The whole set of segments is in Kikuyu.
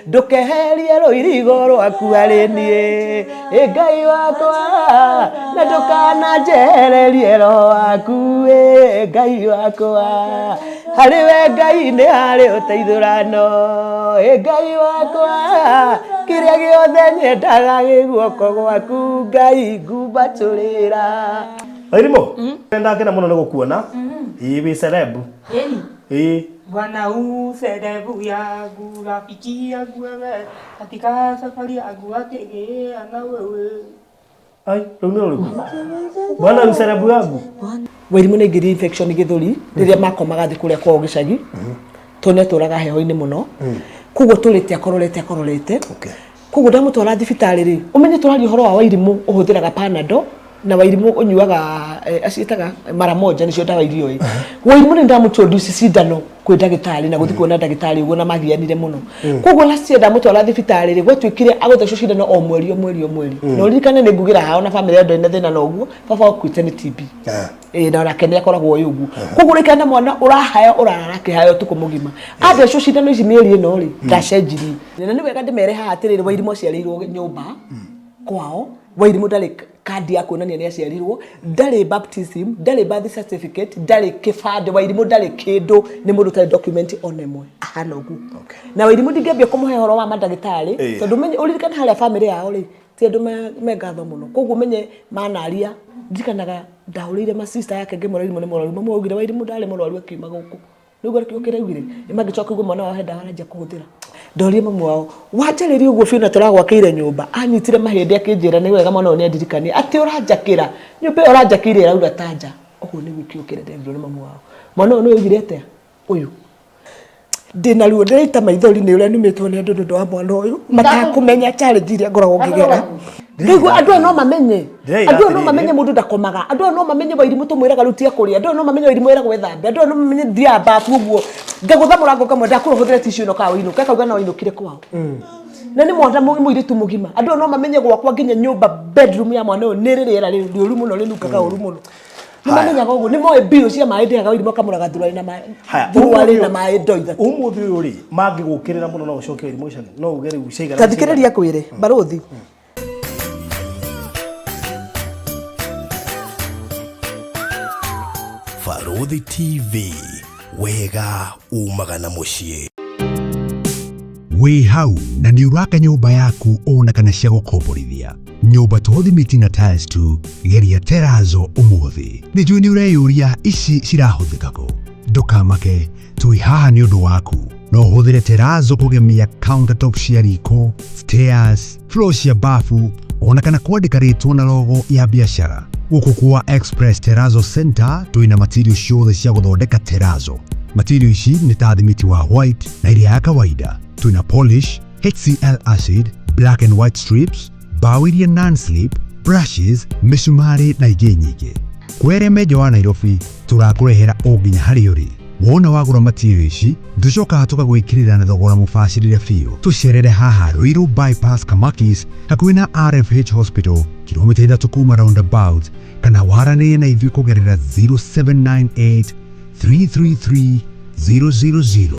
Ndũkeherie rũirigo rwaku harĩ niĩ, ĩ Ngai wakwa, na ndũkananjehererie roho waku, ĩ Ngai wakwa. Harĩ we Ngai nĩ harĩ ũteithũrano, ĩ Ngai wakwa, kĩrĩa gĩothe nyendaga gĩ guoko gwaku, Ngai ngumbatũrĩra. Wairimu, ndakena mũno nĩ gũkuona. Ĩĩ wĩ celeb. Ĩni. Ĩĩ. Bwana u serebu yangu, rafiki yangu wewe, katika safari yangu akigea na wewe. Ai, rũu nĩ rũrĩkũ? Bwana u celeb yangu. Wairimu nĩ aingĩrire infection gĩthũri rĩrĩa makomaga thĩ kũrĩa kwao gĩcagi, tondũ nĩ atũraga heho-inĩ mũno, koguo tũrĩte akororete akororete. Koguo ndamũtwara thibitarĩ rĩ, ũmenye tũraria ũhoro wa Wairimũ ũhũthĩraga Panadol na Wairimũ ũnyuaga aciĩtaga mara moja nĩcio ndawa iria ũĩ. Wairimũ nĩ ndamũintroduce cindano kwĩ ndagĩtarĩ na gũthiĩ kuona ndagĩtarĩ ũguo na magianire mũno. Koguo last year ndamũtwara thibitarĩ rĩ, gwatuĩkire agũthecwo cindano o mweri o mweri o mweri. Na ũririkane nĩ ngugĩra haha ona bamĩrĩ yao ndĩrĩ na thĩna na ũguo, baba akuĩte nĩ TB. Ĩĩ na onake nĩ akoragwo oĩ ũguo. Koguo ũraikara na mwana ũrahaya ũrarara akĩhaya ũtukũ mũgima. Athecwo cindano ici mĩeri ĩno rĩ, ndacenjirie. Na nĩ wega ndĩmere haha atĩrĩrĩ, Wairimũ aciarĩirwo nyũmba kwao, Wairimũ ndarĩ kandi ya kuonania nĩ aciarirwo, ndarĩ baptism, ndarĩ birth certificate, ndarĩ kĩbandĩ, Wairimũ ndarĩ kĩndũ, nĩ mũndũ ũtarĩ document ona ĩmwe, ahana ũguo. Na Wairimũ ndingĩambia kũmũhe ũhoro wa mandagĩtarĩ, tondũ ũmenye ũririkane harĩa bamĩrĩ yao rĩ, ti andũ me ngatho mũno, koguo ũmenye manaria, ndirikanaga ndahũrĩire ma sister yake ngĩmwĩra Wairimũ nĩ mũrwaru, mamu augire Wairimũ ndarĩ mũrwaru akiuma gũkũ. Nĩguo kĩo kĩraugire nĩ mangĩcoka kũigua mwana wao he ndawa aranjia kũhũthĩra. Ndorie mamu wao wanjarĩria ũguo biũ na tũragwakĩire nyũmba, anyitire mahĩndĩ akĩnjĩra nĩ wega mwana ũyũ nĩ andirikania atĩ ũranjakĩra nyũmba ĩyo ũranjakĩire ĩraura ta nja. Ũguo nĩguo kĩo kĩrĩa nderirwo nĩ mamu wao. Mwana ũyũ nĩ oigire atĩa? Ũyũ ndĩna ruo ndĩraita maithori nĩ ũrĩa numĩtwo nĩ andũ nĩ ũndũ wa mwana ũyũ matakũmenya challenge iria ngoragwo ngĩgera. Ndaigua andũ aya no mamenye. Ndĩraira Andũ aya no atĩrĩrĩ. mamenye mũndũ ndakomaga. Andũ aya no mamenye Wairimũ tũmwĩraga rĩu tiga kũrĩa. Andũ aya no mamenye Wairimũ eragwo ethambe. Andũ aya no mamenye thiaga babu ũguo. Ngagũtha mũrango ngamwĩra ndakwĩra ũhũthĩre tissue ĩno kana ũinũke. Akauga no ainũkire kwao. Na nĩ mwana mũirĩtu mũgima. Andũ aya no mamenye gwakwa nginya nyũmba bedroom ya mwana ũyũ nĩ ĩrĩ rĩera rĩũru mũno rĩnungaga ũru mũno. Nĩ mamenyaga ũguo. Nĩ moĩ bill cia maĩ ndĩhaga Wairimũ akamũraga thuruarĩ na maĩ. Haya, Thuruarĩ na maĩ ndoo ithatũ. Ũmũthĩ ũyũ rĩ, mangĩgũkĩrĩra mũno no ũcoke Wairimũ gĩcagi? No uge rĩu ciaigana. Ta thikĩrĩria ngwĩre, barũthi. Barũthi TV, wega umaga na mũciĩ. Wĩ hau na nĩ ũraka nyũmba yaku ona kana cia gũkomborithia nyũmba to thimiti na tiles tu, geria terazo ũmũthĩ. Nĩ njũĩ nĩ ũreyũria ici cirahũthĩka kũ. Ndũkamake, twĩ haha nĩ ũndũ waku. No ũhũthĩre terazo kũgemia countertop cia riko, stairs, floor cia bafu ona kana kwandĩka rĩtwa na logo ya biacara. Gũkũ kwa Express Terrazzo Center twĩna material ciothe cia gũthondeka terrazzo. Material ici nĩ ta thimiti wa white na ĩrĩa ya kawaida. Twĩna polish, HCl acid, black and white strips, mbaũ iria non-slip, brushes, mĩcumarĩ na ingĩ nyingĩ. Kwĩ arĩa me nja wa Nairobi, tũrakũrehera o nginya harĩa ũrĩ. Wona wagũra material ici, tũcokaga tũkagwĩkĩrĩra na thogora mũbacĩrĩre biũ. Tũcerere haha Ruiru Bypass Kamakis, hakuhĩ na RFH Hospital, kilomita ithatũ kuma roundabout, kana waranĩrie na ithuĩ kũgerera 0798 333 000.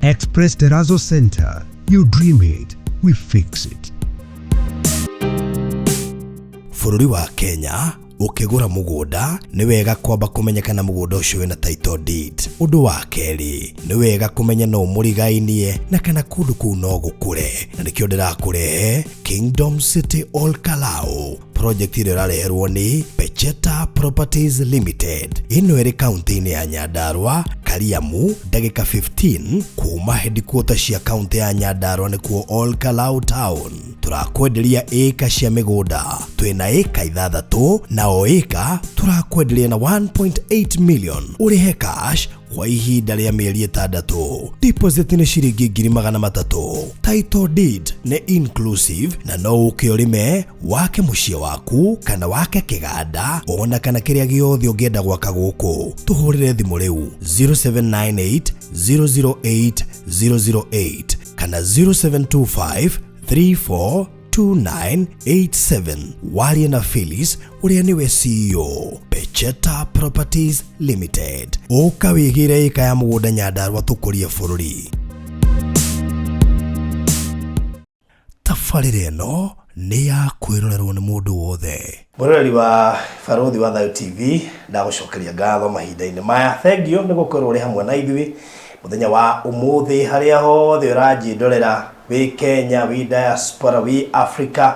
Express Terrazzo Center. You dream it, we fix it. Bũrũri wa Kenya ũkĩgũra mũgũnda nĩ wega kwamba kũmenya kana mũgũnda ũcio wĩna title deed. Ũndũ wa kerĩ nĩ wega kũmenya no mũrigainie na kana kũndũ kũu no gũkũre, na nĩkĩo ndĩrakũrehe Kingdom City Ol Kalou, project ĩrĩa ĩrareherwo nĩ Pecheta Properties Limited. Ĩno ĩrĩ kaunti-inĩ ya Nyandarua, Kariamu, ndagĩka 15 kuma headquarter cia kaunti ya Nyandarua nĩkuo Ol Kalou Town. Tũrakwenderia ĩka cia mĩgũnda, twĩna ĩka ithathatũ na o ĩka tũrakwenderia na 1.8 million ũrĩhe cash kwa ihinda rĩa mĩeri ĩtandatũ. Deposit nĩ ciringi 300,000. Title deed nĩ inclusive na no ũke ũrĩme, wake mũciĩ waku kana wake kĩganda ona kana kĩrĩa gĩothe ũngĩenda gwaka gũkũ. Tũhũrĩre thimũ rĩu 0798 008 008 kana 0725 34 2987 warie na Phyllis ũrĩa nĩwe CEO Pecheta Properties Limited. Ũka wĩgĩre ĩka ya mũgũnda Nyandarua tũkũrie bũrũri. Tabarĩra ĩno nĩ ya kwĩrorerwo nĩ mũndũ wothe. Mwĩroreri wa Barũthi wa Thayũ TV, ndagũcokeria ngatho mahinda-inĩ maya. Thengiũ nĩ gũkorwo ũrĩ hamwe na ithuĩ mũthenya wa ũmũthĩ harĩa hothe ũranjĩndorera, wĩ Kenya, wĩ diaspora, wĩ Africa,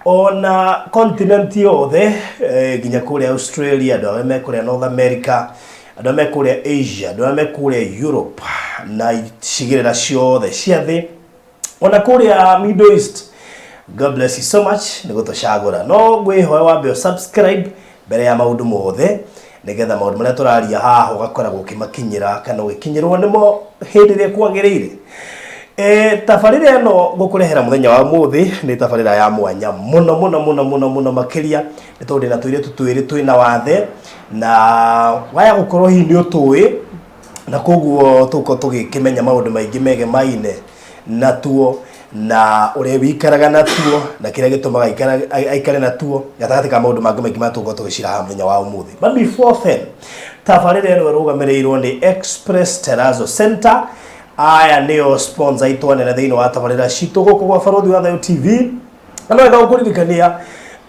ona continent yothe, nginya kũrĩa Australia, andũ arĩa me kũrĩa North America, andũ arĩa me kũrĩa Asia, andũ arĩa me kũrĩa Europe na icigĩrĩra ciothe cia thĩ, ona kũrĩa Middle East. God bless you so much nĩ gũtũcagũra. No ngwĩhoya wambe subscribe mbere ya maũndũ mothe nĩgetha maũndũ marĩa tũraria haha ũgakoragwo ũkĩmakinyĩra kana ũgĩkinyĩrwo nĩmo hĩndĩ ĩrĩa kwagĩrĩire. Tabarĩra ĩno ngũkũrehera mũthenya wa ũmũthĩ nĩ tabarĩra ya mwanya mũno mũno mũno mũno mũno makĩria, nĩ tondũ ndĩna tũirĩtu twĩrĩ twĩna wathe na waya gũkorwo hihi nĩ ũtũĩ, na koguo tũgũkorwo tũgĩkĩmenya maũndũ maingĩ megemaine natuo na ũrĩa wĩikaraga natuo na kĩrĩa gĩtũmaga aikare natuo gatagatĩ ka maũndũ mangĩ maingĩ marĩa tũgũkorwo tũgĩcira haha mũthenya wa ũmũthĩ. But before then, tabarĩra ĩno ĩrũgamĩrĩirwo nĩ Express Terrazzo Center. Aya nĩo sponsor aitũ anene thĩinĩ wa tabarĩra citũ gũkũ gwa Barũthi wa Thayũ TV. Na no wega gũkũririkania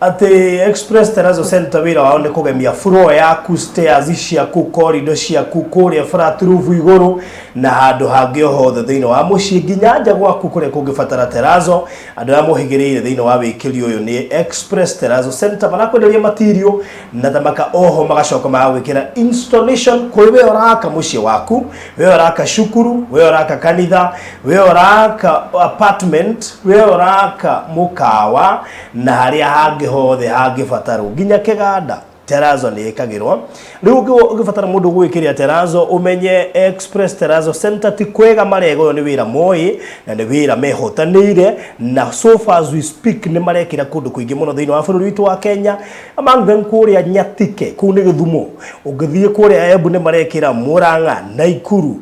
atĩ Express Terrazzo Center wĩra wao nĩ kũgemia floor yaku, stairs ciaku, corridor ciaku, kũrĩa flat roof igũrũ na handũ hangĩ o hothe thĩinĩ wa mũciĩ nginya nja gwaku kũrĩa kũngĩbatara terrazzo. Andũ arĩa mohĩgĩrĩire thĩinĩ wa wĩkĩri ũyũ nĩ Express Terrazzo Center, marakwenderia material na thamaka oho magacoka magagwĩkĩra installation kũrĩ we ũraka mũciĩ waku, we ũraka cukuru, we ũraka kanitha, we ũraka apartment, we ũraka mũkawa na harĩa hangĩ hothe hangĩbatarwo nginya kĩganda terrazzo nĩ ĩkagĩrwo. Rĩu ũngĩbatara mũndũ gwĩkĩrĩra terrazzo, ũmenye Express Terrazzo Center ti kwega marega, ũyũ nĩ wĩra moĩ na nĩ wĩra mehotanĩire, na so far as we speak nĩ marekĩra kũndũ kũingĩ mũno thĩinĩ wa bũrũri witũ wa Kenya, among them kũrĩa Nyatike, kũu nĩ Gĩthumo, ũngĩthiĩ kũrĩa Embu nĩ marekĩra, Murang'a, Naikuru,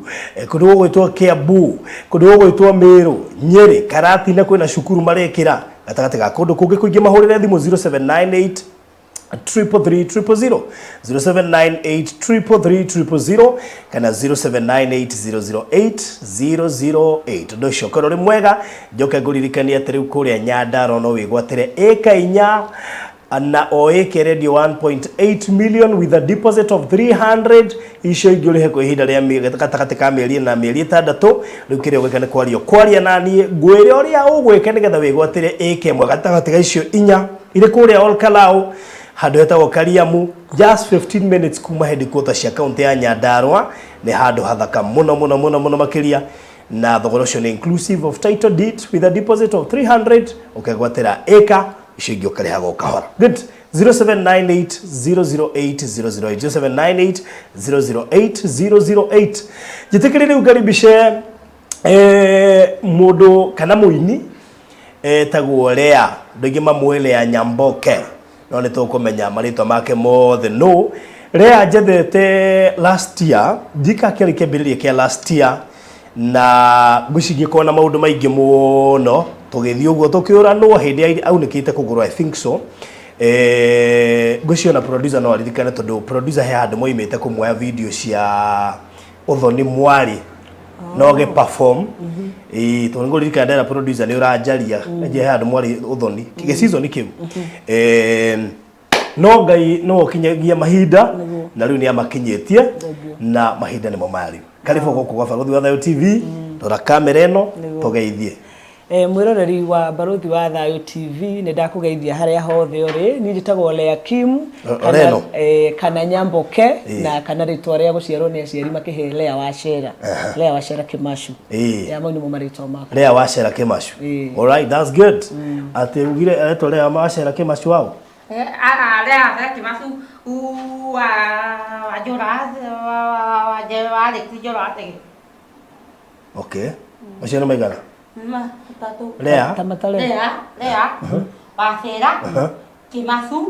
kũndũ gũgwĩtwo Kiambu, kũndũ gũgwĩtwo Meru, Nyĩrĩ, Karatina kwĩna cukuru marekĩra, gatagatĩ ga kũndũ kũngĩ kũingĩ. Mahũrĩre thimũ 0798 333 000, 0798 333 000 kana 0798 008 008. Ũndũ ũcio ũkorwo ũrĩ mwega. Njoke ngũririkanie atĩ rĩu kũrĩa Nyandarua no wĩgwatĩre ĩka 4 na o ĩka ĩrendio 1.8 million with a deposit of 300, icio ingĩ ũrĩhe kwa ihinda rĩa gatagatĩ ka mĩeri 4 na mĩeri 6. Rĩu kĩrĩa ũgwĩka nĩ kwaria kwaria na niĩ ngwĩre ũrĩa ũgwĩka nĩgetha wĩgwatĩre ĩka 1 gatagatĩ ga icio 4 irĩ kũrĩa Olkalau, handũ hetagwo Kariamu, just 15 minutes kuma headquarters cia kaunti ya Nyandarua. Nĩ handũ hathaka mũno mũno mũno mũno makĩria, na thogora ũcio nĩ inclusive of title deed with a deposit of 300, ũkegwatĩra ĩka, icio ingĩ ũkarĩhaga o kahora. Good. 0798 008 008, 0798 008 008. Njĩtĩkĩrie rĩu ngaribishe mũndũ kana mũini etagwo Lea, andũ aingĩ mamũĩ Lea Nyamboke, no nĩ tũkũmenya marĩtwa make mothe. No Lea njethete last year, ndika kĩarĩ kĩambĩrĩria kĩa last year, na ngwĩciria ngĩkorwo na maũndũ maingĩ mũno tũgĩthiĩ ũguo tũkĩũranwo hĩndĩ ĩrĩa aunĩkĩte kũgũrũ, I think so. Ngwĩciria ona producer no aririkane, tondũ producer he handũ moimĩte kũmuoya video cia ũthoni mwarĩ no gĩ perform. Ĩĩ, tondũ ngũririkana ndera producer nĩ ũranjaria nje he handũ mwarĩ ũthoni gĩ season kĩu. No Ngai no ũkinyagia mahinda, na rĩu nĩ amakinyĩtie na mahinda nĩmo maya rĩu. Karibu gũkũ gwa Barũthi wa Thayũ TV, rora kamera ĩno tũgeithie. Mwĩroreri wa Barũthi wa Thayũ TV, nĩ ndakũgeithia harĩa hothe ũrĩ. Niĩ njĩtagwo Lea Kim kana, Oreno. Kana Nyamboke na kana rĩtwa rĩa gũciarwo nĩ aciari makĩhe Lea Wacera, Lea Wacera Kĩmacu. Ya mau nĩmo marĩtwa makwa. Lea Wacera Kĩmacu. Ĩĩ. All right, that's good. Atĩ ugire aretwo Lea Wacera Kĩmacu wao. Lea Kĩmacu wa Njũra wa Njũra. Okay, macio nĩ maigana? Matatũ. Lea. Ta matare. Lea Wacera Kĩmacu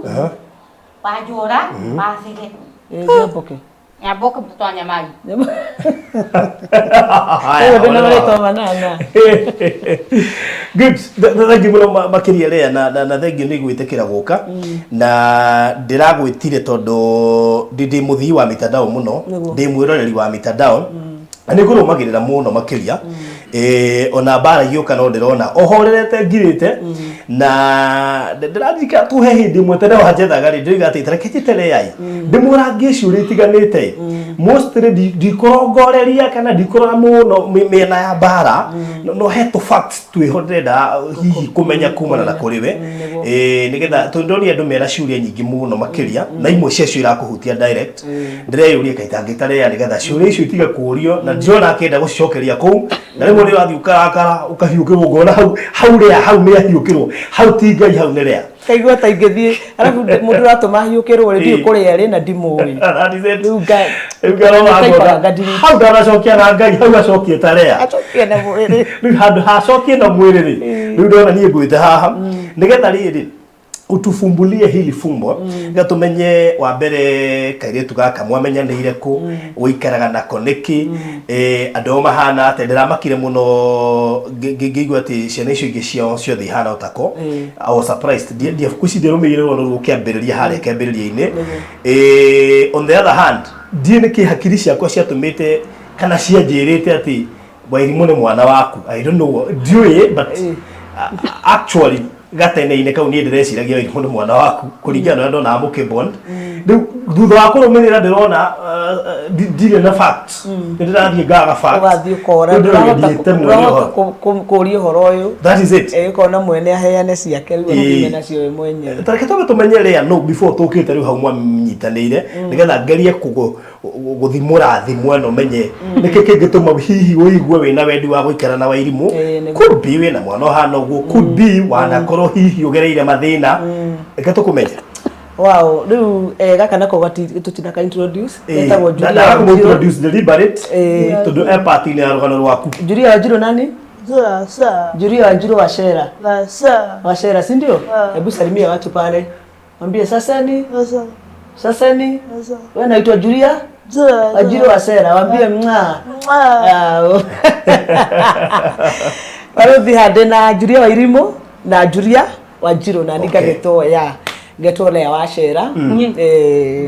wa Njũra wa Cege. Nyamboke. Nyamboka mtoto wa Nyamari. Haya, Ũguo ndĩna wega. marĩtwa manana. Good. Thank you mũno makĩria Lea na na na thank you nĩ gwĩtĩkĩra gũka na ndĩragwĩtire tondũ ndĩ mũthii wa mitandao mũno. Nĩguo. Ndĩ mwĩroreri wa mitandao na nĩ ngũrũmagĩrĩra mũno makĩria. Ona mbara igĩũka no ndĩrona ũhorerete ngirĩte na ndĩraririkana tũhe hĩndĩ ĩmwe tene wanjethaga rĩ ndĩroiga atĩ tareke njĩte Lea ĩ ndĩmũrangie ciũria itiganĩte mostly ndikũrongoreria kana ndikũrora mũno mĩena ya mbara no he tũ facts twĩho ndĩrenda hihi kũmenya kumana na kũrĩ we. Nĩguo. Nĩgetha tondũ ndonire andũ mena ciũria nyingĩ mũno makĩria na imwe ciacio irakũhutia direct ndĩreyũria kaita ngĩta Lea nĩgetha ciũria icio itige kũũrio na ndĩrona akĩenda gũcicokeria kũu na rĩmwe nĩ ũrathiĩ ũkarakara ũkahiũkĩrwo ngona hau hau Lea hau nĩ ahiũkĩrwo hau ti Ngai hau nĩ Lea. Kaigua ta ingĩthiĩ arabu mũndũ ũratũma hiũkĩrwo rĩ ndiũĩ kũrĩa rĩ na ndimũĩ. That is it. Rĩu Rĩu ngarora Ngai ngona, ngadi- hau ndanacokia na Ngai hau acokie ta Lea. Acokie na mwĩrĩ. Rĩu handũ hacokie na mwĩrĩ rĩ rĩu ndona niĩ ngwĩte haha nĩgetha rĩrĩ utufumbulie hili fumbo nĩgetha tũmenye wa mbere kairĩtu gaka mwamenyanĩire kũ ũikaraga nako nĩkĩ andũ ao mahana atĩa ndĩramakire mũno ngĩigua atĩ ciana icio ingĩ ciao ciothe ihana o tako. I was surprised. Ndiabuku ici ndĩrũmĩrĩire rũgano rũu rũkĩambĩrĩria harĩa kĩambĩrĩria-inĩ. On the other hand ndiĩ nĩkĩ hakiri ciakwa ciatũmĩte kana cianjĩrĩte atĩ Wairimũ nĩ mwana waku. I don't know, ndiũĩ, but actually gatene-inĩ kau niĩ ndĩreciragia Wairimũ nĩ mwana waku kũringana na ũrĩa ndonaga mũkĩbond. Rĩu thutha wa kũrũmĩrĩra ndĩrona ndirĩ na facts, nĩ ndĩrathiĩ ngaga facts. Ũgathiĩ ũkora Rĩu ndĩroria ndũrahota ndiĩte mwene ndũrahota ũhoro. kũria ũhoro ũyũ. That is it. Ũkona mwene aheane ciake rĩu athime nacio we mwenyewe. Tareke twambe tũmenye Lea no before tũkĩte rĩu hau mwanyitanĩire nĩgetha ngerie gũthimũra thimũ ĩno menye nĩkĩ kĩngĩtũma hihi ũigue wĩna wendi wa gũikara na Wairimũ. Nĩguo. Could be wĩna mwana ũhana ũguo, could be wanakorwo hihi ũgereire mathĩna. Reke tũkũmenye. Wow, rĩu gaka nako tũtina ka introduce. Getagwo Julia Ndaga Wanjiru. kũmũ-introduce deliberate tondũ e part-inĩ ya rũgano rwaku. Julia Wanjiru nani? Sasa. Julia Wanjiru Wachera. Sasa. Wachera, si ndio? Hebu salimia watu pale. Mwambie sasa ni? Sasa. Sasa ni? Sasa. Wewe unaitwa Julia? Wanjiru Wachera, waambie mwa. Mwa. Baruthi hande na Julia Wairimu na Julia Wanjiru na ningagetwo ya ngetwo Lea Wachera. Nĩ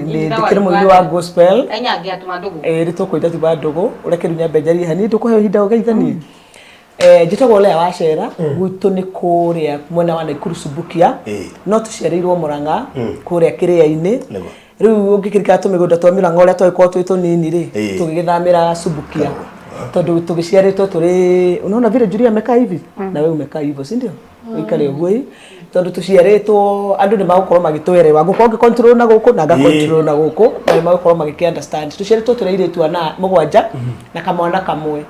ndĩkĩrĩ mũini wa gospel. Enyangia tuma ndugu. Nĩ tũkũita tuma ndũgũ ũreke rĩu nyambe njarie hanini ndũkũheo ihinda ũgeithanie. Njĩtagwo Lea Wachera gwitũ nĩ kũrĩa mwena wa Naikuru Subukia no tũciarĩirwo Murang'a kũrĩa Kĩrĩa-inĩ. Nĩguo. Rĩu ũngĩkĩrikana tũmĩgũnda twa Murang'a ũrĩa twagĩkorwo twĩ tũnini rĩ tũgĩgĩthamĩra Subukia tondũ tũgĩciarĩtwo tũrĩ unaona vile Julia amekaa hivi na wewe umekaa hivyo si ndio ũikare ũguo ĩ tondũ tũciarĩtwo andũ nĩ magũkorwo magĩtwerewa ngũkorwo ngĩ control na gũkũ na nga control na gũkũ na nĩ magũkorwo magĩkĩ understand tũciarĩtwo tũrĩ airĩtu ana mũgwanja na kamwana kamwe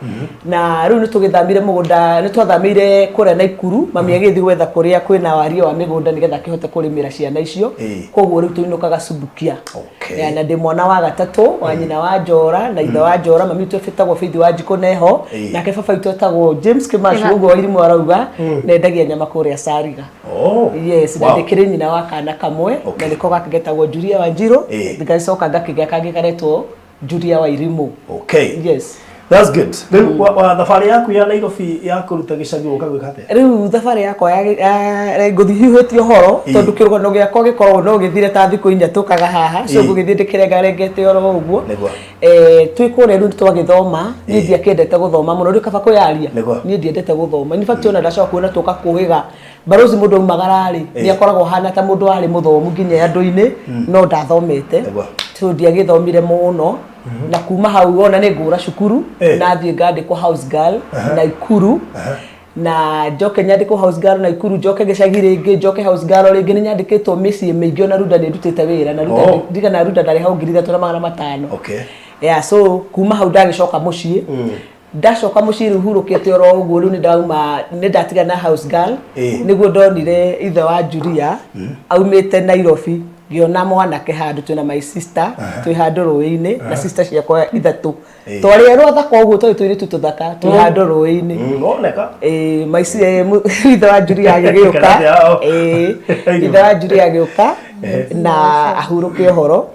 na rĩu nĩ tũgĩthamire mũgũnda nĩ twathamĩire kũrĩa Naikuru mami agĩthiĩ gwetha kũrĩa kwĩna waria wa mĩgũnda nĩgetha akĩhote kũrĩmĩra ciana icio koguo rĩu tũinũkaga Subukia. Okay. Ya, na ndĩ mwana wa gatatũ wa nyina wa Njora na ithe wa Njora mami witũ etagwo Faith wa Njikũ neho nake baba witũ etagwo James Kimacu ũguo Wairimũ arauga na endagia nyama kũrĩa Sariga. Oh. Yes, na Wow. ndĩkĩrĩ nyina wa kana kamwe Okay. na nĩko gaka getagwo Julia Wanjiru ngagĩcoka ngakĩgĩa kangĩ karetwo Julia Wairimu. Okay. Yes. That's good. Rĩu wa thabarĩ yaku ya Nairobi ya kũruta gĩcagi ũka gwĩka atĩa? Rĩu thabarĩ yakwa ya ngũthiĩ hiũhĩtie ũhoro tondũ kĩrũgano gĩakwa gĩkoragwo no gĩthire ta thikũ inya tũkaga haha so ngũgĩthiĩ ndĩkĩrengarengete oro ũguo. Nĩguo. Twĩ kũrĩa rĩu twagĩthoma niĩ ndiakĩendete gũthoma mũno rĩu kaba kwĩyaria Nĩguo. niĩ ndiendete gũthoma in fact ona ndacoka kuona tũka kũhĩga barozi mũndũ aumagara rĩ nĩ akoragwo ahana ta mũndũ warĩ mũthomu nginya andũ-inĩ no ndathomete Nĩguo. so ndiagĩthomire mũno na kuma hau ona nĩ ngũra cukuru nathiĩ ngandĩkwo house girl Naikuru na njoke nyandĩkwo house girl Naikuru njoke gĩcagi rĩngĩ njoke house girl rĩngĩ nĩ nyandĩkĩtwo mĩciĩ mĩingĩ ona Runda nĩ ndutĩte wĩra na Runda ndigana Runda ndarĩ hau 3500. Okay. Yeah, so kuma hau ndagĩcoka mũciĩ ndacoka mũciĩ rĩu hurũkĩte oro ũguo rĩu nĩ ndauma nĩ ndatigana na house girl nĩguo ndonire ithe wa Julia aumĩte Nairobi ngĩona mwanake handũ twĩna my sister twĩ handũ rũĩ-inĩ na sister ciakwa ithatũ twarĩ erũ athaka ũguo twarĩ tũirĩtu tũthaka twĩ handũ rũĩ-inĩ. Noneka. Ithe wa Julia agĩgĩũka Kana atĩa, ithe wa Julia agĩũka Na ahurũke ũhoro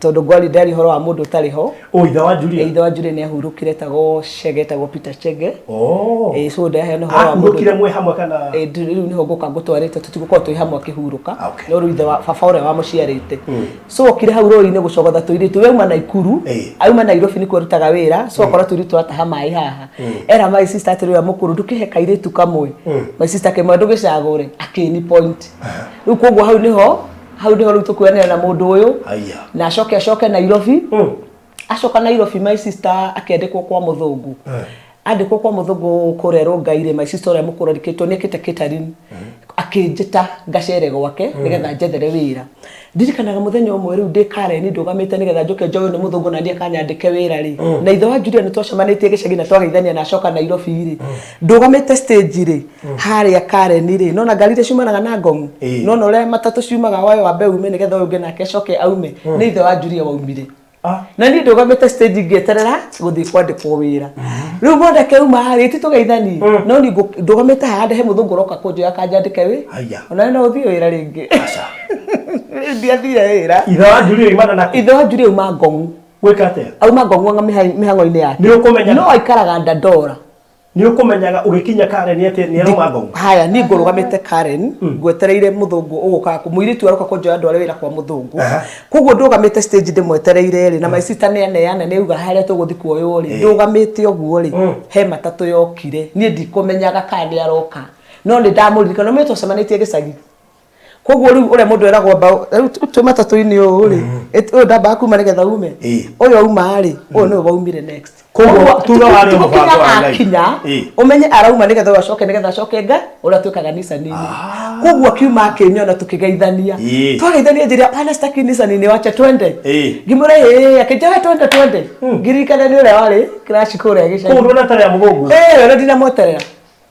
tondũ ngwari ndari ũhoro wa mũndũ ũtarĩ ho. O ithe wa Julia. Ithe wa Julia nĩ ahurũkire, etagwo Chege, etagwo Peter Chege. Oh. So ndaheana ũhoro wa mũndũ. Ahurũkire mwĩ hamwe kana? Rĩu nĩho ngũka ngũtwarĩte, tũtigũkorwo twĩ hamwe akĩhurũka. Okay. No rĩu ithe wa baba ũrĩa wamũciarĩte, so okire hau rũĩ-inĩ gũcogotha tũirĩtu. We auma Naikuru, auma Nairobi nĩkuo arutaga wĩra. So akora tũirĩtu tũrataha maĩ haha, era my sister atĩrĩ, ũrĩa mũkũrũ, ndũkĩhe kairĩtu kamwe. My sister akĩmwĩra, ndũgĩcagũre, akĩni point. Rĩu koguo hau nĩho rĩu tũkuonana na mũndũ ũyũ. Aya. Na acoke Nairobi. Acoka Nairobi, my sister akĩandĩkwo kwa mũthũngũ. Andĩkwo kwa mũthũngũ kũrĩa Rongai-rĩ, my sister ũrĩa mũkũrũ andĩkĩtwo nĩ ekĩte catering, akĩnjĩta ngacere gwake nĩgetha njethere wĩra. Ndirikanaga mũthenya ũmwe rĩu ndĩ Karen ndũgamĩte nĩgetha njũke njoywo nĩ mũthũngũ na ndiĩ akanyandĩke wĩra rĩ, na ithe wa Julia nĩ twacemanĩtie gĩcagi na twageithania na acoka Nairobi rĩ, ndũgamĩte stage rĩ harĩa Karen rĩ, nona ngari iria ciumanaga na Ngong, nona ũrĩa matatũ ciumaga, wayo wambe ume nĩgetha ũyũ ũngĩ nake acoke aume, nĩ ithe wa Julia waumire. Na niĩ ndũgamĩte stage ngĩeterera gũthiĩ kwandĩkwo wĩra. Rĩu mwanake auma rĩ, ti tũgeithanie, no niĩ ndũgamĩte haha he mũthũngũ ũroka kũnjoya akanjandĩke wĩ. Aya. Onawe no ũthiĩ wĩra rĩngĩ. Aca. Ndiathire wĩra. Ithe wa Julia imana na Ithe wa Julia auma Ngong. Gwĩka atĩa? Auma Ngong mĩhang'o-inĩ yake. Nĩ ũkũmenyaga? No aikaraga Dandora. Nĩ ũkũmenyaga ũgĩkinya Karen atĩ nĩ arauma Ngong? Haya, niĩ ngũrũgamĩte Karen ngwetereire mũthũngũ ũgũka, mũirĩtu aroka kũnjoya ndware wĩra kwa mũthũngũ. Koguo ndũgamĩte stage ndĩmwetereire rĩ, na my sister nĩ aneana, nĩ auga harĩa tũgũthiĩ kuoywo rĩ. Ndũgamĩte ũguo rĩ, he matatũ yokire. Niĩ ndikũmenyaga kana nĩ aroka, no nĩ ndamũririkana no twacemanĩtie gĩcagi. Koguo rĩu ũrĩa mũndũ eragwo mbaũ, rĩu twĩ matatũ-inĩ ũũ rĩ, ũyũ ndambaga kuma nĩgetha ume. Ũyũ auma rĩ, ũyũ nĩwe waumire next. Koguo tuga warĩ ti gũkinya mũbango wa Ngai. akinya, ũmenye arauma nĩgetha ũyũ acoke, nĩgetha acoke nga ũrĩa twĩkaga Nissan-inĩ. Koguo akiuma akĩnyona, tũkĩgeithania. Twageithania, njĩra, "Pana, sitaki Nissan, niwache twende." Ngĩmwĩra ĩĩ, akĩnjĩra twende twende. Ngĩririkana nĩ ũrĩa warĩ crash kũrĩa gĩcagi. Koguo ndũneterera mũthũngũ? Ĩĩ, ona ndinamweterera.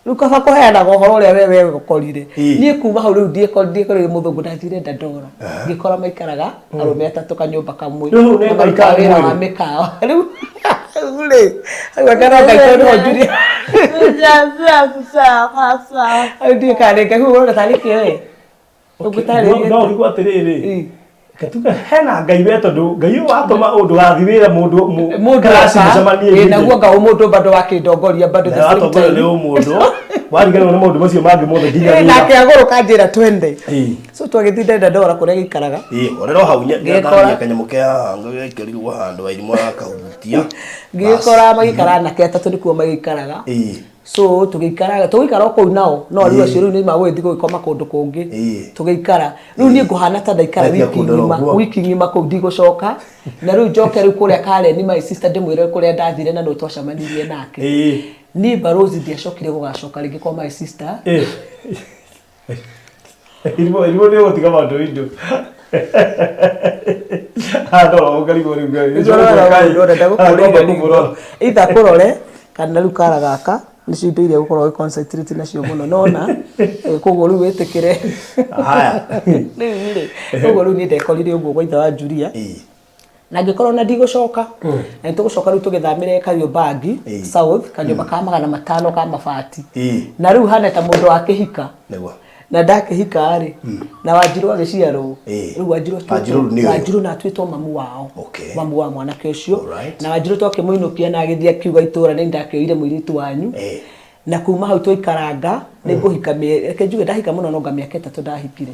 Rĩu kaba kũheanaga ũhoro ũrĩa we ũkorire. Niĩ kuma hau rĩu ndiekorire mũthũngũ, ndathire Dandora, ngĩkora maikaraga arũme atatũ kanyũmba kamwe. Rĩu hau nĩ Na marutaga Ngai wĩra wa mwĩrĩ. mĩkawa. Rĩu rĩ, hau akara Ngai tondũ nĩho Julia hau ndiũĩ kana nĩ Ngai ũrona tarĩ kĩo ĩ ũngĩtarĩria. No ũrigwo atĩrĩrĩ, katuga hena Ngai we, tondũ Ngai ũyũ watũma ũndũ wathi wĩra mũndũ mũndũ karaci oka, mũcemanie. Ĩ, naguo nga ũmũndũ bado wakĩndongoria bado the same watongorio time. nĩ ũmũndũ wariganĩrwo nĩ maũndũ macio mangĩ mothe nginya Ĩ, wĩra. Nake agũrũka njĩra twende. So twagĩthiĩ Dandora kũrĩa gĩikaraga. Ĩĩ, horera o hau. Ngĩkora- Ngĩkora kanyamũ ke haha ngekĩrirwo handũ wairimũ arakahutia. Ngĩgĩkora magĩikara anake atatũ nĩkuo magĩikaraga. So tũgĩikara, tũgĩikara o kũu nao, no rĩu acio rĩu nĩ magũgĩthiĩ gũgĩkoma kũndũ kũngĩ. Tũgĩikara rĩu niĩ ngũhana ta ndaikara Metia wiki kũndora ng'ima. ũguo. Wiki ng'ima kũu ndigũcoka, na rĩu njoke rĩu kũrĩa Karen, my sister, ndĩmwĩre kũrĩa ndathire na nũ twacemanirie nake. Niĩ Barozi ndiacokire gũgacoka rĩngĩ kwa my sister. Irimũ irimũ nĩ ũgũtiga maũndũ indo handora ũkarigwo rĩu Ngai. Ndagũkũmũrora. Either kũrore kana rĩu kara gaka nĩcio indo iria gũkorwo concentrate nacio mũno nona. Koguo rĩu wĩtĩkĩre. Haya. Rĩu rĩ, koguo rĩu niĩ ndekorire ũguo gwa ithe wa Julia na ngĩkorwo na ndigũcoka, na nĩtũgũcoka rĩu tũgĩthamĩre Kariobangi South, kanyũmba ka 500 ka mabati. Na rĩu hana ta mũndũ wakĩhika. Nĩguo. Na ndakĩhika rĩ, na Wanjirũ agĩciarwo. Rĩu Wanjirũ Wanjirũ nĩ ũyũ. Wanjirũ na atuĩtwo mamu wao. Mamu wa mwanake ũcio. Alright. Na Wanjirũ twakĩmũinũkia na agĩthiĩ akiuga itũra nĩ ndakĩoire mũirĩtu wanyu. Na kuma hau twaikaranga nĩ ngũhika reke njuge ndahika mũno, no nga mĩaka 3 ndahikire.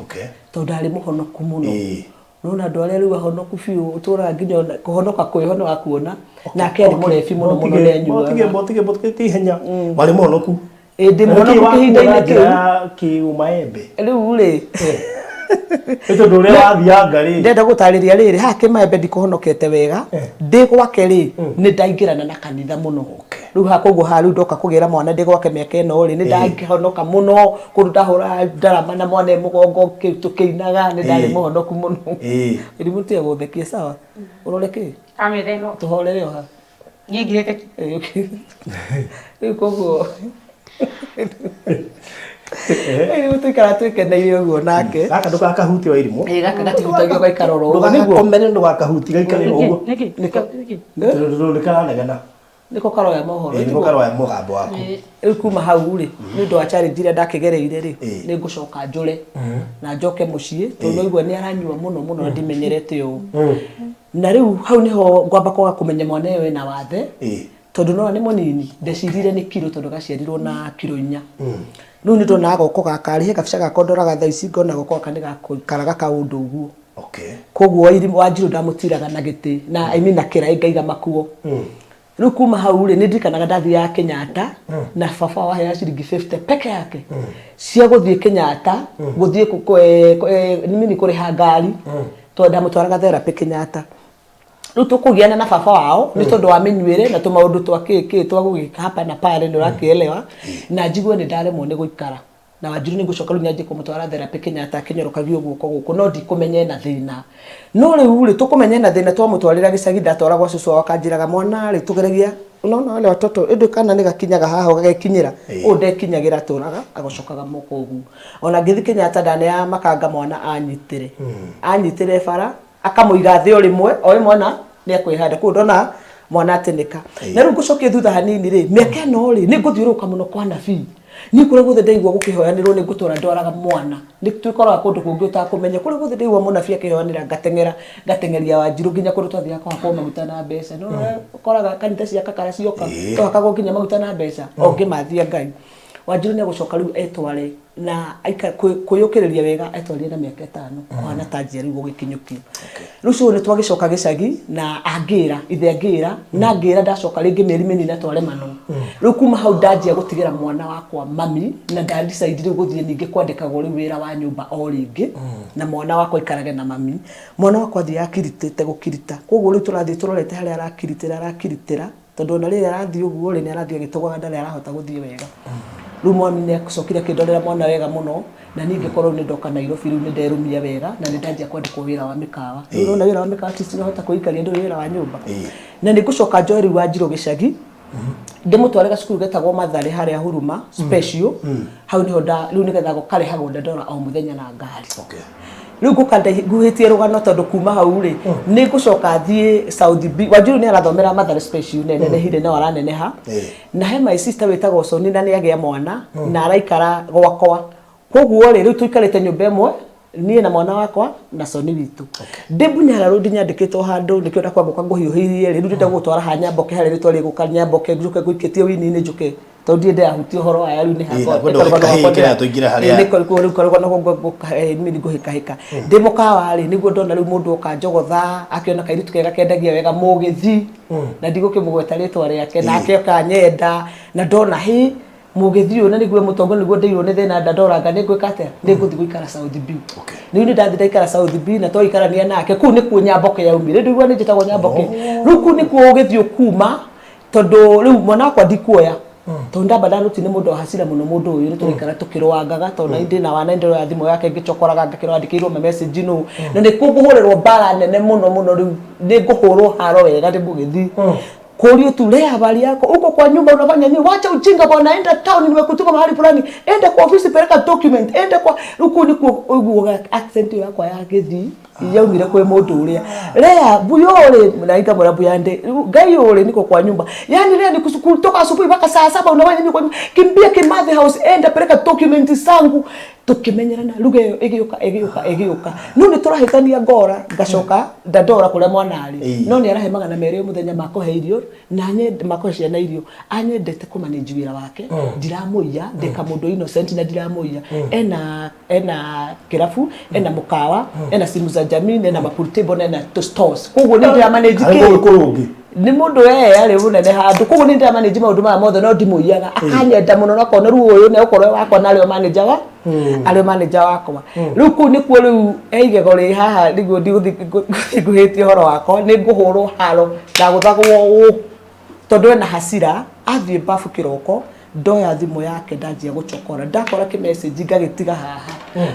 Tondũ ndarĩ mũhonoku mũno. Nona andũ arĩa rĩu ahonoku biũ ũtũraga nginya ona kũhonoka kwĩho nĩ wakuona, nake arĩ mũrebi mũno mũno, nĩ anyuaga. Motige motige ti ihenya warĩ mũhonoku. Ĩ, ndĩ mũhonoku kĩhinda-inĩ kĩu. Kĩũmaembe. Rĩu rĩ, nĩ tondũ ũrĩa wathianga rĩ. Ndenda gũtarĩria rĩrĩ, haha kĩmaembe ndikũhonokete wega. Ndĩ gwake rĩ, nĩ ndaingĩrana na kanitha mũno. Rĩu haha koguo haha rĩu ndoka kũgĩra mwana ndĩ gwake mĩaka ĩno rĩ, nĩ ndakĩhonoka mũno, kũndũ ndahũra ndarama na mwana e mũgongo tũkĩinaga, nĩ ndarĩ mũhonoku mũno. Irimũ tiga gũthekia, sawa, ũrore kĩ. Kamera ĩno. Tũhorere o haha. Niĩ ngirĩte. Rĩu koguo rĩu tũikara twĩkeneire ũguo nake. Gaka ndũgakahutie wa irimũ. Ĩ, gaka gatihutagio, gaikara oro ũguo nĩguo. Ndũgagakomere, ndũgakahutie, gaikare o ũguo. Nĩkĩ? Nĩkĩ? Tondũ nĩ karanegena. Nĩko karoya mohoro. Ĩĩ, nĩko karoya mũgambo waku. Rĩu kuma hau rĩ, nĩ ũndũ wa challenge iria ndakĩgereire rĩ, nĩ ngũcoka njũre na njoke mũciĩ tondũ naigua nĩ aranyua mũno mũno na ndimenyerete ũũ. Na rĩu hau nĩho ngwamba kwaga kũmenya mwana ũyũ ena wathe tondũ nona nĩ mũnini, ndecirire nĩ kiro tondũ gaciarirwo na kiro 4. Rĩu nĩ ndonaga goko gaka rĩ, he gabica gakwa ndoraga thaa ici ngona goko gaka nĩ gakũikara gakaũndũ ũguo. Koguo Wanjiru ndamũtiraga na gĩtĩ na I mean na kĩraĩ ngaiga makuo. Rĩu kuma hau rĩ, nĩ ndirikanaga ndathiaga Kenyatta na baba waheaga ciringi 50 peke yake cia gũthiĩ Kenyatta, gũthiĩ nini kũrĩha ngari, tondũ ndamũtwaraga therapy Kenyatta. Rĩu tũkũgiana na baba wao nĩ tondũ wa mĩnyuĩre na tũmaũndũ twa kĩ kĩ twa gũgĩka hapa na pale, nĩ ũrakĩelewa, na njigue nĩ ndaremwo nĩ gũikara. Na Wanjiru nĩ ngũcoka rĩu nyanjie kũmũtwara therapy Kenyatta akĩnyorokagio guoko gũkũ, no ndikũmenya ena thĩna. No rĩu rĩ, tũkũmenya ena thĩna twamũtwarĩra gĩcagi, ndatwara gwa cũcũ wao akanjĩraga mwana rĩ, tũgeragia unaona wale watoto ĩndĩ kana nĩ gakinyaga haha ũgagekinyĩra, ũũ ndekinyagĩra atũraga agocokaga moko ũguo. Ona ngĩthiĩ Kenyatta ndaneaga makanga mwana anyitĩre. Anyitĩre bara akamũiga thĩ o rĩmwe, oĩ mwana nĩ ekwĩhanda. Koguo ndona mwana atĩnĩka. Na rĩu ngũcokie thutha hanini rĩ, mĩaka ĩno rĩ, nĩ ngũthiũrũrũka mũno kwa nabii. Niĩ kũrĩa guothe ndaigua gũkĩhoyanĩrwo nĩ ngũtũra ndwaraga mwana. Nĩ twĩkoraga kũndũ kũngĩ ũtakũmenya. Kũrĩa guothe ndaigua mũnabii akĩhoyanĩra ngateng'era, ngateng'eria Wanjiru nginya kũndũ twathiaga kũhakwo maguta na mbeca. No ũkoraga kanitha cia Kakara cioka, twahakagwo nginya maguta na mbeca, o ngĩmathia Ngai. Wanjiru nĩ egũcoka rĩu etware na kwĩyũkĩrĩria wega etwarire na mĩaka 5 kũhana ta njia rĩu gũgĩkinyũkia. Rĩu cũũ nĩ twagĩcoka gĩcagi na angĩra, ithe angĩra, na angĩra ndacoka rĩngĩ mĩeri mĩnini atware manwo. Rĩu kuma hau ndanjia gũtigĩra mwana wakwa mami na nda decide rĩu gũthiĩ ningĩ kwandĩkagwo rĩu wĩra wa nyũmba o rĩngĩ na mwana wakwa aikarage na mami. Mwana wakwa athiĩ akiritĩte gũkirita. Koguo rĩu tũrathiĩ tũrorete harĩa arakiritĩra arakiritĩra tondũ ona rĩrĩa arathiĩ ũguo rĩ, nĩ arathiĩ agĩtũgwaga ndarĩ arahota gũthiĩ wega. Rĩu mami nĩ acokire akĩndorera mwana wega mũno na niĩ ngĩkorwo rĩu nĩ ndoka Nairobi rĩu nĩ nderũmia wega na nĩ ndanjia kwandĩkwo wĩra wa mĩkawa. Rĩu ũrona wĩra wa mĩkawa ti ũrahota kwĩikaria ndũrĩ wĩra wa nyũmba. Na nĩ ngũcoka njoe rĩu Wanjiru gĩcagi ndĩmũtware gacukuru getagwo Mathare harĩa Huruma special. Hau nĩho rĩu nĩgetha karĩhagwo Dandora o mũthenya na ngari. Rĩu ngũka nguhĩtie rũgano tondũ kuma hau rĩ, nĩ ngũcoka thiĩ South B. Wanjiru nĩ arathomera Mathare special na nenehire no araneneha. Na he my sister wĩtagwo Soni na nĩ agĩa mwana na araikara gwakwa. Koguo rĩ, rĩu tũikarĩte nyũmba ĩmwe niĩ na mwana wakwa na Soni witũ. Ndĩ Bunyara Road nyandĩkĩtwo handũ nĩkĩo ndakwa ngũka ngũhiũhĩirie rĩ, rĩu ndĩrenda gũgũtwara ha Nyamboke harĩa rĩtwa rĩgũka Nyamboke njũke ngũikĩtie wini-inĩ njũke tondũ ndirĩ ndĩrahutia ũhoro wa rĩu nĩ hakwa. Ĩĩ, na kwenda ũhĩkahĩke tũingĩre harĩa. Ĩĩ, nĩ rĩu karũgano ngũhĩkahĩka. Ndĩ mũkawa rĩ, nĩguo ndona rĩu mũndũ oka njogotha akĩona kairĩtu kega kendagia wega mũgĩthi na ndigũkĩmũgweta rĩtwa rĩake nake oka nyenda na ndona hĩ mũgĩthi ũyũ na nĩguo mũtongo nĩguo ndeirwo nĩ thĩna ndandoranga nĩ ngwĩka atĩa, nĩ ngũthiĩ gũikara South B. Rĩu nĩ ndathiĩ ndaikara South B na twaikarania nake kũu nĩkuo Nyamboke yaumire. Rĩu ndĩigua nĩ njĩtagwo Nyamboke. Rĩu kũu nĩkuo ũgĩthiĩ kuma tondũ rĩu mwana wakwa ndikuoya tondũ ndamba ndanũti nĩ mũndũ wa hasira mũno mũndũ ũyũ nĩ tũraikara tũkĩrũangaga tondũ na ndĩ na wana ndĩroya thimũ yake ngĩcokoraga ngakĩrora andĩkĩirwo ma message nũ na nĩ ngũhũrĩrwo mbara nene mũno mũno rĩu nĩ ngũhũrwo haro wega nĩ mũgĩthi kũrio tu lea habari yako uko kwa nyumba unafanya nini, wacha ujinga bwana, enda town, nimekutuma mahali fulani, enda kwa ofisi, peleka document, enda kwa rĩu nĩkuo ũiguaga accent yakwa ya gĩthii yaumire kwĩ mũndũ ũrĩa lea mbuya ũrĩ na ikamwĩra mbuya ndĩ ngai ũrĩ niko kwa nyumba, yani lea ni kutoka asubuhi mpaka saa 7 unafanya nini kwa nyumba, kimbia Kimathi House, enda peleka document zangu. Tukimenyerana lugha ĩyo ĩgĩũka ĩgĩũka ĩgĩũka no nĩ tũrahĩtania ngora ngacoka ndandora kũrĩa mwana arĩ no nĩ arahe 200 o mũthenya makũhe irio na nyende makũhe ciana irio anyendete kũmanage wĩra wake ndiramũiya ndĩka mũndũ innocent na ndiramũiya ena kĩrabu ena mũkawa ena simu za jamii ena pool table na ena stores koguo nĩ ndĩramanage Harĩ kĩ mũgĩkũyũ ũngĩ nĩ mũndũ we arĩ mũnene handũ koguo nĩ ndĩramanage maũndũ maya mothe no ndimũiyaga akanyenda mũno na akona rĩu ũyũ nĩ ũkorwo wakwa na arĩ o manager wa arĩ o manager wakwa rĩu kũu nĩkuo rĩu he igego rĩ haha nĩguo ndigũthiĩ nguhĩtie ũhoro wakwa nĩ ngũhũrwo haro ndagũthagwo ũũ tondũ ena hasira athiĩ babu kĩroko ndoya thimũ yake ndanjia gũchokora ndakora kĩ message ngagĩtiga haha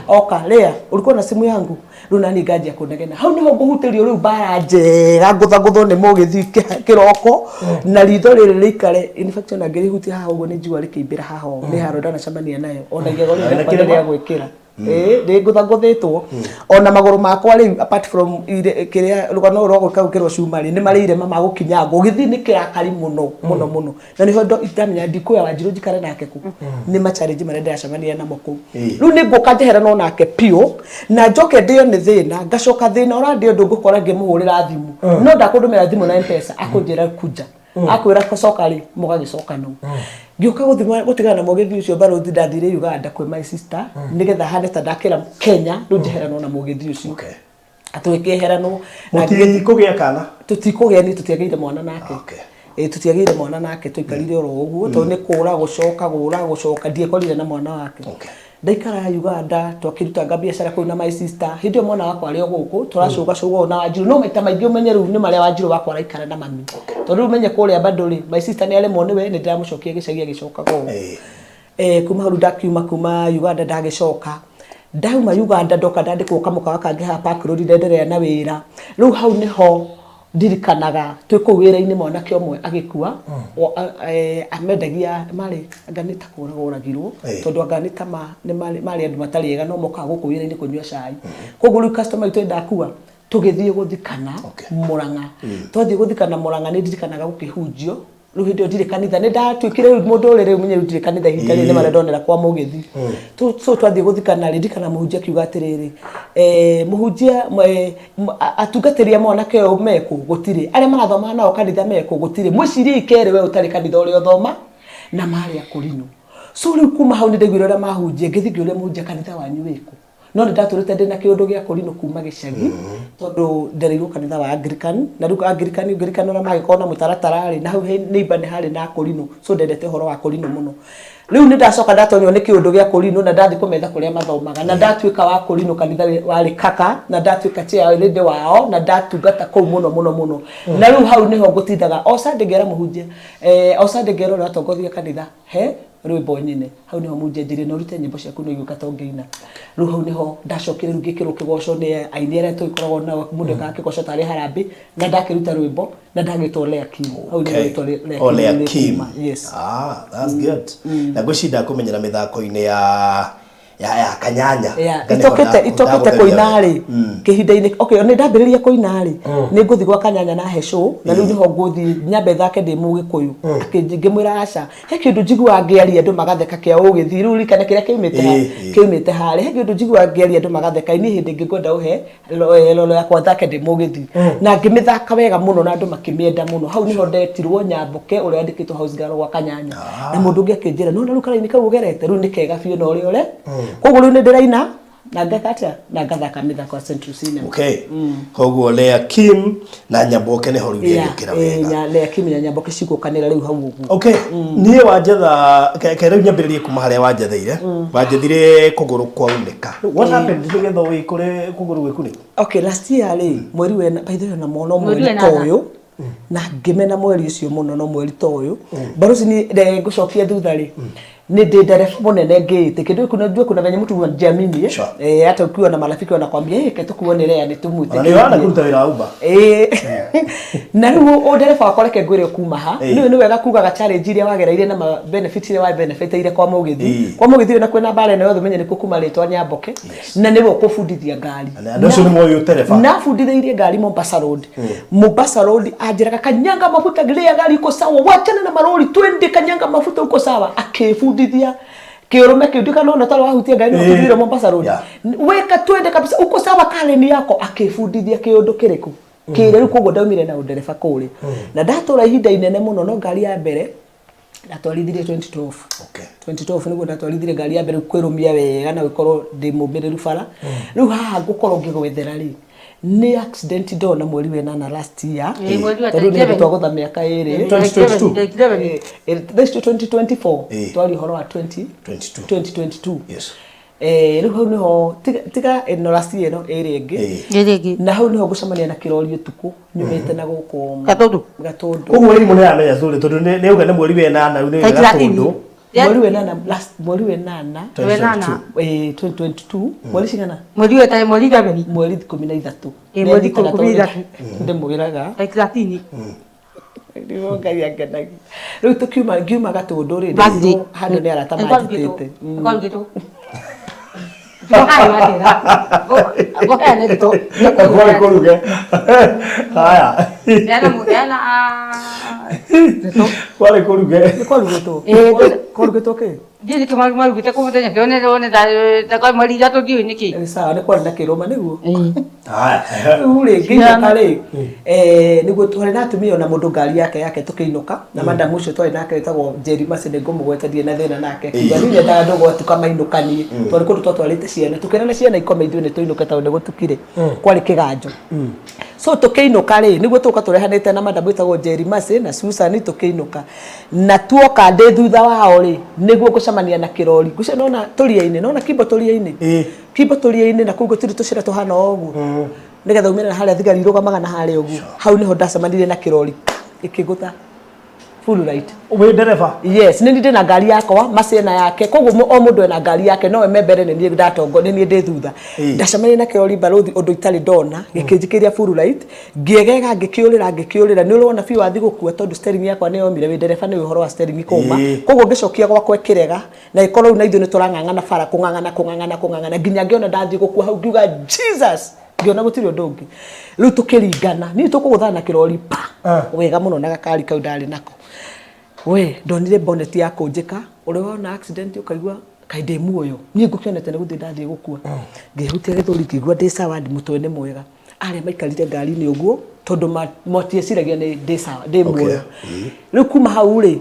oka lea ulikuwa na simu yangu rĩu nani nganjia kũnegena hau nĩho ngũhutĩrio rĩu mbara njega ngũthagũthwo nĩ mũgĩthi kĩroko na ritho rĩrĩ rĩikare infection angĩrĩhutia haha ũguo nĩ njigua rĩkĩimbĩra haha ũũ nĩ haro ndanacemania nayo ona igego rĩrĩ Na rĩakwa kĩrema? rĩa gwĩkĩra Ĩĩ, nĩ ngũthangũthĩtwo ona magũrũ makwa rĩu, apart from kĩrĩa rũgano rũrũ rwa gwĩka gwĩkĩrwo cuma rĩ, nĩ marĩ irema ma gũkinyangwo gĩthiĩ nĩ kĩrakari mũno mũno mũno, na nĩho ndamenya ndikuoya Wanjirũ njikare nake kũ nĩ ma challenge marĩa ndĩracemania namo kũu. Rĩu nĩ ngũka njeheranwo nake biũ na njoke ndĩo nĩ thĩna, ngacoka thĩna ũrandĩa ũndũ ngũkora ngĩmũhũrĩra thimũ, no ndakũndũmĩra thimũ na Mpesa, akũnjĩra kuja, akwĩra gũcoka rĩ, mũgagĩcoka. No ngĩũka gũthima gũtigana na mũgĩthi ũcio barũthi, ndathire Uganda kwĩ my sister nĩgetha hane ta ndakĩra Kenya, rĩu njeheranwo na mũgĩthi ũcio. Atũgĩkĩeheranwo na Mũtikũgĩa kana? Tũtikũgĩa, niĩ tũtiagĩire mwana nake. Ĩ, tũtiagĩire mwana nake, tũikarire oro ũguo tondũ nĩ kũra gũcoka gũra gũcoka, ndiekorire na mwana wake. Ndaikara Uganda, twakĩrutanga biacara kũu na my sister. Hĩndĩ ĩyo mwana wakwa arĩ o gũkũ, tũracũgacũga ũũ na Wanjirũ, no maita maingĩ ũmenye rĩu nĩ marĩa Wanjirũ wakwa araikara na mami, tondũ rĩu ũmenye kũrĩa bado rĩ, my sister nĩ aremwo nĩwe, nĩ ndĩramũcokia gĩcagi agĩcokaga ũũ. Kuma hau ndakiuma kuma Uganda, ndagĩcoka ndauma Uganda, ndoka ndandĩkwo kamũkawa kangĩ haha Park Road, ndenderea na wĩra. Rĩu hau nĩho ndirikanaga twĩ kũu wĩra-inĩ, mwanake ũmwe agĩkua. Amendagia marĩ anga nĩ ta kũragwo oragirwo. Tondũ anga nĩ ta nĩ marĩ andũ matarĩ ega, no mokaga gũkũ wĩra-inĩ kũnyua cai. Koguo rĩu customer itũ ndakua, tũgĩthiĩ gũthikana Mũrang'a. Twathiĩ gũthikana Mũrang'a, nĩ ndirikanaga gũkĩhunjio. Rĩu hĩndĩ ĩyo ndirĩ kanitha, nĩ ndatuĩkire rĩu mũndũ ũrĩ rĩu menye rĩu ndirĩ kanitha ihinda rĩrĩ, nĩ marĩa ndonera kwa mũgĩthi. So twathiĩ gũthikana rĩ, ndirikana mũhunjia akiuga atĩrĩrĩ, mũhunjia atungatĩri a mwanake ũyũ mekũ? Gũtirĩ. Arĩa marathomaga nao kanitha mekũ? Gũtirĩ. Mwĩcirie kerĩ we ũtarĩ kanitha ũrĩa ũthoma na marĩ akũrinũ. So rĩu kuma hau nĩ ndaiguire ũrĩa mahunjia, ngĩthiĩ ngĩũria mũhunjia, kanitha wanyu wĩkũ? No nĩ ndatũrĩte ndĩna kĩũndũ gĩa kũrinũ kuma gĩcagi, tondũ ndereirwo kanitha wa Anglican, na rĩu Anglican ũngĩririkana ũrĩa magĩkorwo na mũtaratara rĩ, na hau neighbor nĩ harĩ na kũrinũ. So ndendete ũhoro wa kũrinũ mũno. Rĩu nĩ ndacoka ndatonywo nĩ kĩũndũ gĩa kũrinũ na ndathiĩ kũmetha kũrĩa mathomaga, na ndatuĩka wa kũrinũ kanitha warĩ kaka, na ndatuĩka chair lady wao, na ndatungata kũu mũno mũno mũno. Na rĩu hau nĩho ngũtindaga o Sunday ngera mũhunjia, o Sunday ngera ũrĩa watongoria kanitha he rwĩmbo nyine. Hau nĩho mũhunjia anjĩrire, no ũrute nyĩmbo ciaku, no igũka to ngĩina. Rĩu hau nĩho ndacokire rĩu ngĩkĩrwo kĩgoco nĩ aini arĩa tũgĩkoragwo nao, mũndũ ekaga kĩgoco tarĩ harambĩ, na ndakĩruta rwĩmbo na ndagĩtwo Lea Kim. Hau nĩho rĩtwa Lea Oh, Kim Lea rĩu Kim. rĩkiuma. Yes. Ah, that's good. Na ngwĩciria ndakũmenyera mĩthako-inĩ ya kanyanya. Yeah, Nga nĩho itokete itokete ndagũtheria kũina wega. rĩ, kĩhinda-inĩ, okay, nĩ ndambĩrĩria kũina rĩ, nĩ ngũthiĩ gwa kanyanya na he show, na rĩu nĩho ngũthiĩ nyambe thake ndĩ mũgĩkũyũ. Ngĩmwĩra aca, he kĩndũ njiguaga ngĩaria andũ magatheka kĩa ũgĩthi. Rĩu ririkane kĩrĩa kĩumĩte kĩumĩte harĩa, he kĩndũ njiguaga ngĩaria andũ magatheka. Niĩ hĩndĩ ĩngĩ ngwenda ũhe rolo yakwa thake ndĩ mũgĩthi, na ngĩmĩthaka wega mũno na andũ makĩmĩenda mũno. Hau nĩho ndetirwo Nyamboke ũrĩa wandĩkĩtwo house girl gwa kanyanya, na mũndũ ũngĩ akĩnjĩra, no rĩu karaini kau ũgerete rĩu nĩ kega biũ na ũrĩa ũre. Koguo rĩu nĩ ndĩraina na ngeka atĩa na ngathaka mĩthako ya Central Cinema. Okay. Koguo Lea Kim na Nyamboke nĩho rĩu rĩgĩũkĩra wega. Lea Kim na Nyamboke cigũkanĩra rĩu hau ũguo. Okay. Niĩ wanjetha ke rĩu nyambĩrĩrie kuma harĩa wanjetheire. Wanjethire kũgũrũ kwaunĩka. What happened nĩgetha wĩkore kũgũrũ gwĩkunĩka? Okay, last year rĩ, mweri wena, by the way, ona no Mweri mweri wena ta ũyũ, na ngĩmena mweri ũcio mũno, no mweri ta ũyũ baroci ni ngũcokia thutha rĩ, nĩ ndĩ ndereba mũnene ngĩĩte kĩndũ kuna jua kuna venye mtu hujiamini, eh? Eh, hata ukiwa na marafiki wanakwambia, "Eh, tukuone lea nĩ Ona nĩ ũrana tũmwĩtĩkĩrie." kũruta wĩra wa Uber. Na rĩu ũ ndereba wakwa, reke ngwĩre kuma ha. Nĩ wega kugaga challenge iria wagereire na ma benefit iria wa benefiteire kwa mũgĩthi. Kwa mũgĩthi na kwĩna mbara ĩno yothe, menye nĩkuo kuma rĩtwa Nyamboke, na nĩwe ũkũbundithia ngari. Na andũ acio nĩ moĩ ũtereba. Nabundithĩirie ngari Mombasa Road. Mombasa Road anjĩraga, "Kanyanga mafuta, rĩa gari iko sawa, wachana na marori, twende, kanyanga mafuta, uko sawa." Akĩbundithia kĩũrũme kĩu ndikana ona tarĩ wahutia ngari no kĩthire Mombasa Road. Weka twende kabisa, uko sawa, kareni yako. Akĩbundithia kĩũndũ kĩrĩkũ kĩrĩa rĩu. Koguo ndaumire na ũndereba kũrĩa na ndatũra ihinda inene mũno, no ngari ya mbere ndatwarithirie 2012. 2012 nĩguo ndatwarithirie ngari ya mbere kwĩrũmia wega na gũkorwo ndĩ mũmĩrĩru bara. Rĩu haha ngũkorwo ngĩgwethera rĩ, nĩ accident ndona mweri wa ĩnana last year. Mweri wa tondũ nĩ 11. twagũtha mĩaka ĩrĩ. 2022. 11. Thaa ici 2024. Eh. Twari ũhoro wa 20 22. 2022. Yes. Rĩu hau nĩho tiga ĩno last year ĩno ĩrĩ ĩngĩ. Ĩrĩ ĩngĩ. Na hau nĩho ngũcemania na kĩrori ũtukũ nyumĩte na gũkũ Gatũndũ. Gatũndũ. Koguo ĩrimũ nĩ ramenya story tondũ nĩ auga nĩ mweri wa ĩnana rĩu nĩ Tarĩki Gatũndũ. Mweri wa ĩnana last, mweri wa ĩnana. Wenana. 2022, mweri cigana? Mweri wa mweri 11. Mweri 13. Ĩ, mweri 13. Ndĩmwĩraga. Tarĩki 13. Nĩguo Ngai angenagia. Rĩu tũkiuma ngiuma Gatũndũ rĩ, Birthday. handũ nĩ arata manjĩtĩte. Kwarugĩtwo. Kwarĩ kũruge. Haya. Kwarĩ kũruge. Nĩ kwarugĩtwo? Kwarugĩtwo kĩ? Nĩ sawa, nĩ kwarĩ na kĩrũma nĩguo. Haya. Rĩu rĩ, ngĩinũka rĩ, eh, nĩguo twarĩ na atumia ona mũndũ ngari yake yake tũkĩinũka na madam ũcio twarĩ nake wĩtagwo Njeri Mercy nĩ ngũmũgweta ndirĩ na thĩna nake akiuga niĩ nyendaga andũ gwatuka mainũkanie twarĩ kũndũ twatwarĩte ciana tũkĩrana ciana ikome ithuĩ nĩ tũinũke tondũ nĩ gũtukire kwarĩ kĩganjo so tũkĩinũka rĩ nĩguo tũka tũrehanĩte na madam wĩtagwo Njeri Mercy na Susan tũkĩinũka na tuoka ndĩ thutha wao rĩ nĩguo ngũcemania na kĩrori ngũcia nona tũria-inĩ nona kimbo tũria-inĩ kimbo tũria-inĩ na kũu gũtirĩ tũcĩra tũhana o ũguo nĩgetha umĩre na harĩa thigari irũgamaga na harĩa ũguo hau nĩho ndacemanirie na kĩrori ĩkĩgũtha full right. Wĩ ndereba? Yes, nĩ niĩ ndĩ na ngari yakwa, Mercy ena yake, koguo o mũndũ ena ngari yake, nowe me mbere nĩ niĩ ndatongo, nĩ niĩ ndĩ thutha. Ndacemanirie na kĩrori barũthi ũndũ itarĩ ndona, gĩkĩnjikĩria full right, ngĩegega ngĩkĩũrĩra ngĩkĩũrĩra, nĩ ũrona biũ wathi gũkua tondũ steering yakwa nĩ yomire, wĩ ndereba nĩ ũĩ ũhoro wa steering kũma, koguo ngĩcokia gwakwa ĩkĩrega, na ĩkorwo rĩu na ithuĩ nĩ tũrang'ang'ana bara kũng'ang'ana kũng'ang'ana kũng'ang'ana nginya ngĩona ndathiĩ gũkua hau ngiuga Jesus, ngĩona gũtirĩ ũndũ ũngĩ. Rĩu tũkĩringana, niĩ tũkũgũthana na kĩrori pa, wega mũno na gakari kau ndarĩ nako. We, ndonire bonnet yakũnjĩka, ũrĩa wona accident ũkaigua kaĩ ndĩ muoyo, niĩ ngũkĩonete nĩ gũthiĩ ndathiĩ gũkua. Ngĩhutia gĩthũri ngĩigua ndĩ sawa, mũtwe nĩ mwega. Arĩa maikarire ngari-inĩ ũguo tondũ matieciragia nĩ ndĩ sawa, ndĩ muoyo. Rĩu kuma hau rĩ,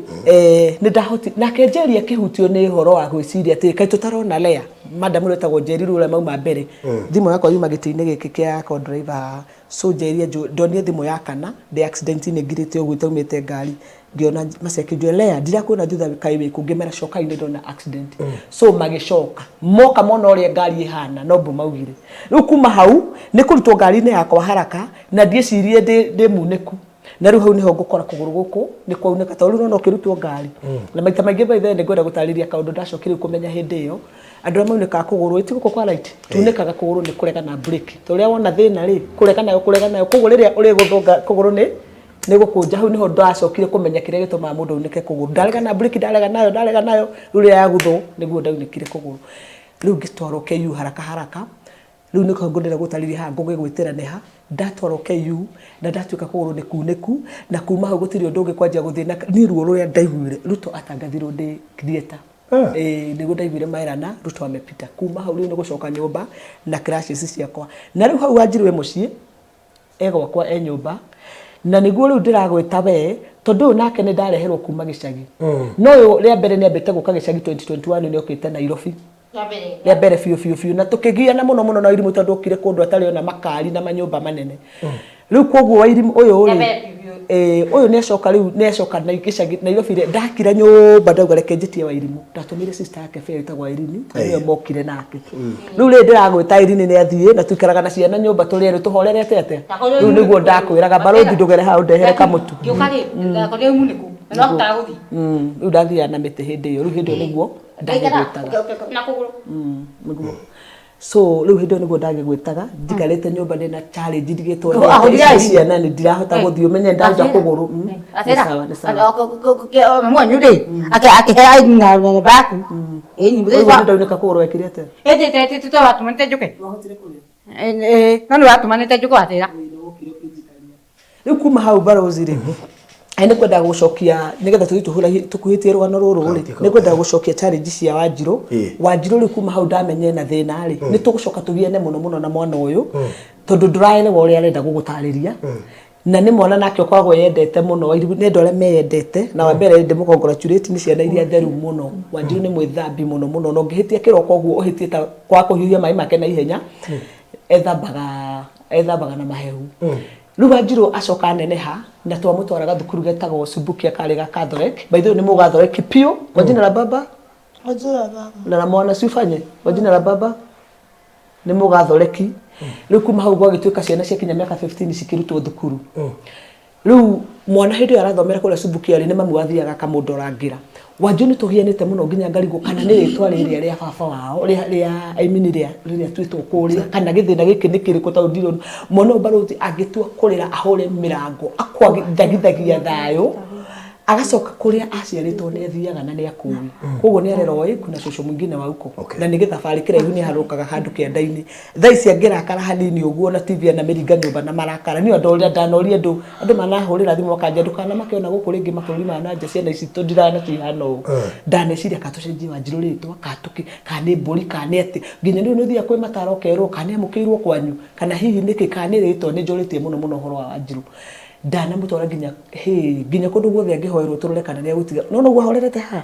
nĩ ndahoti, nake Njeri akĩhutio nĩ ũhoro wa gwĩciria atĩ kaĩ tũtarona Lea, madam ũrĩa wĩtagwo Njeri rĩu ũrĩa mauma mbere. Thimũ yakwa yuma gĩtĩ-inĩ gĩkĩ kĩa co-driver haha. So Njeri ndonire thimũ ya kana ndĩ accident-inĩ ngirĩte ũguo itaumĩte ngari. Ngĩona Mercy akĩnjĩra Lea ndirakuona thutha kaĩ wĩkũ, ngĩmera cokai nĩ ndona accident. So magĩcoka moka mona ũrĩa ngari ĩhana no mbu maugire. Rĩu kuma hau nĩ kũrutwo ngari-inĩ yakwa haraka na ndiecirie ndĩ munĩku. Na rĩu hau nĩho ngũkora kũgũrũ gũkũ nĩ kwaunĩka tondũ rĩu nona ũkĩrutwo ngari. Na maita maingĩ by the way nĩ ngwenda gũtarĩria kaũndũ ndacokire rĩu kũmenya hĩndĩ ĩyo. Andũ arĩa maunĩkaga kũgũrũ ĩ ti gũkũ kwa right tunĩkaga kũgũrũ nĩ kũrega na brake. Ta ũrĩa wona thĩna rĩ kũrega nayo kũrega nayo koguo rĩrĩa ũrĩgũthũnga kũgũrũ nĩ nĩ gũkũnja hau nĩho ndacokire kũmenya kĩrĩa gĩtũmaga mũndũ aunĩke kũgũrũ. Ndarega na brake ndarega nayo ndarega nayo rĩu rĩrĩa yagũthwo nĩguo ndaunĩkire kũgũrũ. Rĩu ngĩtwarwo KU haraka haraka rĩu nĩho ngwendete gũtarĩria haha ngũgĩgwĩtĩra nĩ ha. Ndatwarwo KU na ndatuĩka kũgũrũ nĩ kunĩku na kuma hau gũtirĩ ũndũ ũngĩ kwanjia gũthiĩ na niĩ ruo rũrĩa ndaiguire Ruto atangathirwo ndĩ theatre. Nĩguo ndaiguire maerana Ruto amepita. Kuma hau rĩu nĩ gũcoka nyũmba na crutches ciakwa. Na rĩu hau wanjirwe mũciĩ e gwakwa e nyũmba na nĩguo rĩu ndĩragwĩta we tondũ ũyũ nake nĩ ndareherwo kuma gĩcagi. No ũyũ rĩa mbere nĩ ambĩte gũka gĩcagi 2021 nĩ okĩte Nairobi. Rĩa mbere biũ biũ biũ na tũkĩgiana mũno mũno na Wairimũ tondũ okire kũndũ atarĩ ona makari na manyũmba manene. Rĩu koguo Wairimũ ũyũ rĩ, ũyũ nĩ acoka rĩu nĩ acoka na gĩcagi Nairobi rĩ, ndakira nyũmba ndauga reke njĩtie Wairimũ. Ndatũmĩire sister yake fare ĩtagwo Irene na nĩwe mokire nake. Rĩu rĩrĩ ndĩragwĩta Irene nĩ athiĩ na tũikaraga na ciana nyũmba tũrĩ erĩ tũhorerete atĩa? Rĩu nĩguo ndakwĩraga barũthi ndũgere haha ũndehere kamũtu. Rĩu ndathiaga na mĩtĩ hĩndĩ ĩyo rĩu hĩndĩ ĩyo nĩguo ndagĩgwĩtaga. Nĩguo. So rĩu hĩndĩ ĩyo nĩguo ndagĩgwĩtaga njikarĩte nyũmba ndĩna challenge ndigĩtwo nĩ atĩ ici ciana nĩ ndirahota gũthiĩ ũmenye ndanja kũgũrũ. Nĩ sawa nĩ sawa. Ũguo nĩ ndaunĩka kũgũrũ wekire atĩa? Rĩu kuma hau barũthi rĩ nĩ kwendaga gũcokia nĩgetha tũthiĩ tũkuhĩtie rũgano rũrũ rĩ nĩ kwendaga gũcokia challenge cia Wanjirũ. Wanjirũ rĩu kuma hau ndamenya ena thĩna rĩ nĩ tũgũcoka tũgiane mũno mũno na mwana ũyũ tondũ ndũraelewa ũrĩa arenda gũgũtarĩria. Na nĩ mwana nake ũkoragwo eyendete mũno, Wairimũ nĩ andũ arĩa meyendete, na wa mbere ndĩmũ congratulate nĩ ciana iria theru mũno. Wanjirũ nĩ mwĩthambi mũno mũno, na ũngĩhĩtia kĩroko ũguo ũhĩtie ta kwaga kũhiũhia maĩ make na ihenya, ethambaga ethambaga na mahehu. Rĩu Wanjirũ acoka aneneha, na twamũtwaraga thukuru getagwo Subukia karĩ ga Catholic. By the way nĩ mũgathoreki piũ, kwa jina la baba Kwa jina la baba. na la mwana si ufanye kwa jina la baba nĩ mũgathoreki. Rĩu kuma hau gwagĩtuĩka ciana ciakinya mĩaka 15 cikĩrutwo thukuru. Rĩu mwana hĩndĩ ĩyo arathomera kũrĩa Subukia rĩ, nĩ mami wathiaga akamũndorangĩra. Wanjũ nĩ tũgianĩte mũno nginya ngarigwo kana nĩ rĩtwa rĩrĩa rĩa baba wao rĩa rĩa I mean rĩa rĩrĩa twĩtwo kũrĩa kana gĩthĩna gĩkĩ nĩ kĩrĩkũ tondũ ndirĩ mwana ũyũ barũthi angĩtua kũrĩra ahũre mĩrango akwagithagithagia thayũ. Agacoka kũrĩa aciarĩtwo nĩ athiaga na nĩ akũĩ, koguo nĩ arerwo ĩ kuna cũcũ mwingine wa huko. Na nĩ gĩthabarĩ kĩraihu, nĩ aharũkaga handũ kĩanda-inĩ. Thaa ici angĩrakara hanini ũguo na TV anamĩringa nyũmba na marakara. Niĩ andũ ũrĩa ndanoria andũ manahũrĩra thimũ makanja ndũkanamake ona gũkũ rĩngĩ mabũrũri ma na nja, ciana ici tũndirana cihana ũũ. Ndaneciria kana tũcenjie Wanjirũ rĩtwa, kana tũkĩ, kana nĩ mbũri, kana nĩ atĩ nginya rĩu nĩ ũthiaga kwĩ mataro ũkerwo kana nĩ amũkĩirwo kwanyu, kana hihi nĩkĩ, kana nĩ rĩtwa. Nĩ njũrĩtie mũno mũno ũhoro wa Wanjirũ. Ndanamũtwara nginya hĩ nginya kũndũ guothe angĩhoerwo tũrore kana nĩ egũtiga. No noguo ahorerete haha,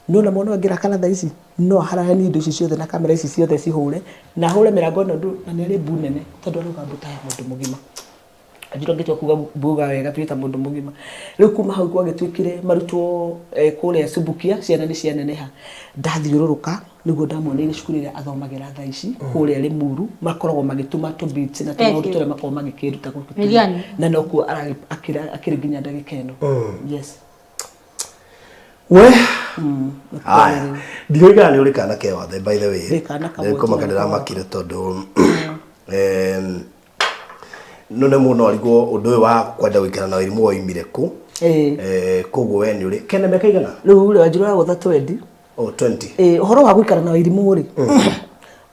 nona mwana ũyũ angĩrakara thaa ici no aharaganie indo ici ciothe na kamera ici ciothe cihũre na ahũre mĩrango ĩno ndũ, na nĩ arĩ mbu nene tondũ arauga mbu ta ya mũndũ mũgima. Anjirũ angĩtua kuga mbuga wega biũ ta mũndũ mũgima. Rĩu kuma hau gwagĩtuĩkire marutwo kũrĩa Subukia, ciana nĩ cianeneha. Ndathiũrũrũka nĩguo ndamuoneire cukuru ĩrĩa athomagĩra thaa ici kũrĩa Limuru, makoragwo magĩtuma tũ beads na tũmaũndũ tũrĩa makoragwo magĩkĩruta gũkũ, Miriam. Na nokuo akĩrĩ nginya ndagĩka ĩno. Yes. We haya, ndiũĩ kana nĩ ũrĩ kana ke wathe, by the way. Ndĩ kana kamwe. Nĩ kũmaka ndĩramakire tondũ no nĩ mũno arigwo ũndũ ũyũ wa kwenda gũikara na wĩrimũ woimire kũ. Koguo we nĩ ũrĩ kena mĩaka igana? Rĩu rĩ, Wanjirũ aragũtha 20. Oh, 20. Ũhoro wa gũikara na Wairimũ rĩ,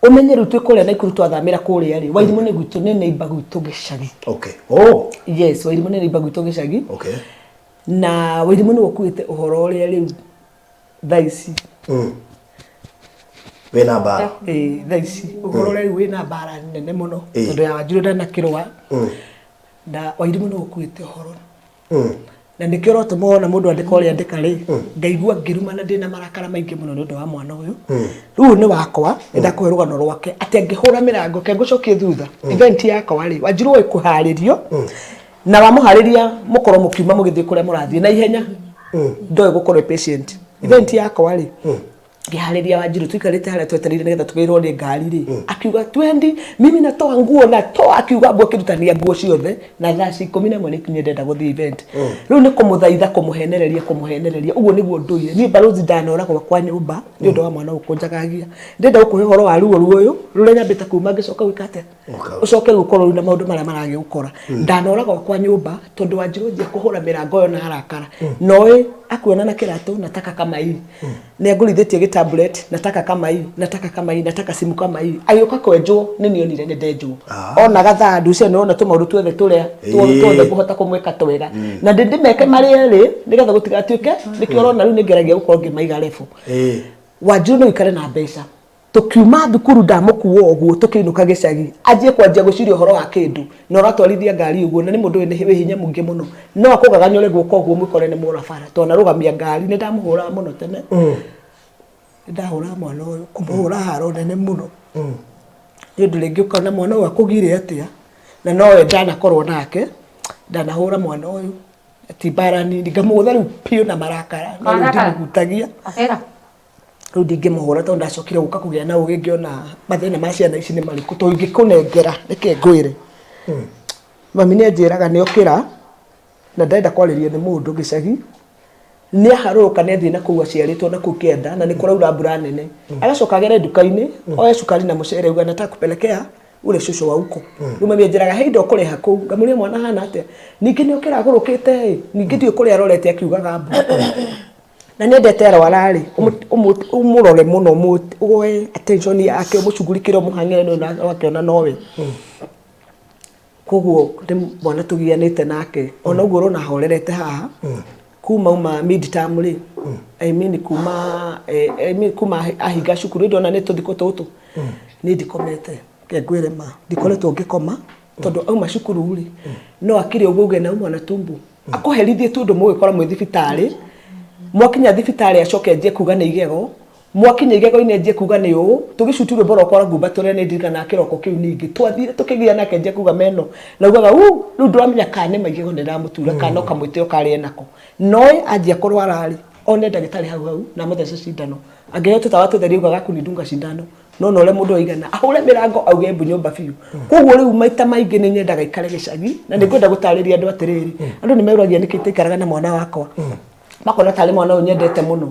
ũmenye rĩu twĩ kũrĩa Naikuru, twathamĩra kũrĩa rĩ, Wairimũ nĩ gwitũ, nĩ neighbor gwitũ gĩcagi. Okay, oh. Yes, Wairimũ nĩ neighbor gwitũ gĩcagi. Na Wairimũ nĩwe ũkuĩte ũhoro ũrĩa rĩu thaa ici. Wĩna mbara. Thaa ici ũhoro ũrĩa rĩu wĩna mbara nene mũno, tondũ ya Wanjirũ ndanakĩrũa na Wairimũ nĩwe ũkuĩte ũhoro, na nĩkĩo ũrotũma wona mũndũ andĩka ũrĩa andĩka rĩ, ngaigua ngĩruma na ndĩna marakara maingĩ mũno nĩ ũndũ wa mwana ũyũ. Rĩu nĩ wakwa, nĩ ndakũhe rũgano rwake atĩ angĩhũra mĩrango. Ke ngũcokie thutha event yakwa rĩ, Wanjirũ oĩ kũharĩrio, na wamũharĩria mũkorwo mũkiuma mũgĩthiĩ kũrĩa mũrathiĩ na ihenya. Ndoĩ gũkorwo patient. Event yakwa rĩ, ngĩharĩria Wanjirũ, tuikarĩte harĩa twetereire nĩgetha tũgĩrwo nĩ ngari rĩ, akiuga twendi mimi natoa nguo, natoa, akiuga mbu, akĩrutania nguo ciothe, na thaa ci 11 nĩ ikinye ndenda gũthiĩ event. Rĩu nĩ kũmũthaitha, kũmũhenereria, kũmũhenereria. Ũguo nĩguo ndũire niĩ barozi. Ndanora gwakwa nyũmba nĩ ũndũ wa mwana ũyũ kũnjagagia. Ndĩrenda gũkũhe ũhoro wa ruo ruoyũ rũrĩa nyambĩte kuma ngĩcoka gwĩka atĩa, ũcoke rĩu ũkorwo rĩu na maũndũ marĩa maragĩgũkora. Ndanora gwakwa nyũmba tondũ Wanjirũ njia kũhũra mĩrango ĩyo na arakara noĩ akuona na kĩratũ, nataka kama hii, nĩ angũrithĩtie gĩ tablet, nataka kama hii, nataka kama hii, nataka simu kama hii. Agĩũka kwenjwo nĩ nionire nĩ ndenjwo. Onaga thaa nducia, nĩ wona tũmaũndũ tuothe tũrĩa tuothe ngũhota kũmwĩka twega na ndĩ ndĩmeke marĩ erĩ nĩgetha gũtigatuĩke. Nĩkĩo ũrona rĩu nĩ ngeragia gũkorwo ngĩmaiga level. Wanjirũ no ikare na mbeca. Tukiuma thukuru ndamũkua ũguo tũkĩinũka gĩcagi, anjie kwanjia gwĩciria ũhoro wa kĩndũ na ũratwarithia ngari ũguo, na nĩ mũndũ wĩ hinya mũingĩ mũno, no akũgaganyũre guoko ũguo mwĩkore nĩ mwora bara twanarũgamia ngari. Nĩ ndamũhũraga mũno tene, nĩ ndahũraga mwana ũyũ, kũmũhũra haro nene mũno, nĩ ũndũ rĩngĩ ũkona mwana ũyũ akũgire atĩa, na nowe ndanakorwo nake. Ndanahũra mwana ũyũ ti mbara nini, ngamũgũtha rĩu biũ na marakara, no rĩu Marakara? ndimũhutagia. Abera. Rĩu ndingĩmũhũra tondũ ndacokire gũka kũgĩa na ũgĩ, ngĩona mathĩna ma ciana ici nĩ marĩkũ, tondũ ingĩkũnengera reke ngwĩre mami nĩ anjĩraga nĩ okĩra na ndenda kwarĩrio nĩ mũndũ gĩcagi, nĩ aharũrũka, nĩ athiĩ na kũu aciarĩtwo na kũu kĩanda, na nĩ kũraura mbura nene, agacoka agere nduka-inĩ oe cukari na mũcere, uga nataka kupelekea ule shosho wa huko. Rĩu mami anjĩraga he indo ũkũrĩha kũu, ngamũria mwana hana atĩa, ningĩ nĩ okĩra agũrũkĩte ĩ, ningĩ ndiũĩ kũrĩa arorete akiugaga mbu, na nĩ endete arwara rĩ, ũmũrore mũno, woe attention yake, ũmũcugurikĩre, ũmũhang'ĩre nĩ wakĩona nowe. Koguo nĩ mwana tũgianĩte nake ona ũguo ũrona ahorerete haha kuma uma mid term rĩ, I mean kuma I mean kuma ahinga cukuru, ndona nĩ tũthikũ tũtũ niĩ ndikomete. Reke ngwĩre ma, ndikoretwo ngĩkoma tondũ auma cukuru rĩ, no akire ũguo uge naumwa na tumbo, akũherithie tu ũndũ mũgĩkora mwĩ thibitarĩ. Mwakinya thibitarĩ acoke anjie kuga nĩ igego, mwakinya igego-inĩ anjie kuga nĩ ũũ, tũgĩcuti rwĩmbo rwakwa rwa ngumba tũrĩa nĩ ndirikanaga kĩroko kĩu. Ningĩ twathire tũkĩgia nake anjia kuga meno na ugaga u rĩu ndũramenya kana nĩ maigego nĩ ndamũtura kana no kamwĩtĩo karĩe nako. Noĩ anjia kũrwara rĩ, one ndagĩtarĩ hau hau na amũthece cindano, angĩheo tũtawa tũtheri augaga kunidunga cindano, no na ũrĩa mũndũ aigana ahũre mĩrango auge mbu nyũmba biũ. Koguo rĩu maita maingĩ nĩ nyendaga ikare gĩcagi, na nĩ ngwenda gũtarĩria andũ atĩrĩrĩ, andũ nĩ meragia nĩkĩ itaikaraga na mwana wakwa, makona tarĩ mwana ũyũ nyendete mũno.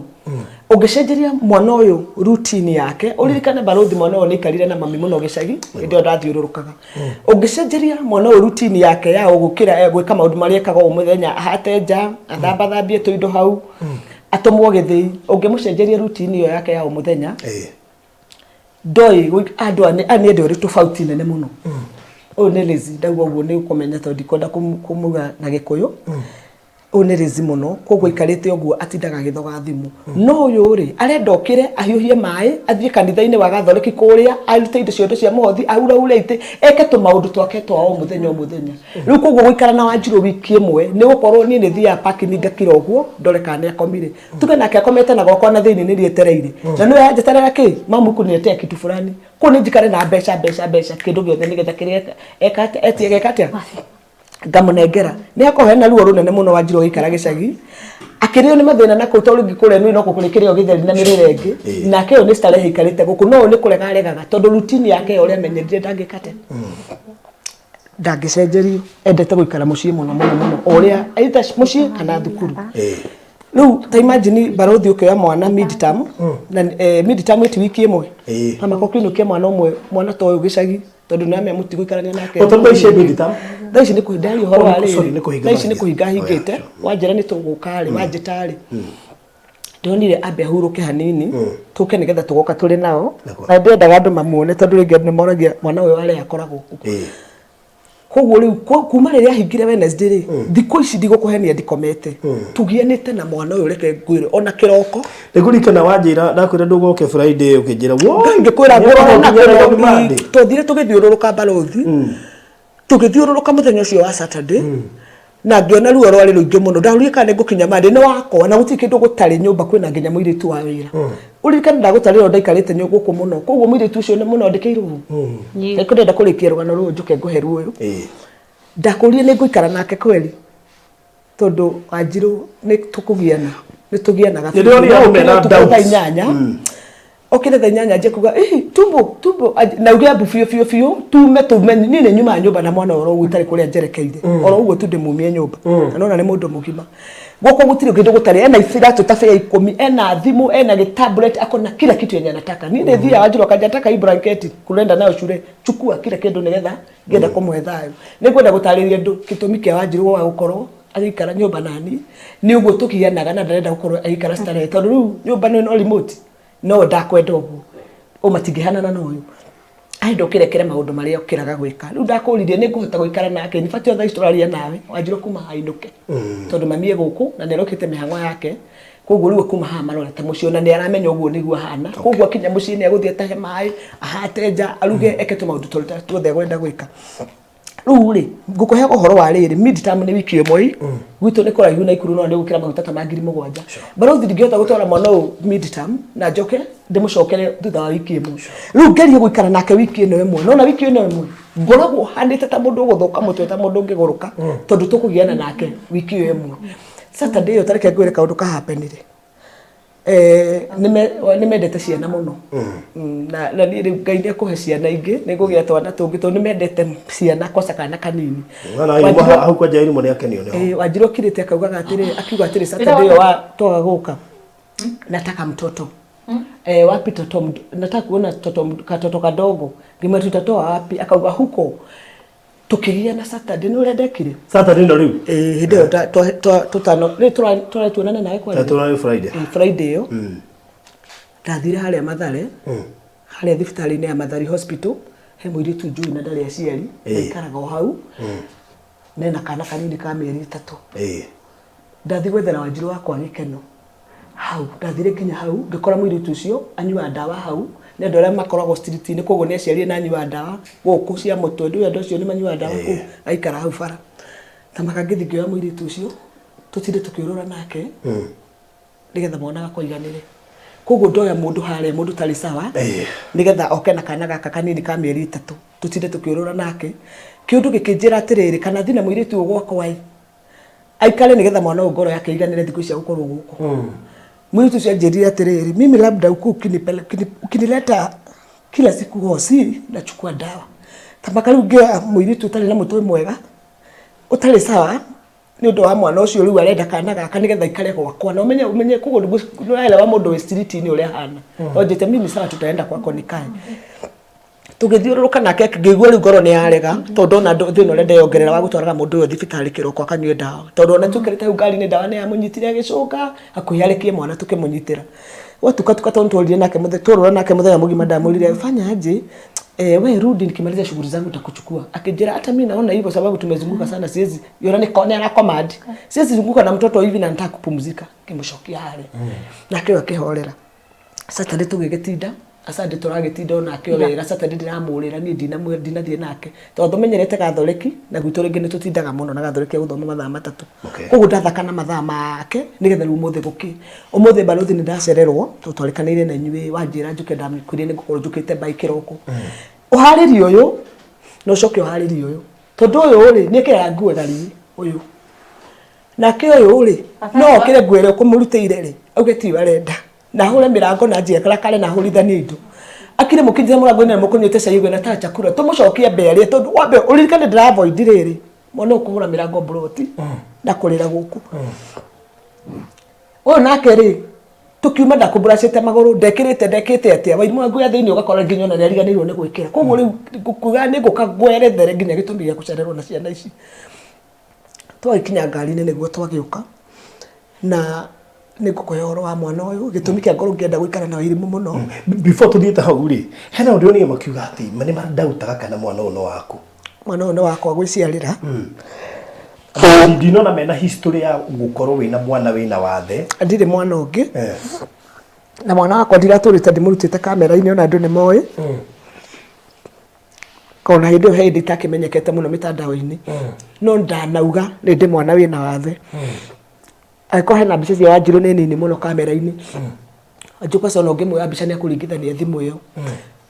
Ũngĩcenjeria mwana ũyũ routine yake, ũririkane barothi mwana ũyũ nĩaikarire na mami mũno gĩcagi, hĩndĩ ĩyo ndathiũrũrũkaga. Ũngĩcenjeria mwana ũyũ routine yake ya gũkĩra gwĩka maũndũ marĩa ekaga o mũthenya, ahate nja, athambathambie tũindo hau, atũmwo gĩthĩi, ũngĩmũcenjeria routine ĩyo yake ya o mũthenya, ndoĩ andũ aya nĩ andũ erĩ tofauti nene mũno. Ũyũ nĩ lazy, ndauga ũguo nĩ ũkũmenya tondũ ndikwenda kũmuga na Gĩkũyũ. Ũyũ nĩ lazy mũno, koguo aikarĩte ũguo atindaga agĩthoga thimũ. No ũyũ rĩ, arenda okĩre, ahiũhie maĩ, athiĩ kanitha-inĩ wa Gathoreki kũrĩa, arute indo ciothe cia mũhothi, ahurahure itĩ, eke tũmaũndũ twake twa o mũthenya o mũthenya. Rĩu koguo gũikara na Wanjirũ wiki ĩmwe, nĩ gũkorwo niĩ nĩ thiaga parking ngakira ũguo, ndore kana nĩ akomire. Tuge nake akomete na gwakwa na thĩinĩ nĩ rĩetereire. Na nĩwe anjeterera kĩ? Mamu kuniletea kitu fulani. Kũu nĩ njikare na mbeca mbeca mbeca kĩndũ gĩothe nĩgetha kĩrĩa eka atĩa, eka atĩa? Ngamũnengera. Nĩ hakoragwo hena ruo rũnene mũno Wanjirũ agĩikara gĩcagi. Akĩrĩo nĩ mathĩna na kũu tondũ rĩngĩ kũrĩa nĩ no kũrĩ kĩrĩo gĩtheri na mĩrĩre ĩngĩ. Nake ũyũ nĩ starehe aikarĩte gũkũ no ũyũ nĩ kũrega aregaga tondũ routine yake ya ũrĩa amenyerire ndangĩka atĩa? Ndangĩcenjerio. Endete gũikara mũciĩ mũno mũno mũno. O ũrĩa either mũciĩ kana thukuru. Rĩu ta imagine barothi ũkĩoya mwana mid term na mid term ĩti wiki ĩmwe. Na makwa ũkĩinũkia mwana ũmwe mwana ta ũyũ gĩcagi tondũ nĩ amenya mũtigũikarania nake. O tondũ thaa ici mid term? Thaa ici nĩ kũhinga ndaria ũhoro wa Oh, sorry, rĩrĩ. nĩ kũhinga Thaa ici nĩ maragia. kũhinga Oh, yeah, hingĩte. Wanjĩra nĩ tũgũka rĩ, wanjĩta rĩ. Ndonire ambe ahurũke hanini tũke nĩgetha tũgoka tũrĩ nao. Na ndĩrendaga andũ mamuone tondũ rĩngĩ andũ nĩ moragia mwana ũyũ arĩa akoragwo kũ. Koguo rĩu kuma rĩrĩa ahingire Wednesday rĩ, thikũ ici ndigũkũhenia ndikomete. Tũgianĩte na mwana ũyũ reke ngwĩre ona kĩroko. Nĩngũririkana wanjĩra ndakwĩra ndũgoke Friday ũkĩnjĩra woi. Ngĩkwĩra ngũrore na Nĩũroka Monday. Twathire tũgĩthiũrũrũka barothi. Tũgĩthiũrũrũka mũthenya ũcio wa Saturday. Na ngĩona ruo rwarĩ rũingĩ mũno. Ndaurie kana nĩngũkinya Monday nĩ wakwa na gũtirĩ kĩndũ gũtarĩ nyũmba kwĩna nginya mũirĩtu wa wĩra. Ũririkane ndagũtarĩra ndaikarĩte gũkũ mũno. Koguo mũirĩtu ũcio nĩ mũno ndĩkĩirwo. Reke ndĩrenda kũrĩkia rũgano rũrũ njũke ngũhe ruoyo. Ndakũririe nĩ ngũikara nake kweli. Tondũ Wanjirũ nĩ tũkũgiana. Nĩ tũgianaga. Nĩndĩronire andũ mena Ũkĩre ũtukũ thaa doubts. inyanya. Okire thaa inyanya anjie kuga ĩhi tumbo tumbo na uge ambu biũ biũ biũ tume tume niĩ nĩ nyumaga nyũmba na mwana oro ũguo itarĩ kũrĩa njerekeire oro ũguo tu ndĩmumie nyũmba na nona nĩ mũndũ mũgima gwakwa gũtirĩ kĩndũ gũtarĩ ena iratũ ta bĩa ikũmi ena thimũ ena gĩtablet akona kila kitu yenye anataka niĩ nĩ thiaga Wanjirũ akanja nataka hii blanketi kurenda nayo shule chukua kila kĩndũ nĩgetha ngĩenda kũmũhe thayũ nĩ ngwenda gũtarĩria andũ gĩtũmi kĩa Wanjirũ wa gũkorwo agĩikara nyũmba nani nĩ ũguo tũgianaga na ndarenda gũkorwo agĩikara starehe tondũ rĩu nyũmba nĩ no remote no ndakwenda ũguo o matingĩhanana na ũyũ arenda ũkĩrekere maũndũ marĩa ũkĩraga gwĩka rĩu ndakũririe nĩ ngũhota gũikara nake nĩ batiĩ thaa ici tũraria nawe Wanjirũ kuma ainũke tondũ mami e gũkũ na nĩ arokĩte mĩhang'o yake koguo rĩu kuma haha marorete mũciĩ ona nĩ aramenya ũguo nĩguo ahana koguo akinya mũciĩ nĩ agũthiĩ atahe maĩ ahate nja aruge eke tũmaũndũ tũrĩa tuothe egwenda gwĩka rĩu rĩ ngũkũhe ũhoro wa rĩrĩ mid term nĩ wiki ĩmwe ĩ gwitũ nĩ kũraihu na ikuru no nĩ gũkĩra maguta ta ma 7,000 barothi ndingĩhota gũtwara mwana ũyũ mid term na njoke ndĩmũcokere thutha wa wiki ĩmwe rĩu ngerie gũikara nake wiki ĩno ĩmwe nona wiki ĩno ĩmwe ngoragwo hanĩte ta mũndũ ũgũthũka mũtwe ta mũndũ ũngĩgũrũka tondũ tũkũgiana nake wiki ĩyo ĩmwe Saturday ĩyo tareke ngwĩre kaũndũ kahapenire nĩ mendete ciana mũno na niĩ rĩu Ngai nĩ ekũhe ciana ingĩ nĩ ngũgĩa twana tũngĩ tondũ nĩ mendete ciana kwaca kana kanini Hau kwanja irimũ nĩ akenio nĩho. Wanjirũ okirĩte akaugaga atĩrĩ akiuga atĩrĩ Saturday ĩyo wa twaga gũka nataka mtoto wapi toto nataka kuona toto katoto kadogo ngĩmwĩra tutatoa wapi akauga huko tukĩgĩa na Saturday nĩ ũrĩa ndekire Saturday no rĩu hĩndĩ ĩyo tũtano rĩu tũratuonana nawe kwani tũrarĩ Friday Friday ĩyo ndathire harĩa Mathare harĩa thibitarĩ-inĩ ya Mathari Hospital he mũirĩtu njũĩ na ndarĩ aciari aikaraga o hau nena kana kanini ka mĩeri 3 ndathi gwethera Wanjirũ wakwa gĩkeno hau ndathire nginya hau ngĩkora mũirĩtu ũcio anyuaga ndawa hau nĩ andũ arĩa makoragwo street-inĩ koguo nĩ aciarire na anyuaga ndawa gũkũ cia mũtwe ndũĩ andũ acio nĩ manyuaga ndawa kũu aikara hau bara tamaka ngĩthiĩ ngĩoya mũirĩtu ũcio tũtinde tũkĩũrũra nake nĩgetha mwana wakwa aiganĩre koguo ndoya mũndũ harĩa mũndũ tarĩ sawa nĩgetha oke na kana gaka kanini ka mĩeri 3 tũtinde tũkĩũrũra nake kĩũndũ gĩkĩnjĩra atĩrĩrĩ kana thiĩ na mũirĩtu ũyũ gwakwa ĩ aikare nĩgetha mwana ũyũ ngoro yake iganĩre thikũ ici agũkorwo gũkũ mũirĩtu ũcio anjĩrire atĩrĩrĩ mimi labda uku ukinileta kila siku hosi nachukua dawa tamaka rĩu ngĩoya mũirĩtu ũtarĩ na mũtwe mwega ũtarĩ sawa Nĩ ũndũ wa mwana ũcio rĩu arenda kana gaka nĩgetha aikare gwakwa na ũmenye ũmenye koguo nĩũraelewa mũndũ wĩ street-inĩ ũrĩa ahana. Onjĩte mimi sawa tutaenda kwako nikae. Tũgĩthiũrũrũka nake ngĩigua rĩu ngoro nĩ yarega tondũ ndona thĩna ũrĩa ndeyongerera wa gũtwaraga mũndũ ũyũ thibitarĩ kĩroko akanyue ndawa tondũ ona tũkĩrĩte hau ngari-inĩ ndawa nĩ yamũnyitire agĩcũnga hakuhĩ arĩkie mwana tũkĩmũnyitĩra. Gwatuka tuka tondũ twarire nake mũthenya twarora nake mũthenya mũgima ndamwĩrire fanya aje we rudi nikimaliza shughuli zangu nitakuchukua. Akijira hata mimi naona hivyo sababu tumezunguka sana siwezi yona ni kone ara command. Siwezi zunguka na mtoto hivi na nataka kupumzika. Ngĩmũcokia harĩa. Nake akĩhorera. Saturday tũgĩgĩtinda Sunday tũragĩtinda onake o wega Saturday ndĩramũrĩra niĩ ndinathiĩ nake tondũ tũmenyerete gathoreki na gwitũ rĩngĩ nĩ tũtindaga mũno na gathoreki gũthoma mathaa matatũ. Koguo ndathaka na mathaa make nĩgetha rĩu ũmũthĩ gũkĩ ũmũthĩ barũthi nĩ ndacererwo tondũ twarĩkanĩire na inyuĩ wanjĩra njũke ndamkwĩrire nĩ ngũkorwo njũkĩte mbai kĩroko. Ũharĩri ũyũ na ũcoke ũharĩri ũyũ tondũ ũyũ rĩ nĩ ekĩraga nguo gari ũyũ nake ũyũ rĩ no okĩre nguo ĩrĩa ũkũmũrutĩire rĩ auge tiyo arenda na hũre mĩrango na njie karakare na hũrithanie indo akire mũkinjire mũrango-inĩ na mũkũnyuĩte cai ũguo na ta chakula tũmũcokie mbere tondũ wambe ũririkane ndĩra avoid rĩrĩ mwana ũkũhũra mĩrango mburoti na kũrĩra gũkũ. Ũyũ nake rĩ tũkiuma ndakũmburacĩte magũrũ ndekĩrĩte ndekĩte atĩa waimũ nguo ya thĩinĩ ũgakora nginya ona nĩariganĩirwo nĩ gwĩkĩra koguo rĩu ngũkuga nĩ ngũka ngwerethere nginya gĩtũmi gĩa gũcererwo na ciana ici. Twagĩkinya ngari-inĩ nĩguo twagĩũka na nĩ ngũkũhe ũhoro wa mwana ũyũ gĩtũmi kĩa ngorwo ngĩenda gũikara na Wairimũ mũno. Before tũthiĩte hau rĩ hena ũndũ ũrĩa makiuga atĩ nĩ mandautaga kana mwana ũyũ nĩ waku. Mwana ũyũ nĩ wakwa gwĩciarĩra. Ndinona mena history ya gũkorwo wĩna mwana wĩna wathe. Ndirĩ mwana ũngĩ. Na mwana wakwa ndiratũrĩte ndĩmũrutĩte kamera-inĩ ona andũ nĩ moĩ. Kona hĩndĩ ĩyo he hĩndĩ itakĩmenyekete mũno mĩtandao-inĩ. No ndanauga nĩ ndĩ mwana wĩna wathe. Angĩkorwo hena mbica cia Wanjirũ nĩ nini mũno kamera-inĩ. Wanjirũ kwanza ona ũngĩmuoya mbica nĩ akũringithania thimũ ĩyo.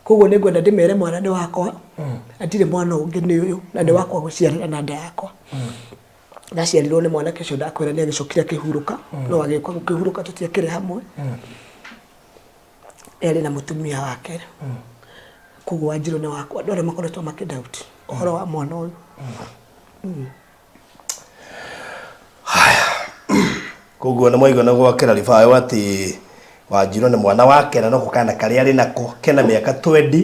Koguo nĩ ngwenda ndĩmere mwana nĩ wakwa na ndirĩ mwana ũngĩ nĩ ũyũ na nĩ wakwa gũciarĩra na nda yakwa. Ndaciarirwo nĩ mwanake ũcio ndakwĩra nĩ agĩcokire akĩhurũka no agĩũka gũkĩhurũka tũtiakĩrĩ hamwe. Yarĩ na mũtumia wake. Koguo Wanjirũ nĩ wakwa andũ arĩa makoretwo makĩdoubt ũhoro wa mwana ũyũ. Haya. Koguo nĩ mwaigua na gwakĩra ribayo atĩ Wanjirũ nĩ mwana wake na noko kana karĩa arĩ nako kena mĩaka 20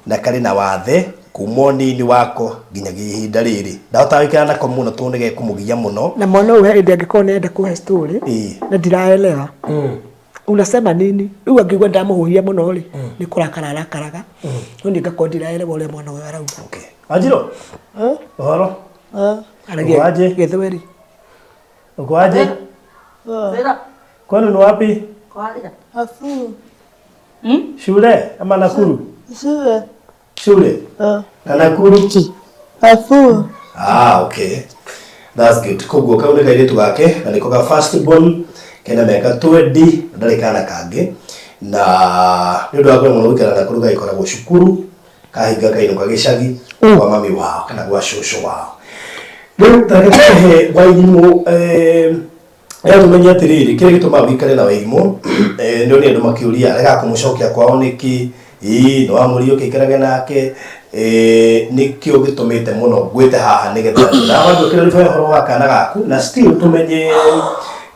na karĩ na wathe kuma ũnini wako nginyagia ihinda rĩrĩ ndahotaga gũikara nako mũno tondũ nĩ gekũmũgia mũno. Na mwana ũyũ he hĩndĩ angĩkorwo nĩ enda kũhe story na ndiraelewa. Unasema nini? Rĩu angĩigua ndamũhũhia mũno rĩ nĩ kũrakara arakaraga no niĩ ngakorwo ndiraelewa ũrĩa mwana ũyũ arauga. Okay. Wanjirũ? Ũhoro? Aragia Ukoaje? Gĩthweri. Ukoaje? Kwenu ni wapi? Afu. Shule ama Nakuru? Shule. Shule? Na Nakuru? Afu. Ah, okay. That's good. Koguo kau nĩ kairĩtu gake na nĩko ga first born kena mĩaka 20 na ndarĩ kana kangĩ na nĩ ũndũ wa kwenda mũno gũikara Nakuru gagĩkoragwo cukuru kahinga kainũka gĩcagi kwa mami wao kana gwa cũcũ wao. Rĩu ta reke tũhe Wairimũ reke tũmenye atĩrĩrĩ kĩrĩa gĩtũmaga ũikare na Wairimũ nĩ nĩ andũ makĩũria arega kũmũcokia kwao nĩkĩ ĩĩ no amũrie ũkĩikarage nake nĩkĩo gĩtũmĩte mũno ngwĩte haha nĩgetha ndawandũkĩra rĩu ũhoro wa kana gaku na still tũmenye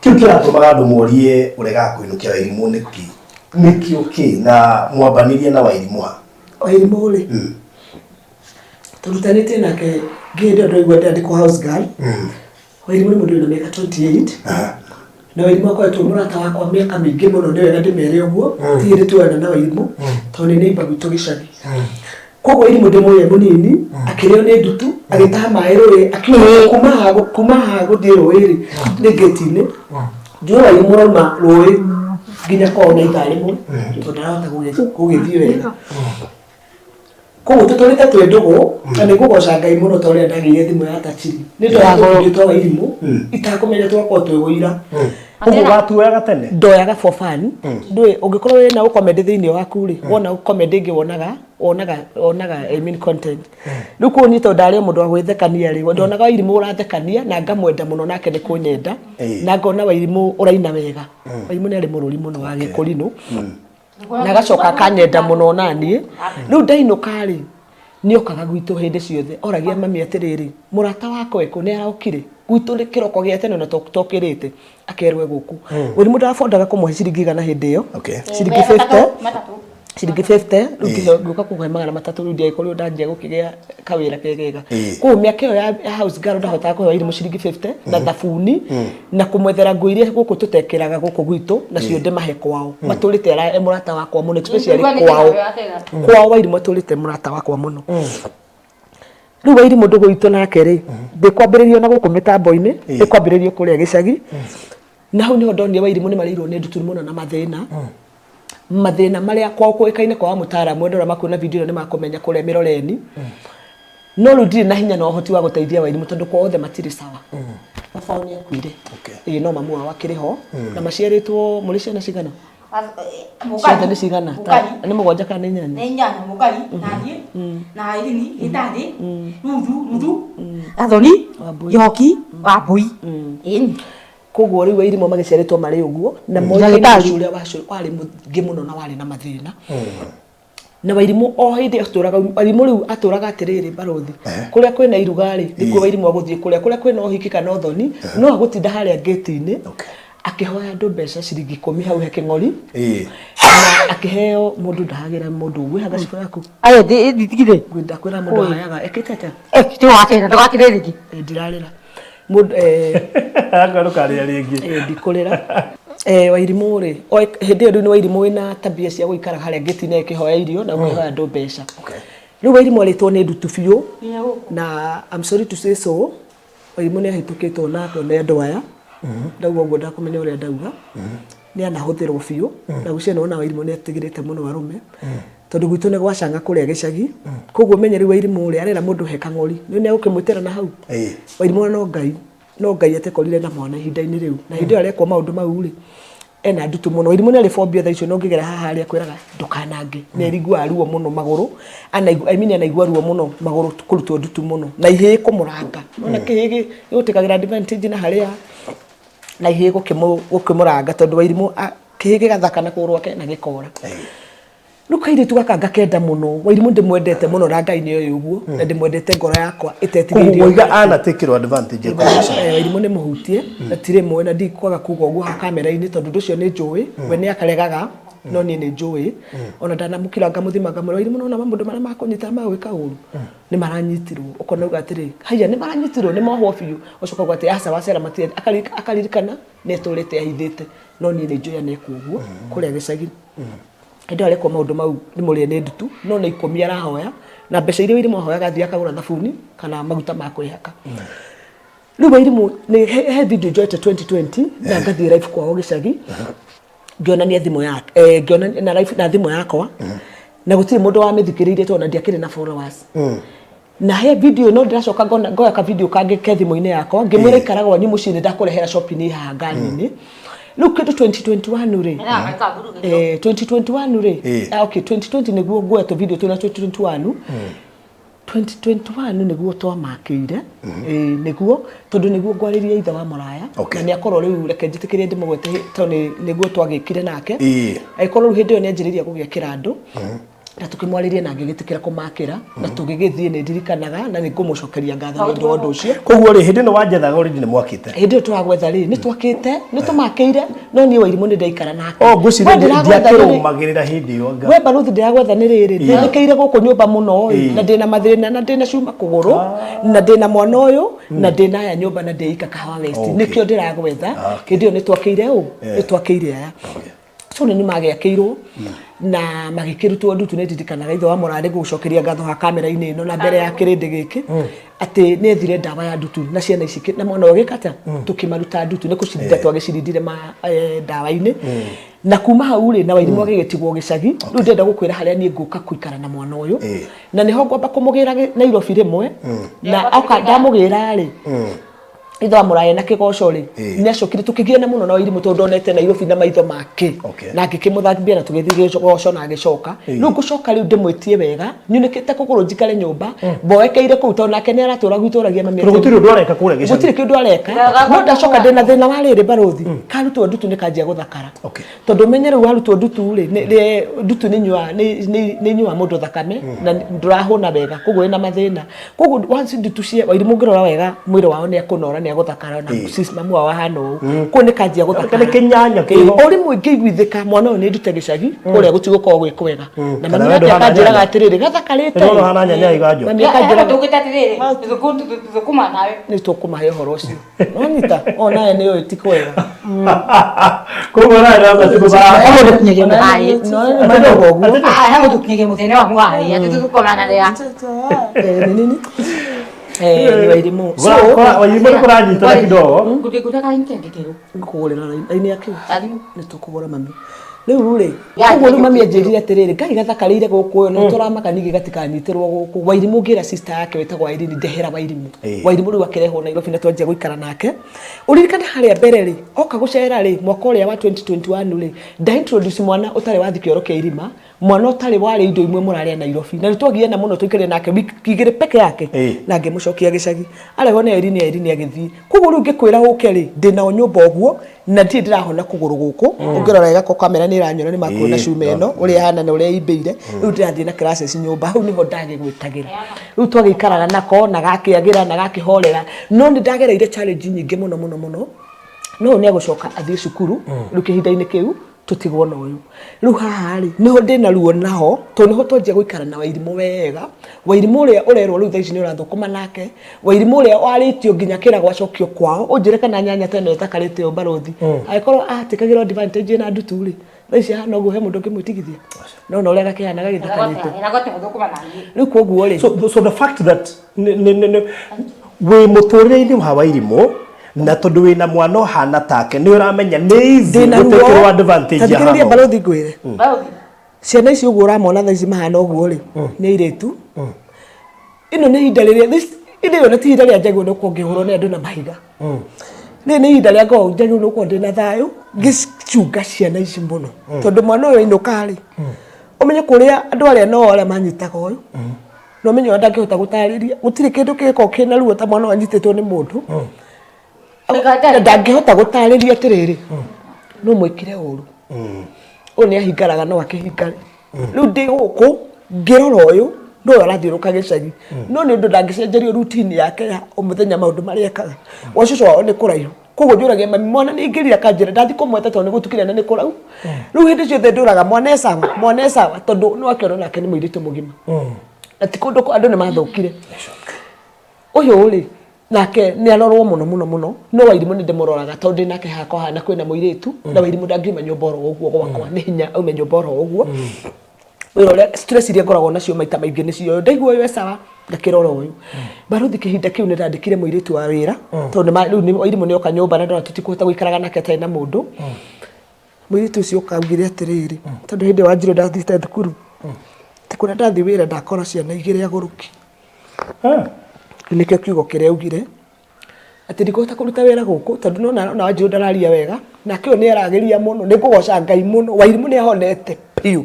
kĩu kĩratũmaga andũ morie ũregaga kũinũkia Wairimũ nĩkĩ nĩkĩo kĩ na mwambanirie na Wairimũ ha. Wairimũ rĩ tũrutanĩtie nake ngĩhĩndĩ ĩyo ndaigua ndĩrandĩkwo house girl. Wairimũ nĩ mũndũ wĩna mĩaka 28 na Wairimũ akoretwo mũrata wakwa mĩaka mĩingĩ mũno nĩ wega ndĩmere ũguo ti hĩndĩ tuonana na Wairimũ tondũ nĩ neighbor gwitũ gĩcagi. Koguo Wairimũ ndĩmũĩ e mũnini akĩrĩo nĩ ndutu agĩtaha maĩ rũĩ akiuma kuma haha gũthiĩ rũĩ rĩ nĩ ngĩti-inĩ njũĩ Wairimũ ũrauma rũĩ nginya kwao na ithaa rĩmwe tondũ ndarahota gũgĩthiĩ wega. Koguo tũtũrĩte twĩ ndũgũ na nĩ ngũgoca Ngai mũno ta ũrĩa ndagĩire thimũ ya tachiri nĩ ndoyaga twa Wairimũ itakũmenya twakorwo twĩ ũira. Koguo watuoyaga tene? Ndoyaga for fun. Ndũĩ ũngĩkorwo wĩna ũkomedi thĩinĩ waku rĩ wona comedy ĩngĩ wonaga I mean content. Rĩu kũu niĩ tondũ ndarĩ o mũndũ wa gwĩthekania rĩ ndonaga Wairimũ ũrathekania na ngamwenda mũno nake nĩ kũnyenda na ngona Wairimũ ũraina wega. Wairimũ nĩ arĩ mũrũri mũno wa gĩkũrinũ na agacoka akanyenda mũno naniĩ. Rĩu ndainũka rĩ Nĩokaga gwitũ hĩndĩ ciothe, oragia mami atĩrĩrĩ, mũrata wakwa ekũ, nĩ arokire? Gwitũ nĩ kĩroko gĩa tene ona tokĩrĩte, akerwo e gũkũ. Wĩrimũ ndabondaga kũmũhe ciringi igana hĩndĩ ĩyo, ciringi 50, ciringi 50, rĩu ngĩheo ngĩũka kũhe 300 rĩu ndiagĩkorirwo ndanjia gũkĩgĩa kawĩra kegega. Koguo mĩaka ĩyo ya house girl ndahotaga kũhe Wairimũ ciringi 50 na thabuni na kũmwethera nguo iria gũkũ tũtekĩraga gũkũ gwitũ nacio ndĩmahe kwao. Matũrĩte e mũrata wakwa mũno especially kwao. Kwao Wairimũ atũrĩte mũrata wakwa mũno. Rĩu Wairimũ ndũgũ itũ nake rĩ, ndĩkwambĩrĩrio na gũkũ mĩtambo-inĩ, ĩkwambĩrĩrio kũrĩa gĩcagi. Na hau nĩho ndonire Wairimũ nĩ marĩirwo nĩ ndutu mũno na mathĩna. Mathĩna marĩa kwao kũĩkaine kwaga mũtaaramu, andũ arĩa makuona video ĩno nĩ makũmenya kũrĩa Mĩroreni. No rĩu ndirĩ na hinya na ũhoti wa gũteithia Wairimũ tondũ kwao othe matirĩ sawa. Baba wao nĩ akuire. Ĩĩ no mamu wao akĩrĩ ho. Na maciarĩtwo mũrĩ ciana cigana? Ciothe nĩ cigana? Nĩ mũgwanja kana nĩ inyanya? Nĩ inyanya, Mũkari, na niĩ, na Irini, Gĩtarĩ, Ruthu, Ruthu, Gathoni, Njoki, Wambũi. Ĩni. Koguo rĩu Wairimũ magĩciarĩtwo marĩ ũguo na moĩkaine mũciĩ ũrĩa warĩ mũingĩ mũno na warĩ na mathĩna. Na Wairimũ o hĩndĩ atũraga, Wairimũ rĩu atũraga atĩrĩrĩ barũthi, kũrĩa kwĩna iruga rĩ, nĩkuo Wairimũ agũthiĩ kũrĩa, kũrĩa kwĩna ũhiki kana ũthoni, no agũtinda harĩa ngĩti-inĩ akĩhoya andũ mbeca ciringi ikũmi hau he kĩng'ori, na akĩheo mũndũ ndahagĩra mũndũ ũguo, ĩha gacibũ yaku. Aya nditigire. Ndakwĩra mũndũ ahayaga ekĩte atĩa? Ndũgakĩrĩra, ndũgakĩrĩre rĩngĩ. Ndirarĩra. Mũndũ Akwa ndũkarĩra rĩngĩ. Ndikũrĩra. Wairimũ rĩ, hĩndĩ ĩyo rĩu nĩ Wairimũ wĩna tabia cia gũikara harĩa ngĩti-inĩ akĩhoya irio na gũkĩhoya andũ mbeca. Rĩu Wairimũ arĩtwo nĩ ndutu biũ na I'm sorry to say so, Wairimũ nĩ ahĩtũkĩtwo nake nĩ andũ aya. Ndauga ũguo ndakũmenya ũrĩa ndauga. Nĩ anahũthĩrwo biũ na gwĩciria nĩ wona Wairimũ nĩ etigĩrĩte mũno arũme. Tondũ gwitũ nĩ gwacanga kũrĩa gĩcagi. Koguo ũmenye rĩu Wairimũ rĩ, arera mũndũ he kang'ori. Nĩ ũĩ nĩ egũkĩmwĩtĩra na hau. Wairimũ no Ngai, no Ngai atekorire na mwana ihinda-inĩ rĩu. Na hĩndĩ ĩyo arekwo maũndũ mau rĩ, ena ndutu mũno. Wairimũ nĩ arĩ phobia thaa icio na ũngĩgera haha rĩ akwĩraga ndũkanange. Nĩ ariguaga ruo mũno magũrũ. Anaigua, I mean anaigua ruo mũno magũrũ kũrutwo ndutu mũno. Na ihĩĩ kũmũranga. Nĩ wona kĩhĩĩ gĩgũtĩkagĩra advantage na harĩa na ihĩĩ gũkĩmũranga tondũ Wairimũ kĩhĩĩ gĩgathaka na kũgũrũ gwake na gĩkora. Rĩu kairĩtu gaka ngakenda mũno. Wairimũ ndĩmwendete mũno na Ngai nĩ oĩ ũguo na ndĩmwendete ngoro yakwa ĩtetigĩirie. Koguo waiga anatakĩrwo advantage Wairimũ nĩ mũhutie na ti rĩmwe na ndikwaga kuga ũguo haha kamera-inĩ tondũ ũndũ ũcio nĩ njũĩ we nĩ akaregaga no niĩ nĩ njũĩ. Ona ndanamũkĩra ngamũthima ngamwĩra Wairimũ nĩ wona maũndũ marĩa makũnyita magwĩka ũru nĩ maranyitirwo. Ũkona auga atĩrĩ haiya nĩ maranyitirwo nĩ mohwo biũ. Ũgacoka ũkauga atĩ aca wacera matirĩ akaririkana nĩ etũrĩte ahithĩte no niĩ nĩ njũĩ anekwo ũguo kũrĩa gĩcagi. Hĩndĩ ĩyo arekwo maũndũ mau nĩ mũrĩe nĩ ndutu no nĩ ikũmi arahoya na mbeca iria Wairimũ ahoyaga athiĩ akagũra thabuni kana maguta ma kwĩhaka. Rĩu Wairimũ nĩ he video njoete 2020 na ngathiĩ live kwao gĩcagi ngĩonania thimũ yake ngĩonania na live na thimũ yakwa na gũtirĩ mũndũ wamĩthikĩrĩirie tondũ ona ndiakĩrĩ na followers. Na he video ĩno ndĩracoka ngona ngoya ka video kangĩ ke thimũ-inĩ yakwa ngĩmwĩra ikara gwanyu mũciĩ nĩ ndakũrehera shopping ĩ haha ngari-inĩ. Rĩu kĩndũ 2021 rĩ, 2021 rĩ, ah, okay 2020 nĩguo nguoya tũ video tũu na 2021 2021 nĩguo twamakĩire ĩĩ nĩguo tondũ nĩguo ngwarĩria ithe wa mũraya na nĩ akorwo rĩu reke njĩtĩkĩrie ndĩmũgwete tondũ nĩguo twagĩkire nake agĩkorwo rĩu hĩndĩ ĩyo nĩ anjĩrĩria gũgĩakĩra andũ na tũkĩmwarĩria na ngĩgĩtĩkĩra kũmakĩra na tũgĩgĩthiĩ nĩ ndirikanaga na nĩ ngũmũcokeria ngatho nĩ ũndũ wa ũndũ ũcio. Koguo rĩ, hĩndĩ ĩno wanjethaga already nĩ mwakĩte? Hĩndĩ ĩyo tũragwetha rĩ, nĩ twakĩte, nĩ tũmakĩire, no niĩ Wairimũ nĩ ndaikara nake. Oh, ngwĩciria We ndĩragwetha nĩ rĩ- ndiakĩrũmagĩrĩra hĩndĩ ĩyo anga. We barũthi ndĩragwetha nĩ rĩrĩ, thĩnĩkĩire gũkũ nyũmba mũno ĩ, na ndĩna mathĩna na ndĩna cuma kũgũrũ, na ndĩna mwana ũyũ, na ndĩna aya nyũmba na ndĩ ika Kahawa West. Nĩkĩo ndĩragwetha, hĩndĩ ĩyo nĩ twakĩire ũ, nĩ twakĩire aya. So nĩ magĩakĩirwo na magĩkĩrutwo ndutu nĩ ndirikanaga ithe wa mũrarĩ gũcokeria ngatho ha kamera-inĩ ĩno na mbere ya kĩrĩndĩ gĩkĩ atĩ nĩ ethire ndawa ya ndutu na ciana ici na mwana ũyũ agĩka atĩa tũkĩmaruta ndutu nĩ kũcirinda twagĩcirindire ndawa-inĩ na kuma hau rĩ na Wairimũ agĩgĩtigwo gĩcagi rĩu ndĩrenda gũkwĩra harĩa niĩ ngũka kũikara na mwana ũyũ na nĩho ngwamba kũmũgĩra Nairobi rĩmwe na oka ndamũgĩra rĩ. Ithe wa Mũraya na kĩgoco rĩ, Ĩĩ. nĩ acokire tũkĩgiana mũno na Wairimũ tondũ ndonete Nairobi na maitho make. Okay. Na ngĩkĩmũthambia na tũgĩthiĩ gĩgoco na agĩcoka. Ĩĩ. Rĩu ngũcoka rĩu ndĩmwĩtie wega, nyunĩkĩte kũgũrũ njikare nyũmba, mboekeire kũu tondũ nake nĩ aratũra gwitũ oragia mami Tondũ atĩ- gũtirĩ ũndũ areka kũrĩa gĩcagi. Gũtirĩ kĩndũ areka. No ndacoka ndĩna thĩna wa rĩrĩ barũthi, karutwo ndutu nĩ kanjia gũthakara. Okay. Tondũ ũmenye rĩu warutwo ndutu rĩ, ndutu nĩ inyuaga nĩ inyuaga mũndũ thakame na ndũrahũna wega, koguo wĩna mathĩna. Koguo once ndutu cia Wairimũ ũngĩrora wega mwĩrĩ wao nĩ ekũnora nĩ egũthakara na Ĩĩ. sis mamu wao ahana ũũ. Koguo nĩ kanjia gũthakara. Nĩ kĩnyanya kĩho. Ĩĩ, o rĩmwe ngĩiguithĩka mwana ũyũ nĩ ndute gĩcagi kũrĩa gũtigũkorwo gwĩ kwega. Na Kana mami we nake ndũhana akanjĩraga nyanya. atĩrĩrĩ gathakarĩte. Ndĩrona ũhana nyanya iganjo. Mami akanjĩraga Tũgĩte atĩrĩrĩ, tũthũkũma nawe. nĩ tũkũmahe ũhoro ũcio. Nonyita onawe nĩ ũĩ ti kwega. Koguo nawe ndĩramenya ti kũbara. Tũkinyagia mũharĩ. Managa ũguo. Ah, hago tũkinyagia mũthenya wa mũharĩ. Atĩ tũthũkũma na rĩa. Nĩ nini? Nĩ Wairimũ. So, Wairimũ nĩ kũranyitana kidogo. Ngũtaka nkengekero. Ngũkũgũrĩra raini ya kĩ? Thimũ. Nĩ tũkũgũra mami. Rĩu rĩ, Ya, koguo rĩu mami ya. anjĩrire atĩrĩrĩ, Ngai gathakarĩire gũkũ ũyũ, na tũramaka ningĩ gatikanyitĩrwo gũkũ. Wairimũ ngĩra sister yake wĩtagwo Irene ndehera Wairimũ. Ĩĩ. Wairimũ rĩu akĩrehwo Nairobi na twanjia gũikara nake. Ũririkane harĩa mbere rĩ, oka gũcera rĩ, mwaka ũrĩa wa 2021 rĩ, nda introduce mwana ũtarĩ wathi kĩoro kĩa irima, mwana ũtarĩ warĩ indo imwe mũrarĩa Nairobi. Na nĩtwagiana mũno tũikarire nake wiki igĩrĩ peke yake. Ĩĩ. Na ngĩmũcokia gĩcagi. Arehwo nĩ Irene, Irene agĩthiĩ. Koguo rĩu ngĩkwĩra ũke rĩ, ndĩnao nyũmba ũguo, na ndirĩ ndĩrahona kũgũrũ gũkũ. Ũngĩrora wega ko kamera nĩ ĩranyona nĩ makuona Ĩĩ, cuma ĩno, ũrĩa ĩhana na ũrĩa ĩimbĩire. Rĩu ndĩrathiĩ na crutches nyũmba, hau nĩho ndagĩgwĩtagĩra. Rĩu twagĩikaraga nako, na gakĩagĩra, na gakĩhorera. No nĩ ndagereire challenge nyingĩ mũno mũno mũno. No ũyũ nĩ egũcoka athiĩ cukuru, rĩu kĩhinda-inĩ kĩu tũtigwo na ũyũ. Rĩu haha rĩ, nĩho ndĩna ruo naho, tondũ nĩho twanjia gũikara na Wairimũ wega. Wairimũ ũrĩa ũrerwo rĩu thaa ici nĩ ũrathũkũma nake, Wairimũ ũrĩa warĩtio nginya kĩragwo acokio kwao, ũnjĩre kana nyanya ta ĩno ĩtakarĩte ũũ barũthi. Angĩkorwo atikagĩrwo advantage ĩna ndutu rĩ, thaa ici ahana ũguo he mũndũ ũngĩmwĩtigithia. No na ũrĩa gakĩhana gagĩthakarĩte. Ĩragote gũthũkũma na niĩ. Rĩu koguo rĩ, So the fact that wĩ mũtũrĩre-inĩ wa Wairimũ na tondũ wĩna mwana ũhana take nĩ ũramenya nĩ easy ndĩna ruo. gũtĩkĩrwo advantage Ta thikĩrĩria ahana ũguo. barũthi ngwĩre. Barũthi. Ciana ici ũguo ũramona thaa ici mahana ũguo rĩ, nĩ airĩtu. Ĩno nĩ ihinda rĩrĩa ĩndĩ ĩyo nĩ ti ihinda rĩa njagĩrĩirwo nĩ gũkorwo ngĩhũrwo nĩ andũ na mahiga. Rĩrĩ nĩ ihinda rĩa ngoragwo njagĩrĩirwo nĩ gũkorwo ndĩna thayũ, ngĩcunga ciana ici mũno. Tondũ mwana ũyũ ainũka rĩ, ũmenye kũrĩa andũ arĩa no arĩa manyitaga ũyũ, na ũmenye ũrĩa ndangĩhota gũtarĩria. Gũtirĩ kĩndũ kĩngĩkorwo kĩna ruo ta mwana ũyũ anyitĩtwo nĩ mũndũ. Na ndangĩhota gũtarĩria atĩrĩrĩ, no mwĩkire ũru. Ũyũ nĩ ahingaraga no akĩhingare. Rĩu ndĩ gũkũ ngĩrora ũyũ, no ũyũ arathiũrũrũka gĩcagi. No nĩ ũndũ ndangĩcenjerio routine yake ya o mũthenya maũndũ marĩa ekaga. Gwa cũcũ wao nĩ kũraihu. Koguo njũragia mami mwana nĩ aingĩrire akanjĩra ndathiĩ kũmweta tondũ nĩ gũtukire na nĩ kũraihu. Rĩu hĩndĩ ciothe ndũraga mwana e sawa, mwana e sawa tondũ nĩ wakĩona nake nĩ mũirĩtu mũgima. Na ti kũndũ andũ nĩ mathũkire. Ũyũ rĩ, nake nĩ arorwo mũno mũno mũno, no Wairimũ nĩ ndĩmũroraga tondũ ndĩ nake hakwa hana kwĩna mũirĩtu, na Wairimũ ndangiuma nyũmba oro ũguo gwakwa, nĩ hinya aume nyũmba oro ũguo. Wĩra ũrĩa stress iria ngoragwo nacio maita maingĩ nĩcio ũyũ, ndaigua ũyũ e sawa, ngakĩrora ũyũ. Barũthi kĩhinda kĩu nĩ ndandĩkire mũirĩtu wa wĩra, tondũ rĩu Wairimũ nĩ oka nyũmba na ndona tũtikũhota gũikaraga nake atarĩ na mũndũ. Mũirĩtu ũcio oka augire atĩrĩrĩ, tondũ hĩndĩ ĩyo Wanjirũ ndathiĩte thukuru, ti kũrĩa ndathiĩ wĩra ndakora ciana igĩrĩ agũrũki. Nĩkĩo kiugo kĩrĩa augire, atĩ ndikũhota kũruta wĩra gũkũ tondũ nona ona Wanjirũ ndararia wega, nake ũyũ nĩ arageria mũno, nĩ ngũgoca Ngai mũno, Wairimũ nĩ ahonete biũ.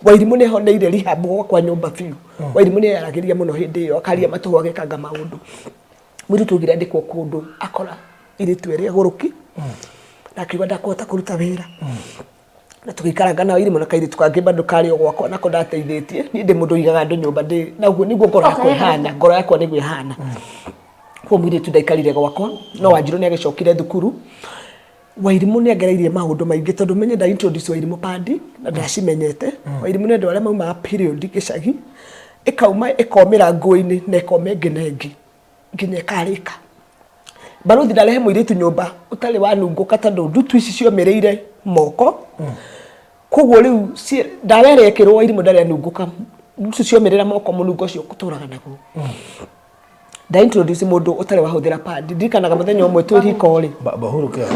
Wairimũ nĩ ahoneire rehab gwakwa nyũmba biũ. Wairimũ nĩ arageria mũno hĩndĩ ĩyo, akaria matũhũ agekanga maũndũ. Mũirĩtu augire andĩkwo kũndũ akora irĩtu erĩ agũrũki, na akiuga ndakũhota kũruta wĩra. Na tũgĩikaranga na Wairimũ na kairĩtu kangĩ bado karĩ o gwakwa nako ndateithĩtie. Niĩ ndĩ mũndũ ũigaga andũ nyũmba ndĩ na ũguo nĩguo ngoro yakwa ĩhana, ngoro yakwa nĩguo ĩhana. Koguo mũirĩtu ndaikarire gwakwa, no Wanjirũ nĩ agĩcokire thukuru. Wairimũ nĩ angereirie maũndũ maingĩ tondũ menye nda introduce Wairimũ pandi na ndacimenyete. Wairimũ nĩ andũ arĩa maumaga period gĩcagi, ĩkauma ĩkomĩra nguo-inĩ na ĩkoma ĩngĩ na ĩngĩ nginya ĩkarĩka. Barũthi ndarehe mũirĩtu nyũmba ũtarĩ wanungũka tondũ ndutu ici ciomĩrĩire moko. Koguo rĩu ndawa ĩrĩa ĩkĩrwo Wairimũ ndarĩ anungũka, ndutu ciomĩrĩra moko mũnungo ũcio ũtũraga naguo. Nda introduce mũndũ ũtarĩ wahũthĩra pad. Ndirikanaga mũthenya ũmwe twĩ riko rĩ. Bahuru kĩa.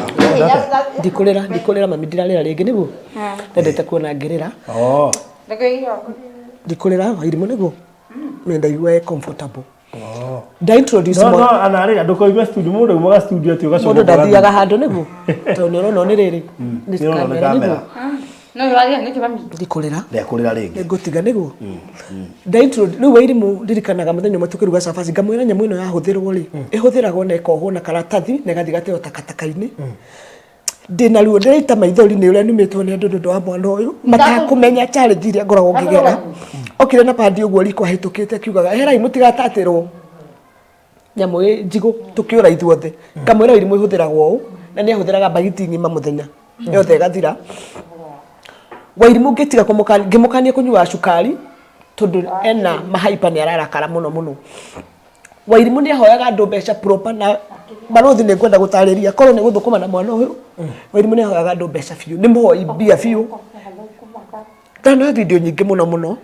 Ndikũrĩra, mami ndirarĩra rĩngĩ nĩguo. Ndendete kuona ngĩrĩra. Ndikũrĩra Wairimũ nĩguo. Nĩ ndaigua e comfortable. Nda introduce No, no, anarĩra ndũkoime studio, mũndũ aumaga studio atĩ ũgacoka. Mũndũ ndathiaga handũ nĩguo tondũ nĩ ũrona nĩ rĩrĩ nĩ Nĩ ũrona nĩ kamera nĩguo. kamera. No warĩra nĩkĩ mami? Ndikũrĩra. Ndekũrĩra rĩngĩ. Ngũtiga nĩguo. Nda introduce rĩu Wairimũ, ndirikanaga mũthenya ũmwe tũkĩruga cabaci, ngamwĩra nyamũ ĩno yahũthĩrwo rĩ, ĩhũthĩragwo na ĩkohwo na karatathi na ĩgathiĩ gateo takataka-inĩ. Ndĩna ruo, ndĩraita maithori nĩ ũrĩa numĩtwo nĩ andũ nĩ ũndũ wa mwana ũyũ, matakũmenya challenge iria ngoragwo ngĩgera. Okire na pandi ũguo riko ahĩtũkĩte akiugaga, eherai mũtigatatĩrwo nyamũ ĩ njigũ, tũkĩũra ithuothe. Ngamwĩra Wairimũ ĩhũthĩragwo ũũ, na nĩ ahũthĩraga mbagiti ng'ima mũthenya yothe ĩgathira. Wairimũ ngĩtiga kũmũkania, ngĩmũkania kũnyuaga cukari tondũ ena mahaipa, nĩ ararakara mũno mũno. Wairimũ nĩ ahoyaga andũ mbeca proper, na barũthi nĩ ngwenda gũtarĩria korwo nĩ gũthũkũma na mwana ũyũ. Wairimũ nĩ ahoyaga andũ mbeca biũ, nĩ mũhoi mbia biũ. Ndanoya video nyingĩ mũno mũno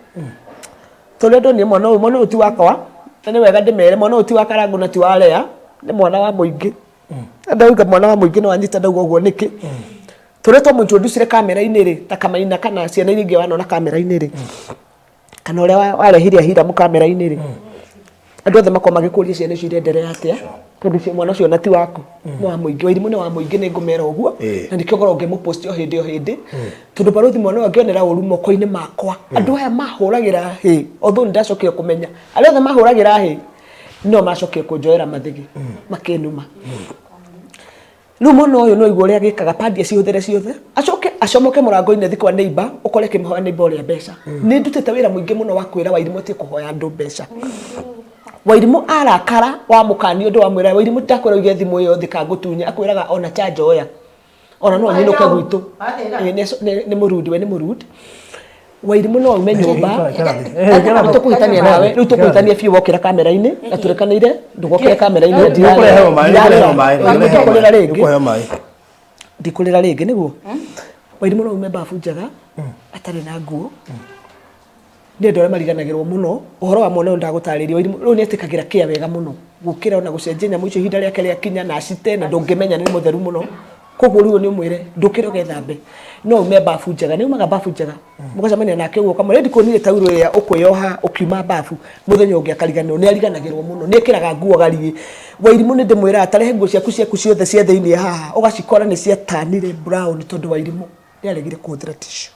tondũ ndonire mwana ũyũ, mwana ũyũ ti wakwa, na nĩ wega ndĩmere mwana ũyũ ti wa Karangũ na ti wa Lea, nĩ mwana wa mũingĩ. Na ndauga mwana wa mũingĩ, no wanyita ndauga ũguo nĩkĩ? Tũrĩa twamũintroducire kamera-inĩ rĩ, ta Kamaina kana ciana iria ingĩ wanona kamera-inĩ rĩ, kana ũrĩa warehire Ahiramu kamera-inĩ rĩ, andũ othe makorwo magĩkũria ciana icio irenderea atĩa, tondũ mwana ũcio ona ti waku, nĩ wa mũingĩ. Wairimũ nĩ wa mũingĩ, nĩ ngũmera ũguo. Na nĩkĩo ngoragwo ngĩmũpost o hĩndĩ o hĩndĩ, tondũ barũthi mwana ũyũ angĩonera ũru moko-inĩ makwa, andũ aya mahũragĩra hĩ, although nĩ ndacokire kũmenya arĩa othe mahũragĩra hĩ no macokire kũnjoera mathĩgĩ makĩnuma. Rĩu mwana ũyũ no igua ũrĩa agĩkaga, pandi acihũthĩre ciothe, acoke acomoke mũrango-inĩ athiĩ kwa neighbor, ũkore akĩmũhoya neighbor ũrĩa mbeca. Nĩ ndutĩte wĩra mũingĩ mũno wa kwĩra Wairimũ atige kũhoya andũ mbeca. Wairimũ arakara wamũkania ũndũ wamwĩra, Wairimũ, ndakwĩra ũige thimũ ĩyo thĩ ka ngũtunye, akwĩraga ona charger oya, ona no nyinũke gwitũ. Ĩĩ, nĩ mũrundi, we nĩ mũrundi. Wairimũ no aume nyũmba. Rĩu tũkũhĩtania nawe, rĩu tũkũhĩtania biũ wokĩra kamera-inĩ, na tũrekanĩire ndũgokĩre kamera-inĩ. Nĩũkũreherwo maĩ, nĩũkũreherwo maĩ. Wairimũ, ndikũrĩra rĩngĩ. Nĩũkũheo maĩ. Ndikũrĩra rĩngĩ nĩguo. Wairimũ no ume babu njega atarĩ na nguo. Nĩ andũ arĩa mariganagĩrwo mũno ũhoro wa mwana ũyũ. Ndagũtarĩria, Wairimũ rĩu nĩ etĩkagĩra kĩa wega mũno gũkĩra ona gũcenjia nyamũ icio ihinda rĩake rĩakinya na acite, na ndũngĩmenya, nĩ mũtheru mũno. Koguo rĩu nĩ ũmwĩre ndũkĩre ũgethambe, no ume babu njega, nĩ umaga babu njega, mũgacemania nake ũguo ũkamwĩra, ndikuonire taurũ ĩrĩa ũkwĩyoha ũkiuma babu. Mũthenya ũngĩ akariganĩrwo, nĩ ariganagĩrwo mũno, nĩ ekĩraga nguo gariĩ. Wairimũ nĩ ndĩmwĩraga tarehe nguo ciaku ciothe cia thĩiniĩ haha, ũgacikora nĩ ciatanire brown, tondũ Wairimũ nĩ aregire kũhũthĩra tissue.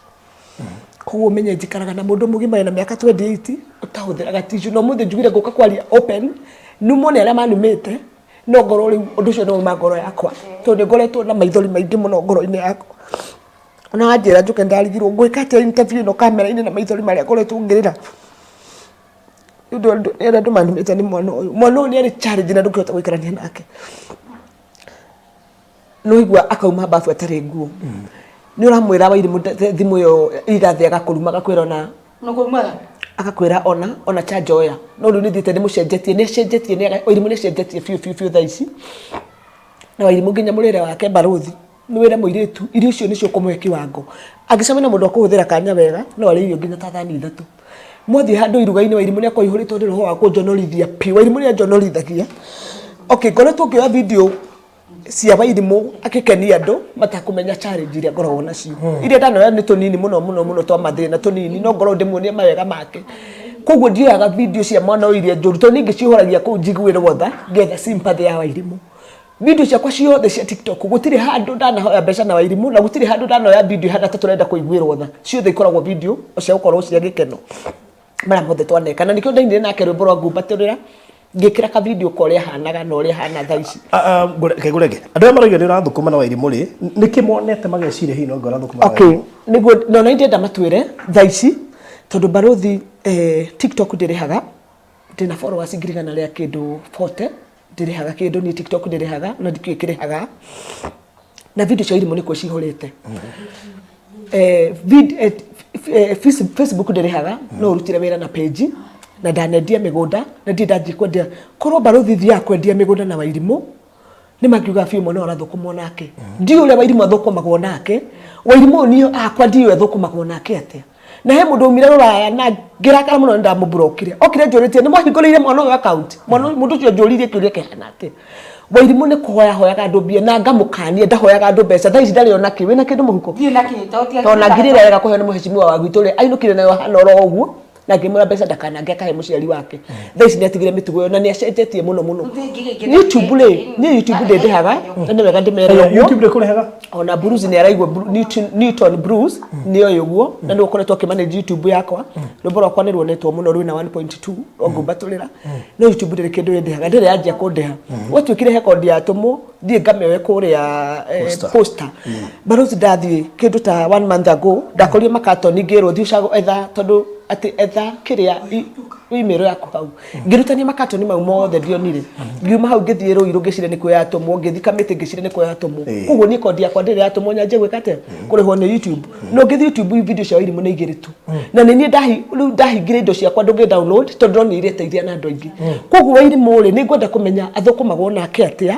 Koguo ũmenye njikaraga na mũndũ mũgima ena mĩaka 28 ũtahũthĩraga tissue. Na ũmũthĩ njugire ngũka kwaria open, numwo nĩ arĩa manumĩte, no ngorwo rĩu ũndũ ũcio nĩ wauma ngoro yakwa, tondũ nĩ ngoretwo na maithori maingĩ mũno ngoro-inĩ yakwa. Ona wanjĩra njũke ndarigirwo ngwĩka atĩa interview ĩno kamera-inĩ na maithori marĩa ngoretwo ngĩrĩra. Nĩ ũndũ nĩ arĩa andũ manumĩte nĩ mwana ũyũ. Mwana ũyũ nĩ arĩ challenge na ndũngĩhota gũikarania nake. No igua akauma babu atarĩ nguo, nĩ ũramwĩra Wairimũ thimũ ĩyo igathe, agakũruma, agakwĩra ona Nũkũrumaga. Agakwĩra ona charger oya. No rĩu nĩ thiĩte ndĩmũcenjetie, nĩ acenjetie, Wairimũ nĩ acenjetie biũ biũ biũ thaa ici. Na Wairimũ nginya mũrĩre wake, barũthi, nĩ wĩre mũirĩtu irio icio nĩcio ũkũmũhe kiwango. Angĩcemania na mũndũ akũhũthĩra kanya wega, no arĩe irio nginya ta thani ithatũ. Mwathiĩ handũ iruga-inĩ, Wairimũ nĩ akorwo aihũrĩtwo nĩ roho wa kũnjonorithia biũ. Wairimũ nĩ anjonorithagia. Okay, ngoretwo ngĩoya video cia Wairimũ akĩkenia andũ matakũmenya challenge iria ngoragwo nacio. Iria ndanoya nĩ tũnini mũno mũno mũno twa mathĩna tũnini, no ngorwo ndĩmuonie mawega make. Koguo ndioyaga video cia mwana ũyũ iria njũru, tondũ ningĩ ciũhoragia kũu njiguĩrwo tha, ngetha sympathy ya Wairimũ. Video ciakwa ciothe cia TikTok, gũtirĩ handũ ndanahoya mbeca na Wairimũ, na gũtirĩ handũ ndanoya video ihana ta tũrenda kũiguĩrwo tha. Ciothe ikoragwo video cia gũkorwo cia gĩkeno marĩa mothe twaneka, na nĩkĩo ndainire nake rwĩmbo rwa ngumbatĩrĩra, ngĩkĩra ka video ka ũrĩa ahanaga na ũrĩa ahana thaa ici. Kegũrenge andũ arĩa marauga nĩ ũrathũkũma na Wairimũ rĩ, nĩkĩ monete mageciria hihi no anga ũrathũkũma na Okay, nĩguo na ona ndĩrenda matwĩre thaa ici, tondũ barũthi, TikTok ndĩrĩhaga. Ndĩna followers 100,000 rĩa kĩndũ 40, ndĩrĩhaga kĩndũ niĩ. TikTok ndĩrĩhaga na ndikĩũĩ kĩrĩhaga, na video cia Wairimũ nĩkuo cihũrĩte. Facebook ndĩrĩhaga, no ũrutire wĩra na page, na ndanendia mĩgũnda na ndirĩ ndathiĩ kwendia. Korwo barũthi thiaga kwendia mĩgũnda na Wairimũ, nĩ makiuga biũ mwana ũyũ arathũkũmwo nake. Ndiũĩ ũrĩa Wairimũ athũkũmagwo nake. Wairimũ ũyũ niĩ hakwa ndiũĩ athũkũmagwo nake atĩa. Na he mũndũ umire rũraya na ngĩrakara mũno, nĩ ndamũmburokire. Okire njũrĩtie, nĩ mwahingũrĩire mwana ũyũ account? Mwana ũyũ, mũndũ ũcio njũririe kĩũria kĩhana atĩa? Wairimũ nĩ kũhoya hoyaga andũ mbia, na ngamũkania ndahoyaga andũ mbeca. Thaa ici ndarĩ ona kĩ. Wĩna kĩndũ mũhuko? Ndirĩ na kĩ, tondũ Tondũ na ngiri ĩrĩa yega kũheo nĩ mũhecimiwa wa gwitũ rĩ, ainũkire nayo hana oro ũguo. Na ngĩmwĩra mbeca ndakanange akahe mũciari wake. Thaa ici nĩ atigire mĩtugo ĩyo na nĩ acenjetie mũno mũno. YouTube rĩ, niĩ YouTube ndĩndĩhaga, na nĩ wega ndĩmere ũguo. YouTube ndĩkũrĩhaga? Ona Bruce nĩ araigua Newton Bruce nĩ oĩ ũguo, na nĩwe ũkoretwo akĩmanage YouTube yakwa. Rwĩmbo rwakwa nĩ ruonetwo mũno, rwĩna 1.2 rwangumbatũrĩra. No YouTube ndĩrĩ kĩndũ ĩndĩhaga, ndĩrĩ yanjia kũndĩha. Gwatuĩkire he kondi yatũmwo thiĩ ngamĩoe kũrĩa Posta. Posta. Barozi ndathiĩ kĩndũ ta one month ago, ndakorire makatoni ngĩrwo thiĩ ũcagũ etha, tondũ atĩ etha kĩrĩa email yaku hau. Ngĩrutania makatoni mau mothe ndionire. Ngiuma hau ngĩthiĩ Rũirũ ngĩciria nĩkuo yatũmwo, ngĩthiĩ Kamĩtĩ ngĩciria nĩkuo yatũmwo. Koguo niĩ kondi yakwa ndĩrĩ yatũmwo nyanjie gwĩka atĩa? Kũrĩhwo nĩ YouTube. No ngĩthiĩ YouTube video cia Wairimũ nĩ igĩrĩ tu. Na nĩ niĩ rĩu ndahingire indo ciakwa ndũngĩ download tondũ ndonire ireteithia na andũ aingĩ. Koguo Wairimũ rĩ, nĩ ngwenda kũmenya athũkũmagwo nake atĩa,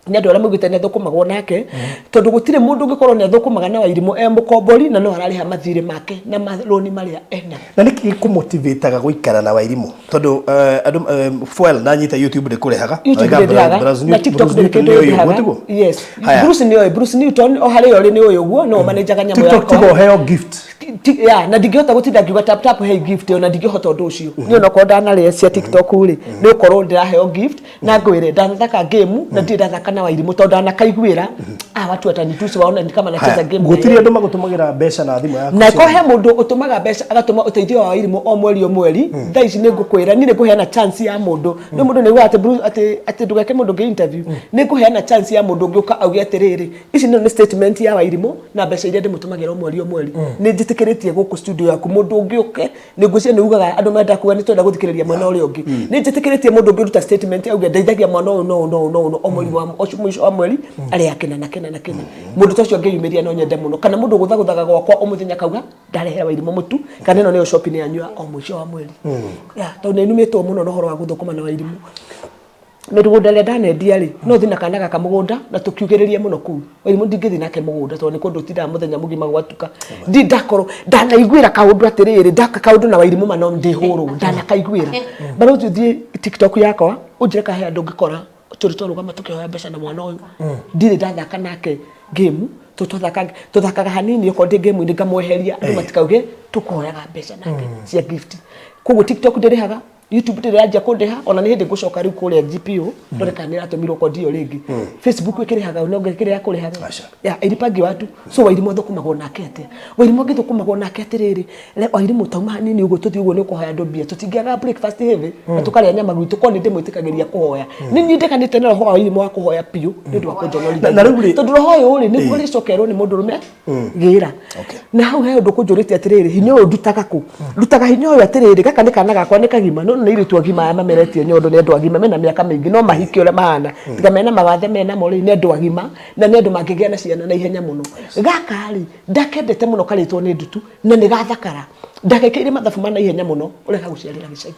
nĩ andũ arĩa maugĩte nĩ athũkũmagwo nake, tondũ gũtirĩ mũndũ ũngĩkorwo nĩ athũkũmaga na Wairimũ e mũkombori na no ararĩha mathirĩ make na marũni marĩa ena. Na nĩkĩ gĩkũmotivateaga gũikara na Wairimũ? Tondũ andũ fuel ndanyita YouTube ndĩkũrĩhaga. YouTube ndĩrĩhaga na TikTok ndĩrĩ kĩndũ ĩndĩhaga. Yes. Bruce nĩ oĩ, Bruce Newton o harĩa ũrĩ nĩ ũĩ ũguo, no manajaga nyamũ TikTok yakwa. tiga ũheo gift. Ya, na ndingĩhota gũtinda ngiuga tap tap hey gift, ona ndingĩhota ũndũ ũcio. Niĩ onokorwo ndanarĩa cia TikTok rĩ, nĩ ũkorwo ndĩraheo gift. Na ngwĩre ndanathaka game na ndirĩ ndathaka na Wairimũ tondũ ndanakaiguĩra watu watanitusi waona ni kama nacheza game na Gũtirĩ yeye. andũ magũtũmagĩra mbeca na thimũ yaku Na cia ko he mũndũ ũtũmaga mbeca agatũma ũteithio wa Wairimũ o mweri o mweri. Thaa ici nĩ ngũkwĩra niĩ nĩ ngũheana chance ya mũndũ, nĩ mũndũ nĩ augaga atĩ Bruce, atĩ ndũgeke mũndũ ũngĩ interview. Nĩ ngũheana chance ya mũndũ ũngĩ ũka auge atĩrĩrĩ, ici nĩ statement ya Wairimũ na mbeca iria ndĩmũtũmagĩra o mweri o mweri. Nĩ njĩtĩkĩrĩtie gũkũ studio yaku mũndũ ũngĩ ũke, nĩ ngwĩciria nĩ ugaga andũ menda kuga nĩ twenda gũthikĩrĩria mwena ũrĩa ũngĩ. Nĩ njĩtĩkĩrĩtie mũndũ ũngĩ ũruta statement auge ndeithagia mwana ũyũ no no no no o mweri wa o mũico wa mweri arĩa kĩna na kĩna na kĩna. Mũndũ ta ũcio angĩyumĩria no nyende mũno, kana mũndũ ũgũthagũthaga gwakwa o mũthenya akauga ndarehera Wairimũ mũtu, kana ĩno nĩyo shopping yanyu ya o mũico wa mweri. Ya, tondũ nĩ numĩtwo mũno na ũhoro wa gũthũkũma na Wairimũ. Mĩgũnda ĩrĩa ndanendia rĩ, no thiĩ na kana gaka mũgũnda na tũkiugĩrĩrie mũno kũu. Wairimũ ndingĩthiĩ nake mũgũnda tondũ nĩ kũndũ ũtindaga mũthenya mũgima gwatuka. Ndi ndakorwo ndanaiguĩra kaũndũ atĩrĩrĩ, ndaka kaũndũ na Wairimũ ma no ndĩhũrwo, ndanakaiguĩra. Barũthi ũthiĩ TikTok yakwa ũnjĩre kana he andũ ũngĩkora tũrĩ twarũgama tũkĩhoya mbeca na mwana ũyũ. Ndirĩ ndathaka nake game, tũthakaga hanini okorwo ndĩ game-inĩ ngamweheria andũ matikauge tũkũhoyaga mbeca nake cia gift. Koguo TikTok ndĩrĩhaga, YouTube ndĩrĩ yanjia kũndĩha, ona nĩ hĩndĩ ngũcoka rĩu kũrĩa GPO ndore kana nĩ ĩratũmirwo kondi ĩyo rĩngĩ. Facebook ĩkĩrĩhaga, no ĩkĩrĩ ya kũrĩhaga. Aca. Ya, ĩripangi watu. So Wairimũ athũkũmagwo nake atĩa? Wairimũ angĩthũkũmagwo nake atĩrĩrĩ, Wairimũ tauma hanini ũguo tũthiĩ ũguo nĩ ũkũhoya andũ mbia, tũtingĩaga breakfast heavy na tũkarĩa nyama gwitũ, korwo nĩ ndĩmwĩtĩkagĩria kũhoya. Nĩ niĩ ndeganĩte na roho wa Wairimũ wa kũhoya biũ nĩ ũndũ wa kũnjonorithia. Na rĩu rĩ- Tondũ roho ũyũ rĩ, nĩguo ũrĩcokerwo nĩ mũndũrũme gĩra. Na hau he ũndũ kũnjũrĩtie atĩrĩrĩ, hinya ũyũ ndutaga kũ? Ndutaga hinya ũyũ atĩrĩrĩ, gaka nĩ kana gakwa nĩ kagima, no nĩ airĩtu agima aya mameretie nyondo, nĩ andũ agima mena mĩaka mĩingĩ, no mahike ũrĩa mahana, tiga mena mawathe menamo rĩ, nĩ andũ agima na nĩ andũ mangĩgĩa na ciana na ihenya mũno. Gaka rĩ, ndakendete mũno karĩtwo nĩ ndutu na nĩ gathakara, ndagekĩire mathabu ma naihenya mũno ũrĩa gagũciarĩra gĩcagi.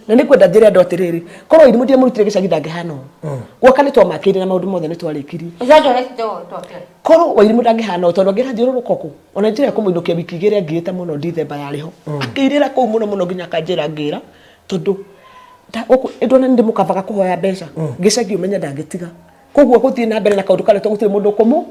Na nĩ ngwenda njĩre andũ atĩrĩrĩ, korwo Wairimũ ndiamũrutire gĩcagi ndangĩhana ũũ. Gwaka nĩ twamakĩire na maũndũ mothe nĩ twarĩkirie. Korwo Wairimũ ndangĩhana ũũ, tondũ angĩrathiũrũrũka kũ, ona njĩra ya kũmũinũkia wiki igĩrĩ angĩĩte mũno Dithemba yarĩ ho. Akĩirĩra kũu mũno mũno nginya akanjĩra ngĩra, tondũ gũkũ ndona nĩ ndĩmũkabaga kũhoya mbeca, gĩcagi ũmenye ndangĩtiga. Koguo gũthiĩ na mbere na kaũndũ karĩa tondũ gũtirĩ mũndũ ũkũmũ.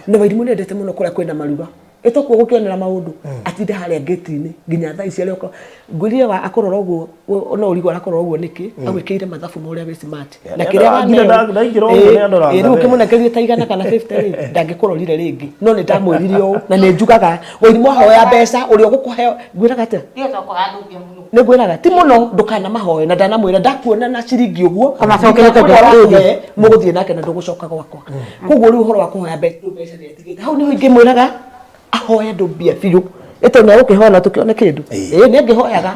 Na Wairimũ nĩ endete mũno kũrĩa kwĩna maruga. Ĩtokuo gũkĩonera maũndũ, atinde harĩa ngĩti-inĩ nginya thaa ici arĩoka. Ngwĩrire wa akũrora ũguo, no ũrigwo arakorora ũguo nĩkĩ, agwĩkĩire mathabu ma ũrĩa wĩ smart. Na kĩrĩa Nginya waneo, ndaingĩra ũguo nĩ andoranga rĩu we. ũkĩmũnengeria ta igana kana 50 rĩ, ndangĩkũrorire rĩngĩ. No nĩ ndamwĩrire ũũ, na nĩ njugaga, Wairimũ ahoya mbeca, ũrĩa ũgũkũhe, ngwĩraga atĩa? Nĩ ngwĩraga, ti mũno, ndũkanamahoe, na ndanamwĩra, ndakuona na ciringi ũguo, Amacokerie nginya kũrĩa kũndũ. wakũhe, mũgũthiĩ nake na ndũgũcoka gwakwa. Koguo rĩu ũhoro wa kũhoya mbeca, rĩu mbeca nĩ atigĩte. Hau nĩho ingĩmwĩraga, ahoe andũ mbia biũ. Ĩtondũ nĩ egũkĩhoya na tũkĩone kĩndũ. Ĩĩ, nĩ angĩhoyaga.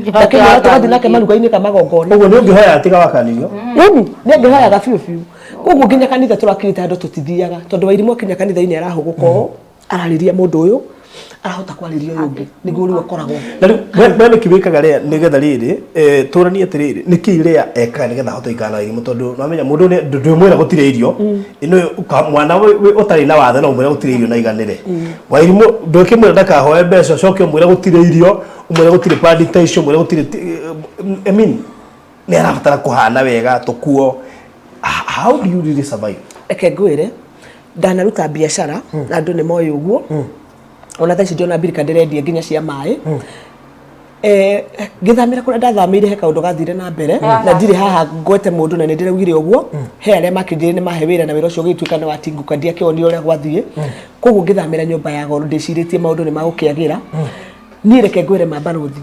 Ndakĩmwĩra tũgathiĩ nake maruga-inĩ ka magongona. Ũguo nĩ ũngĩhoya tiga wakanirio. Ĩni, nĩ angĩhoyaga biũ biũ. Koguo nginya kanitha tũrakirĩte handũ tũtithiaga, tondũ Wairimũ akinya kanitha-inĩ arahũgũka ũũ, ararĩria mũndũ ũyũ, arahota kwarĩria ũyũ ũngĩ, nĩguo rĩu akoragwo. Na rĩu we nĩkĩ wĩkaga rĩa nĩgetha rĩrĩ, tũranie atĩrĩrĩ, nĩkĩ rĩa ekaga nĩgetha ahote gũikara na Wairimũ, tondũ nĩwamenya mũndũ ndwĩmwĩra gũtirĩ irio, ĩno mwana ũtarĩ na wathe no ũmwĩre gũtirĩ irio na aiganĩre. Wairimũ ndũkĩmwĩra ndakahoe mbeca ũcoke ũmwĩre gũtirĩ irio, ũmwĩre gũtirĩ padi ta icio, ũmwĩre gũtirĩ I mean, nĩ arabatara kũhana wega tũkuo. How do you really survive? Reke ngwĩre, ndanaruta biacara na andũ nĩ moĩ ũguo. Ona thaa ici ndĩona mbirika ndĩrendia nginya cia maĩ. Ngĩthamĩra kũrĩa ndathamĩire he kaũndũ gathire na mbere na ndirĩ haha ngwete mũndũ na nĩ ndĩraugire ũguo he arĩa makĩnjĩrire nĩ mahe wĩra na wĩra ũcio ũgĩtuĩka nĩ watingũka ndiakĩonire ũrĩa gwathiĩ koguo ngĩthamĩra nyũmba ya goro ndĩcirĩtie maũndũ nĩ magũkĩagĩra niĩ reke ngwĩre ma barothi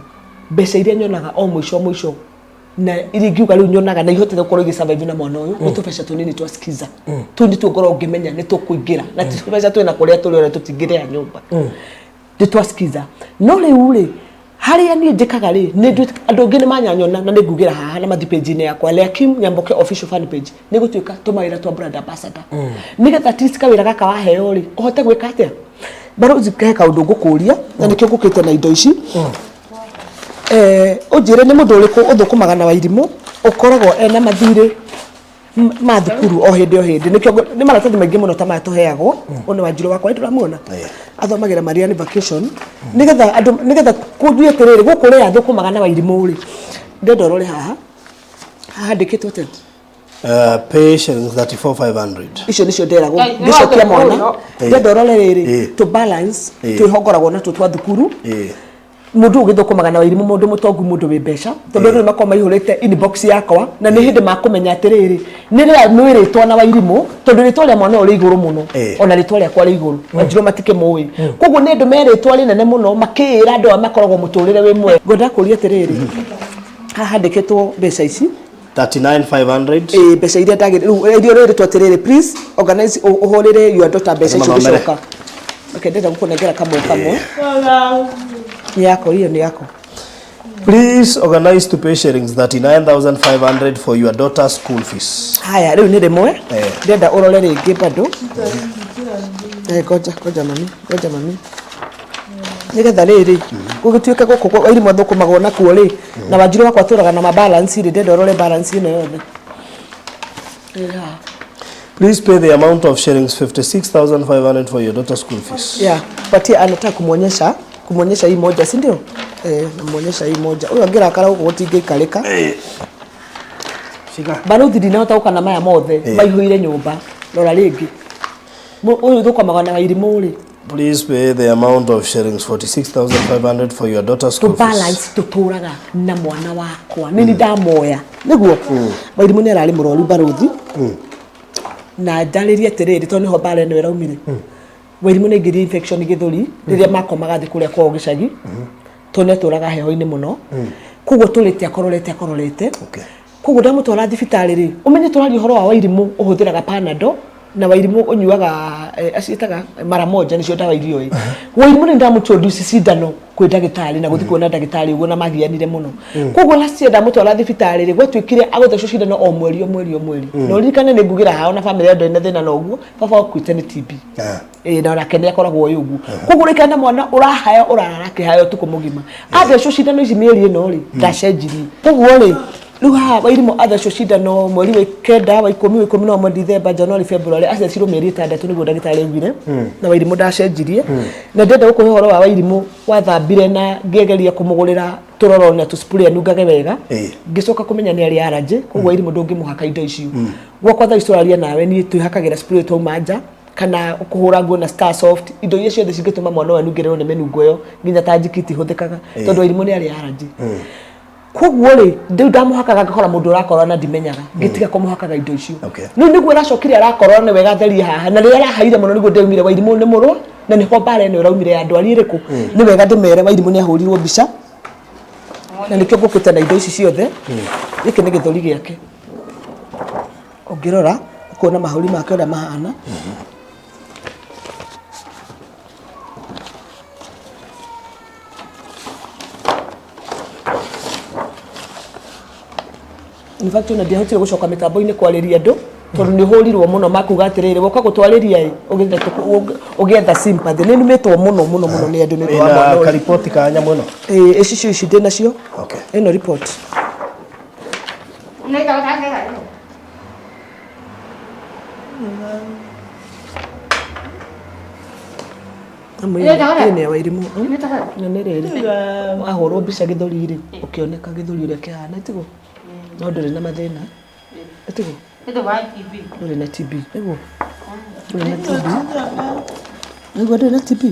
mbeca iria nyonaga o mũico mũico na iria ingiuga rĩu nyonaga na ihotete gũkorwo igĩ survive na mwana ũyũ nĩ tũbeca tũnini twa skiza tũu nĩ tuo ngorwo ngĩmenya nĩ tũkũingĩra na ti tũbeca twĩna kũrĩa tũrĩ ona tũtingĩrĩha nyũmba nĩ twa skiza no rĩu rĩ harĩa niĩ njĩkaga rĩ nĩ andũ angĩ nĩ manyanyona na nĩ ngugĩra haha na mathi page-inĩ yakwa Leakim Nyamboke official fan page nĩ gũtuĩka tũmawĩra twa brand ambassador nĩgetha at least kawĩra gaka waheo rĩ ũhote gwĩka atĩa barozi he kaũndũ ngũkũria na nĩkĩo ngũkĩte na indo ici ũnjĩre nĩ mũndũ ũrĩkũ ũthũkũmaga na Wairimũ ũkoragwo ena mathirĩ ma thukuru o hĩndĩ o hĩndĩ nĩkĩo nĩ maratathi maingĩ mũno ta maya tũheagwo ũyũ nĩ Wanjirũ wakwa ndũramuona athomagĩra Marian vacation nĩgetha andũ nĩgetha kũnjue atĩrĩrĩ gũkũ rĩ athũkũmaga na Wairimũ rĩ ndenda ũrore haha haha handĩkĩtwo atĩa Pay shillings 34,500. Icio nĩcio nderagwo ngĩcokia mwana ndenda ũrore rĩrĩ tũ balance twĩhongoragwo natuo twa thukuru mundu ugithukumaga na Wairimu mundu mutongu mundu wi mbeca tondu andu makorwo maihurite inbox yakwa na ni hindi makumenya atiriri ni ria mwiritwo na Wairimu tondu ritwa ria mwana uri iguru muno ona ritwa riakwa ri iguru Wanjirũ matikimui koguo ni andu meritwa rinene muno makiira andu aya makoragwo muturire wi mwega ngwenda kuria atiriri haha handikitwo mbeca ici 39,500 mbeca iria ndagä iria rĩrĩtwo atĩrĩrĩ please organize ũhũrĩre your daughter mbeca icio ũgĩcoka okay ndenda gũkũnengera kamwe kamwe ni yako hiyo ni yako. Please organize to pay shillings 39,500 for your daughter's school fees. Haya rĩu nĩ rĩmwe ndenda ũrore rĩngĩ bado ngoja ngoja mami ngoja mami nĩgetha rĩrĩ gũgĩtuĩke gũkũ Wairimũ athũkũmagwo nakuo rĩ na Wanjirũ wakwa atũraga na mabalance rĩ ndenda ũrore balance ĩno yothe. Please pay the amount of shillings 56,500 for your daughter's school fees. Yeah, patia anataka kumuonyesha hii moja, si ndio? Namuonyesha hii moja. Huyo angirakara huko gutingĩikarĩka. Shika. Baruthi ndinahota gũka na maya mothe maihũire nyũmba. Rora rĩngĩ. Ũyũ thũkũmaga na Wairimũ rĩ. Please pay the amount of shillings 46,500 for your daughter's school fees. To balance tuturaga na mwana wakwa. Nini ndamoya. Niguo. Wairimũ nĩ ararĩ mũrwaru baruthi. Na ndarĩrie atĩrĩrĩ tondũ nĩho mbara ĩno ĩraumire. Wairimũ nĩ aingĩrire infection gĩthũri rĩrĩa makomaga thĩ kũrĩa kwao gĩcagi tondũ nĩ atũraga heho-inĩ mũno koguo tũrĩte akororete koguo ndamũtwara thibitarĩ rĩ ũmenye tũraria ũhoro wa Wairimũ ũhũthĩraga Panadol na Wairimũ ũnyuaga aciĩtaga mara moja nĩcio ndawa iria ũĩ Wairimũ nĩ ndamũintroduce cindano kwĩ ndagĩtarĩ na gũthiĩ kuona ndagĩtarĩ ũguo na magianire mũno koguo last year ndamũtwara thibitarĩ rĩ gwatuĩkire agũthecwo cindano o mweri o mweri o mweri na ũririkane nĩ ngugĩra haha ona bamĩrĩ andũ ena thĩna na ũguo baba akuĩte nĩ TB na onake nĩ akoragwo ĩ ũguo koguo ũraikara na mwana ũrahaya ũrarara akĩhaya ũtukũ mũgima athecwo cindano ici mĩeri ĩno rĩ ndacenjirie koguo rĩ rĩu haha Wairimũ athecwo cindano mweri wa 9 wa 10 wa 11 December January February acecirwo mĩeri 6 nĩguo ndagĩtarĩ augire na Wairimũ ndacenjirie na ndĩrenda gũkũhe ũhoro wa Wairimũ wathambire na ngĩgeria kũmũgũrĩra tũroro na tũspray anungage wega ngĩcoka kũmenya nĩ arĩ allergy koguo Wairimũ ndũngĩmũhaka indo icio gwakwa thaa ici tũraria nawe niĩ twĩhakagĩra spray twauma nja kana kũhũra nguo na Star Soft indo iria ciothe cingĩtũma mwana ũyũ anungĩrĩrwo nĩ mĩnungo ĩyo nginya ta njiki itihũthĩkaga tondũ Wairimũ nĩ arĩ allergy koguo rĩ rĩu ndamũhakaga ngakora mũndũ ũrakorora na ndimenyaga ngĩtiga kũmũhakaga indo icio rĩu nĩguo aracokire arakorora nĩ wega therie haha na rĩrĩa arahaire mũno nĩguo ndĩraumire Wairimũ nĩ mũrwa na nĩho mbara ĩno ĩraumire ya ndwari ĩrĩkũ nĩ wega ndĩmere Wairimũ nĩ ahũrirwo mbica na nĩkĩo ngũkĩte na indo ici ciothe gĩkĩ nĩ gĩthũri gĩake ũngĩrora ũkuona mahũri make ũrĩa mahana In fact, ona ndiahotire gũcoka mĩtambo-inĩ kwarĩria andũ tondũ nĩ hũrirwo mũno makuga atĩrĩrĩ woka gũtwarĩria ĩ ũgĩetha sympathy nĩ numĩtwo mũno mũno mũno nĩ andũ nĩ ũndũ wa mwana ũyũ. Kariboti ka nyamũ ĩno? Ici cio ici ndĩ nacio. Ĩno report. Ĩno ya Wairimũ na nĩ rĩrĩ wahũrwo mbica gĩthũri rĩ ũkĩoneka gĩthũri ũrĩa kĩhana tiguo no ndũrĩ na mathĩna tiguo ndũrĩ na TB nĩguo ndũrĩ na TB nĩguo ndũrĩ na TB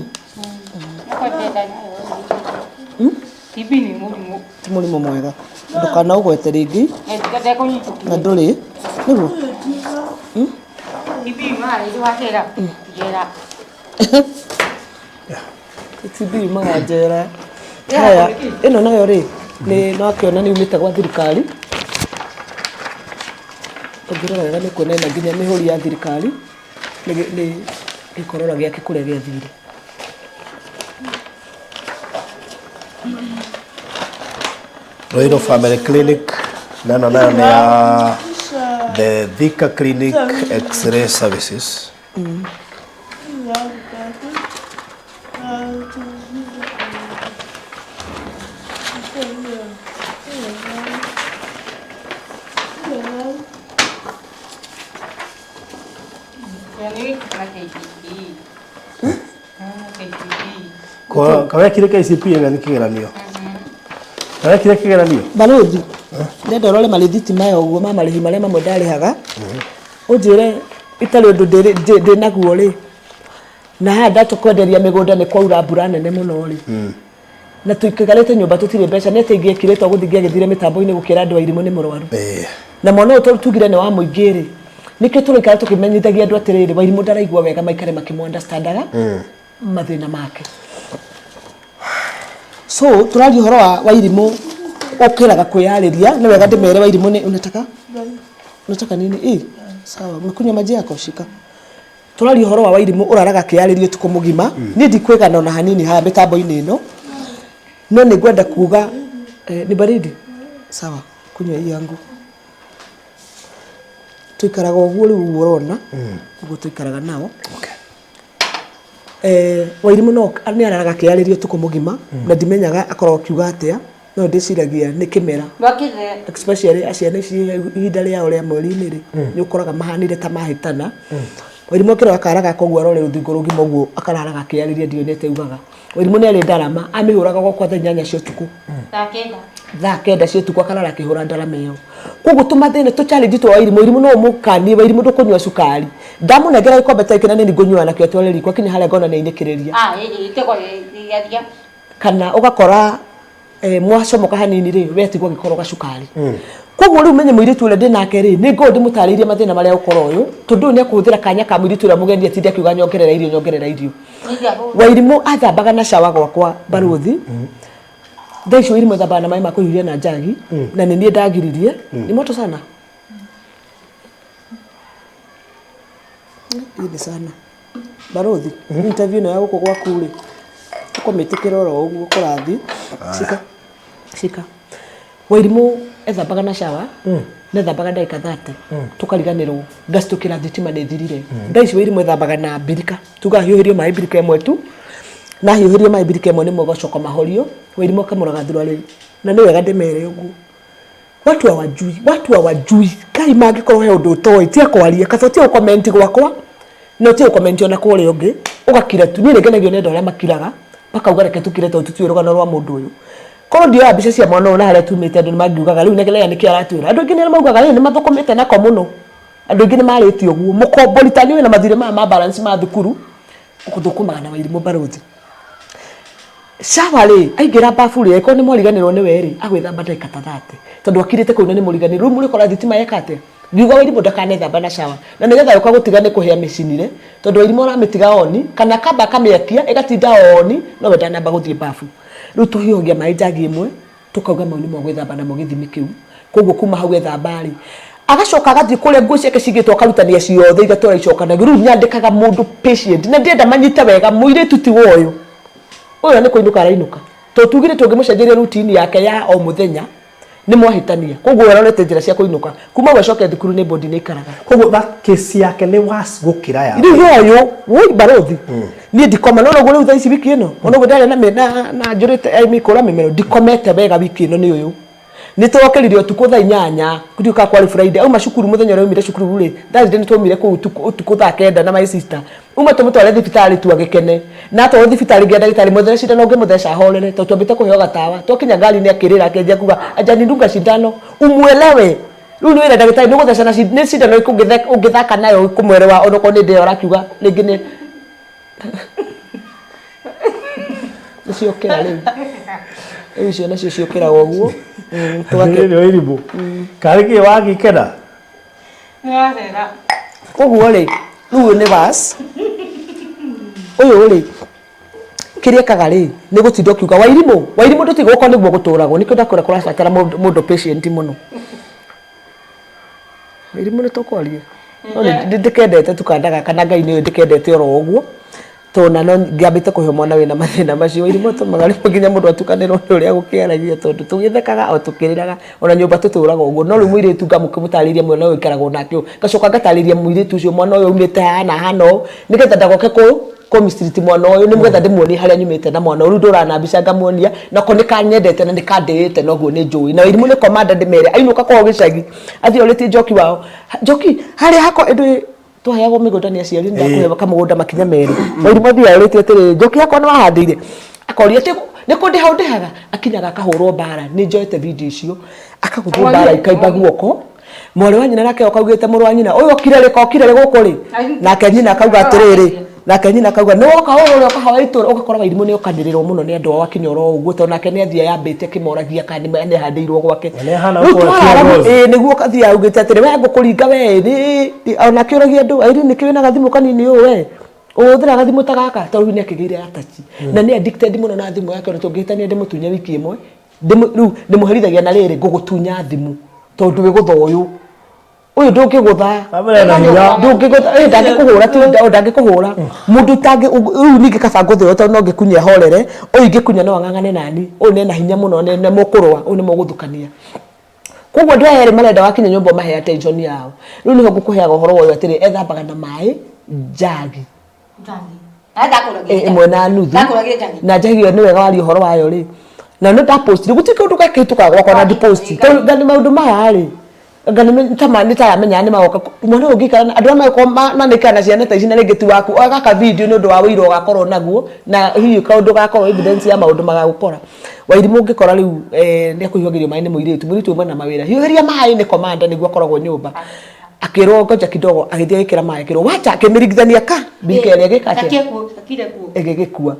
TB nĩ mũrimũ. Ti mũrimũ mwega, ndũkanaũgwete rĩngĩ. Eh, ndekũnyitũkia. Na ndũrĩ nĩguo. TB yumaga rĩngĩ wa njera. Njera. TB yumaga njera. Haya, ĩno nayo rĩ, nĩ no akĩona nĩ yumĩte gwa thirikari. Ũngĩrora wega nĩ kuona ĩna nginya mĩhũri ya thirikari, nĩ gĩkorora gĩake kũrĩa gĩathire. Royal Family Clinic na ĩno nayo nĩ ya the Thika Clinic X-ray Services. Na KCPE. KCPE. Kawekire KCPE ĩga nĩ kĩgeranio. Kawekire kĩgeranio? Barũthi, ndenda ũrore marĩthiti maya ũguo ma marĩhi marĩa mamwe ndarĩhaga, ũnjĩre itarĩ ũndũ ndĩ naguo rĩ, na haha ndatũkwenderia mĩgũnda nĩ kwaura mbura nene mũno rĩ, na tũikarĩte nyũmba tũtirĩ mbeca, nĩ atĩa ingĩekire to gũthiĩ ngĩagĩthire mĩtambo-inĩ gũkĩra andũ Wairimũ nĩ mũrwaru. Na mwana ũyũ tugire nĩ wa mũingĩ rĩ, nĩkĩo tũraikara tũkĩmenyithagia andũ atĩrĩrĩ, Wairimũ ndaraigua wega, maikare makĩmũ understandaga mathĩna make. So tũraria ũhoro wa Wairimũ ũkĩraga kwĩyarĩria, nĩ wega ndĩmere Wairimũ nĩ unataka? Unataka nini? Ii, sawa, umekunywa maji yako shika. Tũraria ũhoro wa Wairimũ ũraraga akĩyarĩria ũtukũ mũgima. Niĩ ndikwĩgana ona hanini haha mĩtambo-inĩ ĩno, no nĩ ngwenda kuga ni baridi? Sawa, kunywa hii yangu. Tũikaraga ũguo rĩu ũguo ũrona, ũguo tũikaraga nao. Wairimũ no nĩ araraga akĩyarĩria ũtukũ mũgima, na ndimenyaga akoragwo akiuga atĩa, no ndĩciragia nĩ kĩmera. Especially ciana ici ihinda rĩao rĩa mweri-inĩ rĩ, nĩ ũkoraga mahanire ta mahĩtana. Wairimũ akĩroga kara gaka ũguo arore rũthingo rũgima ũguo akararaga akĩyarĩria ndionete augaga. Wairimũ nĩ arĩ ndarama, amĩhũraga gwakwa thaa 8 cia ũtukũ. Thaa 9 cia ũtukũ akarara akĩhũra ndarama ĩyo. Koguo tũmathĩna tũ challenge twa Wairimũ, Wairimũ no ũmũkanie, Wairimũ ndũkũnyua cukari. Ndamũnengera gĩkombe ta gĩkĩ na nĩ ngũnyua nakĩo atware riko, akinya harĩa ngona nĩ ainĩkĩrĩria. Kana ũgakora mwacomoka hanini rĩ, we atigwo agĩkoroga cukari. Koguo rĩu menye mũirĩtu ũrĩa ndĩ nake rĩ, nĩ ngorwo ndĩmũtarĩirie mathĩna marĩa ũkora ũyũ, tondũ ũyũ nĩ ekũhũthĩra kanya ka mũirĩtu ũrĩa mũgeni atinde akiuga nyongerera irio, nyongerera irio. Wairimũ athambaga na cawa gwakwa barũthi. Thaa ici Wairimũ ethambaga na maĩ ma kũhiũhia na njagi, na nĩ niĩ ndagiririe. Ni moto sana? Ithĩ sana. Barũthi, interview ĩno ya gũkũ gwaku rĩ, ũkũmĩtĩkĩra oro ũguo kũrathiĩ. Shika. Shika. Wairimũ ethambaga na shower, na ethambaga ndagĩka 30, tũkariganĩrwo, ngacitũkĩra thitima nĩ ĩthirire. Thaa ici Wairimũ ethambaga na mbirika, tugaga hiũhĩrio maĩ mbirika ĩmwe tu, na hiũhĩrio maĩ mbirika ĩmwe nĩmo ĩgacoka mahorio, Wairimũ akamũraga thuruarĩ, na nĩ wega ndĩmere ũguo. Watu hawajui, watu hawajui. Kai mangĩkorwo he ũndũ ũtoĩ, tiga kwaria, kaba ũtige gũcomment gwakwa, na ũtige gũcomment ona kwa ũrĩa ũngĩ, ũgakira tu. Niĩ nĩ ngenagio nĩ andũ arĩa makiraga, makauga reke tũkire tondũ tũtiũĩ rũgano rwa mũndũ ũyũ. Korwo ndioyaga mbica cia mwana ũyũ na harĩa tumĩte andũ nĩ mangiugaga rĩu Negereya nĩkĩ aratwĩra. Andũ aingĩ nĩ maugaga ĩ nĩ mathũkũmĩte nako mũno. Andũ aingĩ nĩ marĩtie ũguo. Mũkombori ta niĩ wĩna mathirĩ maya ma balance ma thukuru, ũgũthũkũmaga na Wairimũ barũthi. Shower rĩ, aingĩra bafu rĩ, angĩkorwo nĩ mwariganĩrwo nĩwe rĩ, agwĩthamba ndagĩka ta 30. Tondũ akirĩte kũu na nĩ mũriganĩru. Rĩu mũrĩkora thitima yeka atĩa? Ngiuga Wairimũ ndakanethamba na shower. Na nĩgetha yũka gũtiga nĩ kũhĩa mĩcinire, tondũ Wairimũ aramĩtiga on, kana akamba akamĩakia, ĩgatinda on, no we ndanamba gũthiĩ bafu. Rĩu tũhiũhagia maĩ njagi ĩmwe, tũkauga mau nĩmo gwĩthamba namo gĩthimi kĩu. Koguo kuma hau ethamba rĩ, agacoka agathiĩ kũrĩa nguo ciake cigĩtwo akarutania ciothe igatwara icokanagio. Rĩu nyandĩkaga mũndũ patient, na ndĩrenda manyite wega, mũirĩtu ti wa ũyũ. Ũyũ nĩ kũinũka arainũka. Tondũ tugire tũngĩmũcenjeria routine yake ya o mũthenya, nĩ mwahĩtania. Koguo we arorete njĩra cia kũinũka. Kuma hau acoke thukuru nĩ boarding aikaraga. Koguo that case yake nĩ worse gũkĩra ya. Rĩu ya ũyũ, woi barũthi. Niĩ ndikoma, no ũguo rĩu thaa ici wiki ĩno, ona ũguo ndarĩa na na njũrĩte mĩkũra mĩmero, ndikomete wega wiki ĩno nĩ ũyũ. Nĩ tũrokĩrire ũtukũ thaa 8, ndiũĩ kana kwarĩ Friday, auma cukuru mũthenya ũrĩa aumire cukuru rĩ, Thursday nĩ twaumire kũu ũtukũ thaa 9 na my sister. Uma tũmũtware thibitarĩ tu agĩkene. Na atwarwo thibitarĩ nginya ndagĩtarĩ mwethere cindano ũngĩmũtheca ahorere, tondũ twambĩte kũheo gatawa. Twakinya ngari-inĩ akĩrĩra akĩanjia kuga hajanidunga cindano, umuelewe. Rĩu nĩ wĩra ndagĩtarĩ nĩ ũgũtheca na nĩ cindano ĩrĩkũ ũngĩthaka nayo kũmwerewa onokorwo nĩ ndĩyo arakiuga rĩngĩ nĩ nĩciokĩra rĩu. Rĩu icio nacio ciũkĩraga ũguo. Tũgake Nĩ Wairimũ. Karĩ kĩ wagĩkena? Nĩwacera. Koguo rĩ, rĩu ũyũ nĩ verse. Ũyũ rĩ, kĩrĩa ekaga rĩ, nĩ gũtinda ũkiuga Wairimũ, Wairimũ ndũtige gũkorwo nĩguo gũtũragwo. Nĩkĩo ndakwĩra kũrabatara mũndũ patient mũno. Wairimũ nĩ tũkwaria. No nĩ ndĩkendete tu kanda gaka na Ngai nĩũĩ ndĩkendete oro ũguo. Tondũ na no ngĩambĩte kũhe mwana wĩna mathĩna macio. Wairimũ atũmaga rĩmwe nginya mũndũ atukanĩrwo nĩ ũrĩa gũkĩaragia tondũ tũgĩthekaga o tũkĩrĩraga ona nyũmba tũtũraga ũguo. No rĩu mũirĩtu ngamũtarĩria mwana ũyũ aikaragwo nake ũũ. Ngacoka ngatarĩria mũirĩtu ũcio mwana ũyũ aumĩte haha na hana ũũ nĩgetha ndagoke kũ mistreat mwana ũyũ nĩgetha ndĩmuonie harĩa nyumĩte na mwana ũyũ. Rĩu ndũraga na mbica ngamuonia nako nĩ kanyendete na nĩ kandĩĩte na ũguo nĩ njũĩ. Na Wairimũ nĩ commander ndĩmere ainũka kwao gĩcagi athiĩ orĩtie Njoki wao, Njoki harĩa hakwa ĩndũ twaheagwo mĩgũnda nĩ aciari nĩ ndakũhe kamũgũnda makinya merĩ. Wairimũ athiaga orĩtie atĩrĩrĩ, Njoki hakwa nĩ wahandĩire? Akoria atĩ nĩ kũndĩha ũndĩhaga? Akinyaga akahũrwo mbara, nĩ njoete video icio, akagũthwo mbara ikaimba guoko. Mwarĩ wa nyina nake oka augĩte mũrũ wa nyina ũyũ okire rĩ kokire rĩ gũkũ rĩ nake nyina akauga atĩrĩrĩ nake nyina akauga nĩ woka ũũ ũrĩa ũkahoya itũra ũgakora Wairimũ nĩ okanĩrĩrwo mũno nĩ andũ ao akinya oro ũguo tondũ nake nĩ athiĩ ayambĩte akĩmoragia kana nĩ ahandĩirwo gwake. Na nĩ ahana Rĩu gũkorwo twarara kĩongozi. ĩĩ nĩguo athiĩ augĩte atĩrĩ we ngũkũringa we ĩ ona akĩũragia andũ Irene nĩkĩ wĩna gathimũ kanini ũũ we ũhũthĩra gathimũ ta gaka tondũ rĩu nĩ akĩgĩire atachi na nĩ addicted mũno na thimũ yake ona tũngĩhĩtania ndĩmũtunye wiki ĩmwe rĩu ndĩmũherithagia na rĩrĩ ngũgũtunya thimũ tondũ wĩgũtha ũyũ ũyũ ndũngĩgũtha Wambere na hinya. ndũngĩgũtha ĩ ndangĩkũhũra ti ndangĩkũhũra mũndũ ũtangĩ rĩu ningĩ kaba ngũthe ũyũ tondũ no ngĩkunya horere ũyũ ingĩkunya no ang'ang'ane nani ũyũ nĩ ena hinya mũno nĩ mũkũrũa ũyũ nĩ mũgũthukania koguo andũ aya erĩ marenda wakinya nyũmba ũmahe attention yao rĩu nĩho ngũkũheaga ũhoro wa ũyũ atĩrĩ ethambaga na maĩ njagi ĩmwe na nuthu na njagi ĩyo nĩ wega waria ũhoro wayo rĩ na nĩ ndapostire gũtirĩ kĩndũ gakĩhĩtũkaga gwakwa na ndiposti tondũ nga nĩ maũndũ maya rĩ nga nĩ taramenya nĩ magoka mwana ũyũ ũngĩikara na andũ arĩa magĩkorwo manaikara na ciana ta ici na rĩngĩ ti waku oya gaka video nĩ ũndũ wa ũira ũgakorwo naguo na hihi kaũndũ gakorwo evidence ya maũndũ magagũkora Wairimũ ũngĩkora rĩu nĩ akũhiũhagĩrio maĩ nĩ mũirĩtu mũirĩtu auma na mawĩra hiũhĩria maĩ nĩ commander nĩguo akoragwo nyũmba akĩrwo ngoja kidogo agĩthiĩ agĩkĩra maĩ akĩrwo wacha akĩmĩringithania ka mbirika ĩrĩa ĩgĩka atĩa ĩgĩgĩkua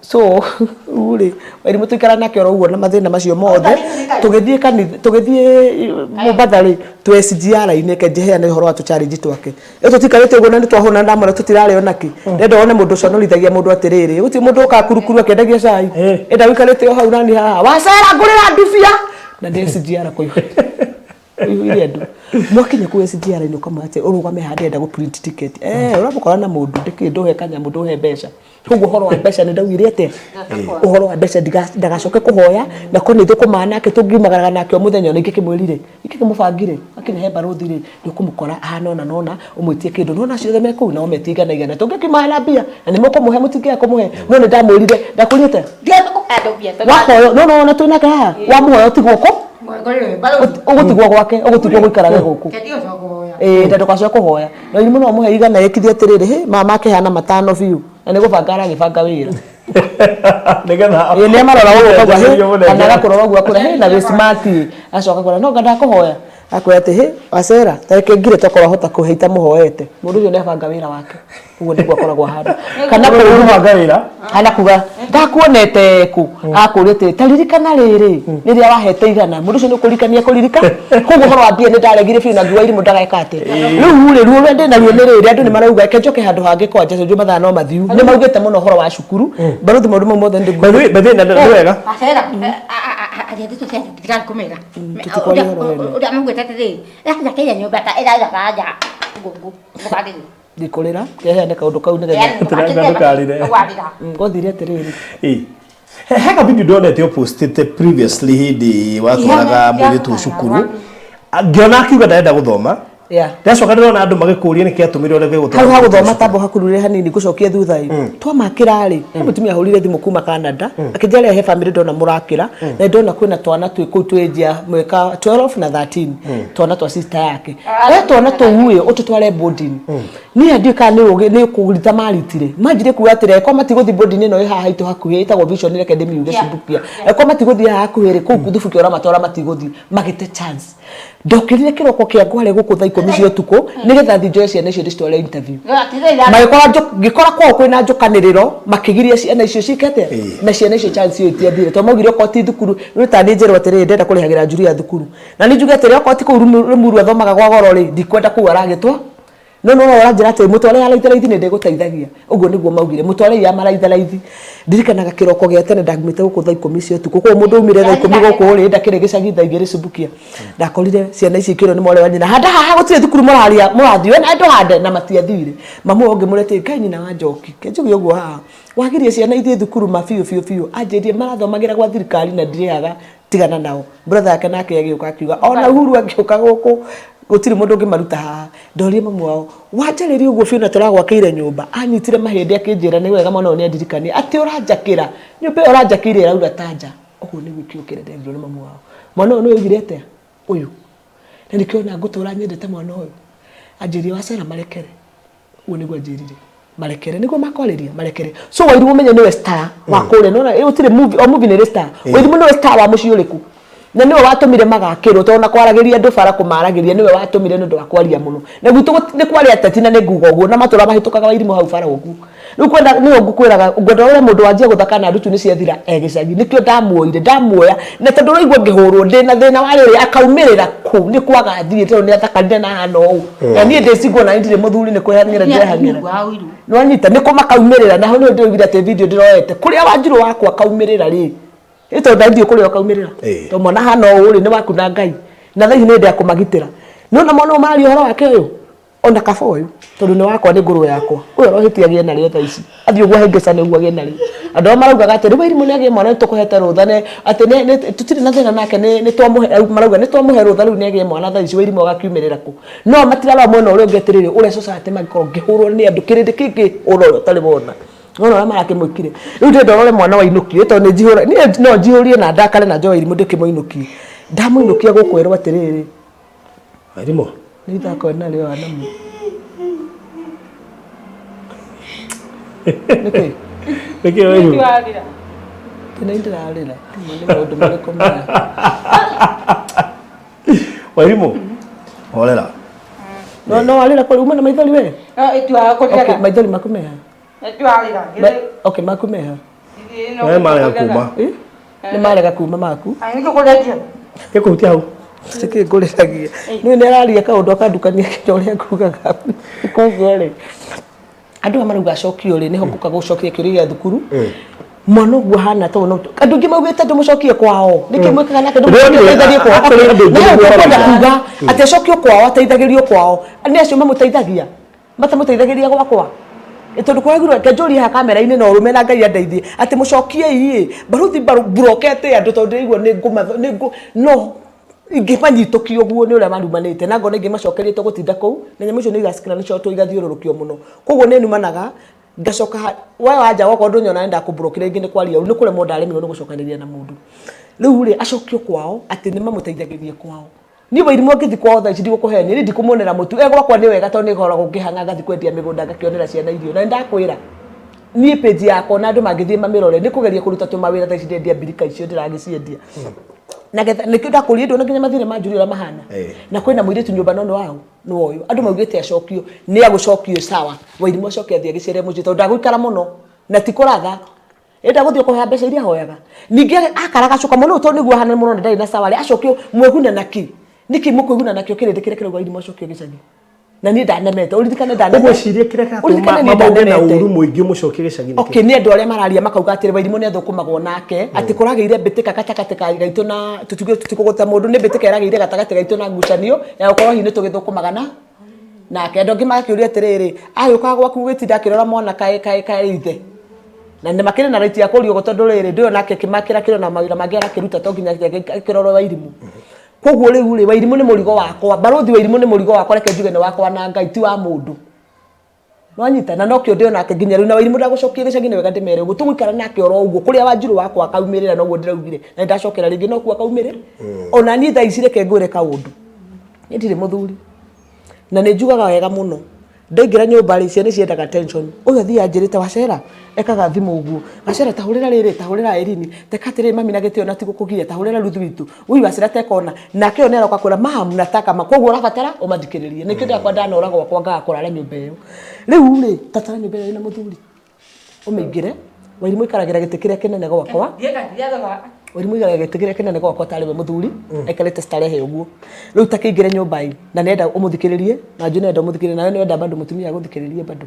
so rĩu rĩ Wairimũ tũikara nake oro ũguo na mathĩna macio mothe tũgĩthiĩ kanitha tũgĩthiĩ Mombatha rĩ twĩ SGR-inĩ reke njeheane ũhoro wa tũ challenge twake ĩyo tũtikarĩte ũguo na nĩ twahũna ndamwĩra tũtirarĩ ona kĩ ndenda wone mũndũ ũconorithagia mũndũ atĩrĩrĩ gũtirĩ mũndũ ũkaga kurukuru akĩendagia cai enda ũikarĩte o hau nani haha wacera ngũrĩra ndubia na nĩ SGR kũihũire andũ mwakinya kũu SGR-inĩ ũkamwĩra atĩ ũrũgame haha ndĩrenda gũ print ticket eh ũramũkora na mũndũ ndĩkĩ ndũhe kanyamũ ndũhe mbeca koguo ũhoro wa mbeca nĩ ndaugire atĩa ũhoro wa mbeca ndagacoke kũhoya na korwo nĩ thũkũmaga nake tũngiumagaraga nake o mũthenya ona ingĩkĩmwĩrire ingĩkĩmũbangire akinya he barũthi rĩ nĩ ũkũmũkora ahana ũna na ũna ũmwĩtie kĩndũ nona acio othe me kũu nao metie igana igana tũngĩkiuma na mbia na nĩ mũkũmũhe mũtingĩaga kũmũhe no nĩ ndamwĩrire ndakwĩrire atĩa wahoyo no no ona twĩ nake haha wamũhoya ũtigwo kũ ũgũtigwo gwake ũgũtigwo gũikarage gũkũ ĩĩ na ndũgacoke kũhoya na irimũ no ũmũhe igana ĩkithie atĩrĩrĩ hĩ mama akĩheana matano biũ na nĩ gũbanga aragĩbanga wĩra Nĩgetha ĩĩ nĩ amarora ũguo ũkauga hĩ Mũnengere. kana agakũrora ũguo akwĩra hĩ na wĩ smart ĩ acoka akwĩra no nga ndakũhoya akwĩra atĩ hĩ wacera ta reke ngire tokorwo ahota kũhe itamũhoete mũndũ ũcio nĩ abanga wĩra wake ũguo nĩguo akoragwo ahana kana Kũbanga wĩra kana kuga ndakuonete kũ akũria atĩrĩ ta ririkana rĩrĩ rĩrĩa wahete igana mũndũ ũcio nĩ ũkũririkania kũririka koguo ũhoro wa mbia nĩ ndaregire biũ na ngiuga irimũ ndageka atĩ rĩu rĩ ruo rũrĩa ndĩ naruo nĩ rĩrĩ andũ nĩ marauga reke njoke handũ hangĩ kwanja tondũ mathaa no mathiu nĩ maugĩte mũno ũhoro wa cukuru barũthi maũndũ mau mothe nĩ By the way, by the way, na nĩ wega Acera, arĩa tũtũ tiga kũmera. Tũtikwaria ũhoro wene. Ũrĩa maugĩte atĩrĩrĩ, ĩrakĩra nyũmba ta ĩraira nja. Ngũngũ. Ndũkarĩre. Ndikũrĩra keheane kaũndũ kau nĩgetha Ndũkarĩre. Ngwathire atĩrĩrĩ Ĩ. He ka video ndonete ũpostĩte previously hĩndĩ watwaraga mũirĩtu cukuru ngĩona akiuga ndarenda gũthoma Yeah. ndacoka ndĩrona andũ magĩkũria nĩkĩ atũmire ũrege gũtwara hau ha mũirĩtu gũthoma tambo hakurure hanini ngũcokie thutha ĩ twamakĩra rĩ he mũtumia ahũrire thimũ kuma Canada akĩnjĩra he family ndona mũrakĩra na ndona kwĩna twana twĩ kũu twĩ njia mweka 12 na 13 twana twa sister yake we twana tũu ĩ ũtũtware boarding niĩ ndiũĩ kana nĩ ũgĩ nĩ kũrita maritire manjire kuga atĩrĩ angĩkorwo matigũthiĩ boarding ĩno ĩ haha haitũ hakuhĩ ĩtagwo Vision reke ndĩmiuge Yeah. Subukia angĩkorwo matigũthiĩ haha hakuhĩ rĩ kũu Subukia ũramatwara matigũthiĩ magĩte chance Ndokĩrire kĩroko kĩa ngware gũkũ thaa 10 cia ũtukũ nĩgetha thiĩ njoe ciana icio ndĩcitware interview. Magĩkora ngĩkora kwao kwĩna njũkanĩrĩro, makĩgiria ciana icio ciĩke atĩa? Na ciana icio chance ĩyo itiathire, tondũ maugire okorwo ti thukuru rĩu ta niĩ njĩrwo atĩrĩrĩ, ndĩrenda kũrĩhagĩra Julia thukuru, na niĩ njuge atĩrĩ, okorwo ti kũu Rĩmuru athomaga gwa goro rĩ, ndikwenda kũu aragĩtwa. No no ũranjĩra atĩ mũtware ya raitharaithi nĩ ndĩgũteithagia. Ũguo nĩguo maugire, mũtware ya maraitharaithi. Ndirikanaga kĩroko gĩa tene ndaumĩte gũkũ thaa 10 cia ũtukũ. Koguo mũndũ aumire thaa 10 gũkũ rĩ, ndakĩrĩ gĩcagi thaa 2 Subukia. Ndakorire ciana ici ikĩrwo nĩ mwarĩ wa nyina, handa haha gũtirĩ thukuru mũraria mũrathiĩ, we nawe ndũhande, na matiathire. Mamu wao ngĩmũria atĩrĩ, Ngai nyina wa Njoki, ke njuge ũguo haha, wagiria ciana ithiĩ thukuru ma biũ biũ biũ. Anjĩrire marathomagĩra gwa thirikari na ndirĩhaga tigana nao. Brother yake nake agĩũka akiuga ona Uhuru angĩũka gũkũ gũtirĩ mũndũ ũngĩmaruta haha. Ndorie mamu wao, wanjarĩria ũguo biũ na tũragwakĩire nyũmba. Anyitire mahĩndĩ akĩnjĩra nĩ wega mwana ũyũ nĩ andirikania atĩ ũranjakĩra nyũmba ĩyo ũranjakĩire ĩraura ta nja. Ũguo nĩguo kĩo kĩrĩa nderirwo nĩ mamu wao. Mwana ũyũ nĩ oigire atĩa? Ũyũ. Na nĩkĩo ona ngũtũra nyendete mwana ũyũ. Anjĩrire wacera marekere. Ũguo nĩguo anjĩrire. Marekere nĩguo makwarĩria marekere. So Wairimu ũmenye nĩwe star wa kũrĩa. Nĩwona gũtirĩ movie, o movie nĩ ĩrĩ star. Wairimu nĩwe star wa mũciĩ ũrĩkũ? Na nĩwe watũmire magakĩrwo tondũ ona kwaragĩria andũ bara kũmaragĩria nĩwe watũmire nĩ ũndũ wa kwaria mũno. Na gwitũ nĩ kwarĩ ateti na nĩ nguga ũguo na matũra mahĩtũkaga Wairimu hau bara ũguo. Rĩu kwenda nĩyo ngũkwĩraga ngwenda ũrore mũndũ wanjia gũthaka na ndutu nĩ ciathira e gĩcagi. Nĩkĩo ndamuoire ndamuoya na tondũ ũraigua ngĩhũrwo ndĩna thĩna wa rĩrĩ akaumĩrĩra kũ nĩ kwaga athiĩ tondũ nĩ athakarire na ahana ũũ. Na niĩ ndĩ single na niĩ ndirĩ mũthuri nĩ kwĩhang'ĩra ndĩrehang'ĩra. Nĩwanyita nĩ kũ makaumĩrĩra na hau nĩho ndĩraugire atĩ video ndĩroete kũrĩa Wanjirũ wakwa akaumĩrĩra rĩ Ĩ tondũ ndandiũ kũrĩa ũkaumĩrĩra. Tondũ mwana hana ũũ rĩ nĩ waku na Ngai. Na thaa ici nĩ hĩndĩ ya kũmagitĩra. Nĩwona mwana ũyũ mararia ũhoro wake ũyũ? Ona kaba ũyũ tondũ nĩ wakwa nĩ ngũrwe yakwa. Ũyũ arohĩtia agĩe narĩo thaa ici. Athiĩ ũguo ahĩngĩcane ũguo agĩe narĩo. Andũ arĩa maraugaga atĩ rĩu Wairimu nĩ agĩe mwana nĩ tũkũhete rũtha nĩ atĩ nĩ tũtirĩ na thĩna nake nĩ nĩ twamũhe marauga nĩ twamũhe rũtha rĩu nĩ agĩe mwana thaa ici Wairimu agakiumĩrĩra kũ? No matirarora mwena ũrĩa ũngĩ atĩrĩrĩ ũrĩa society mangĩkorwo ngĩhũrwo nĩ andũ kĩrĩndĩ kĩngĩ ũra ũrĩa ũtarĩ wona. Nĩwona ũrĩa marakĩmwĩkire. Rĩu ndĩrenda ũrore mwana wainũkio tondũ nĩ njihũra niĩ no njihũrie na ndakare na njoe irimũ ndĩkĩmũinũkie. Ndamũinũkia gũkwĩrwo atĩrĩrĩ. Irimũ? Nĩ ithako narĩo anamu. Nĩkĩ? Nĩkĩ Wairimũ? Nĩ ndĩrarĩra. Nĩ maũndũ marĩkũ maya? Wairimũ? Horera. No no warĩra kũrĩ uma na maithori we? Okay, maithori maku meha? Okay, maku meha? Nĩ marega kuma. Nĩ marega kuma maku? Gĩkũhutia hau. Sikĩ ngũrĩragia. Nĩ nĩ araria kaũndũ akandukania kinya ũrĩa ngugaga. Koguo rĩ, andũ aya marauga acokio rĩ, nĩho ngũka gũcokia kĩũria gĩa thukuru. Mwana ũguo ahana tondũ no andũ aingĩ maugĩte ndũmũcokie kwao. Nĩkĩ mwĩkaga nake ndũmũcokie ateithagĩrio kwao. Actually, andũ aingĩ Na hau nĩguo ngwenda marauga. kuga atĩ acokio kwao ateithagĩrio kwao. Nĩ acio mamũteithagia. Matamũteithagĩria gwakwa. Ĩ tondũ kũraigirwo reke njũrie haha kamera-inĩ na ũrũme na Ngai andeithie atĩ mũcokiei ĩ baruthi mburokete andũ tondũ ndĩraigua nĩ ngũma nĩ ngũ no ingĩmanyitũkia ũguo nĩ ũrĩa marumanĩte na ngona ingĩmacokeria tũgũtinda kũu na nyamũ icio nĩ igacikara nĩcio igathiũrũrũkio mũno. Koguo nĩ numanaga ngacoka we wanja okorwo ndũnyona nĩ ndakũmburokire rĩngĩ nĩ kwaria ũru nĩ kũremwo ndaremirwo nĩ gũcokanĩria na mũndũ. Rĩu rĩ acokio kwao atĩ nĩ mamũteithagĩria kwao. Niĩ Wairimu angĩthiĩ kwao thaa ici ndigũkũhenia, niĩ ndikũmuonera mũtu. E gwakwa nĩ wega tondũ nĩ ngoragwo ngĩhang'a ngathiĩ kwendia mĩgũnda ngakĩonera ciana irio. Na nĩ ndakwĩra, niĩ page yakwa ona andũ mangĩthiĩ mamĩrore, nĩ kũgeria kũruta tũmawĩra thaa ici ndendia mbirika icio ndĩragĩciendia. Na getha nĩkĩo ndakũria ndũona nginya mathirĩ ma Julia ũrĩa mahana. Na kwĩna mũirĩtu nyũmba no nĩ waũ? Nĩ wa ũyũ. Andũ maugĩte acokio, nĩ agũcokio sawa. Wairimu acoke athiĩ agĩcere mũciĩ tondũ ndagũikara mũno na ti kũratha. Enda gũthiĩ kũhoya mbeca iria ahoyaga. Ningĩ akaragacũka mũno tondũ nĩguo ahana mũno na ndarĩ na sawa rĩ, acokio mwĩguna na kĩ? Nĩkĩ mũkwĩguna nakĩo kĩrĩndĩ kĩrĩa kĩrauga Wairimu acokio gĩcagi? Na niĩ ndanemete, ũririkane ndanemete. Ũgwĩciria kĩrĩa kĩratũma Ũririkane niĩ mamauge na ndanemete. ũru mũingĩ ũmũcokie gĩcagi nĩkĩ? Okay, nĩ andũ arĩa mararia makauga atĩrĩ Wairimu nĩ athũkũmagwo nake, atĩ kũragĩire mbĩtĩka gatagatĩ ka gaitũ na tũtuge tũtikũgũta mũndũ, nĩ mbĩtĩka ĩragĩire gatagatĩ gaitũ na ngucanio ya gũkorwo hihi nĩ tũgĩthũkũmaga na nake. Andũ angĩ magakĩũria atĩrĩrĩ, agĩũkaga gwaku gũgĩtinda akĩrora mwana kaĩ kaĩ kaĩ ithe? Na nĩ makĩrĩ na right ya kũria ũguo tondũ rĩrĩ, ndũĩ onake akĩmakĩra kĩro na mawĩra mangĩ arakĩruta to nginya akĩrorwo Wairimu. Koguo rĩu rĩ, Wairimu nĩ mũrigo wakwa, barũthi Wairimu nĩ mũrigo wakwa, reke njuge nĩ wakwa na Ngai, ti wa mũndũ. Nĩwanyita? Na nokĩo ndĩ onake nginya rĩu, na Wairimu ndagũcokia gĩcagi nĩ wega ndĩmere ũguo, tũgũikara nake oro ũguo, kũrĩa Wanjirũ wakwa akaumĩrĩra noguo ndĩraugire, na nĩndacokera rĩngĩ nokuo akaumĩrĩra. Ona niĩ thaa ici reke ngwĩre kaũndũ, niĩ ndirĩ mũthuri, na nĩ njugaga wega mũno, Ndaingĩra nyũmba rĩ, ciana ciendaga attention. Ũyũ athiĩ anjĩrĩte wacera, ekaga thimũ ũguo. Wacera ta hũrĩra rĩrĩ, ta hũrĩra Irene, teka atĩrĩrĩ mami na gĩtĩo na ti gũkũgia, ta hũrĩra Ruth witũ. Ui wacera teka ũna. Nake ũyũ nĩaroka kwĩra mam nataka ma. Koguo ũrabatara ũmathikĩrĩrie. Nĩkĩo ndakwa ndanora gwakwa ngaga kũrara nyũmba ĩyo. Rĩu rĩ, tatara nyũmba ĩyo ĩna mũthuri. Ũmĩingĩre. Wairimũ aikaragĩra gĩtĩ kĩrĩa kĩnene gwakwa. Wairimũ aikaragĩra gĩtĩ kĩrĩa kĩnene gwakwa tarĩ we mũthuri. Aikarĩte starehe ũguo. Rĩu ta kĩingĩre nyũmba ĩ, na nĩenda ũmũthikĩrĩrie, na njũĩ nĩenda ũmũthikĩrĩrie, nawe nĩwenda bado mũtumia agũthikĩrĩrie bado.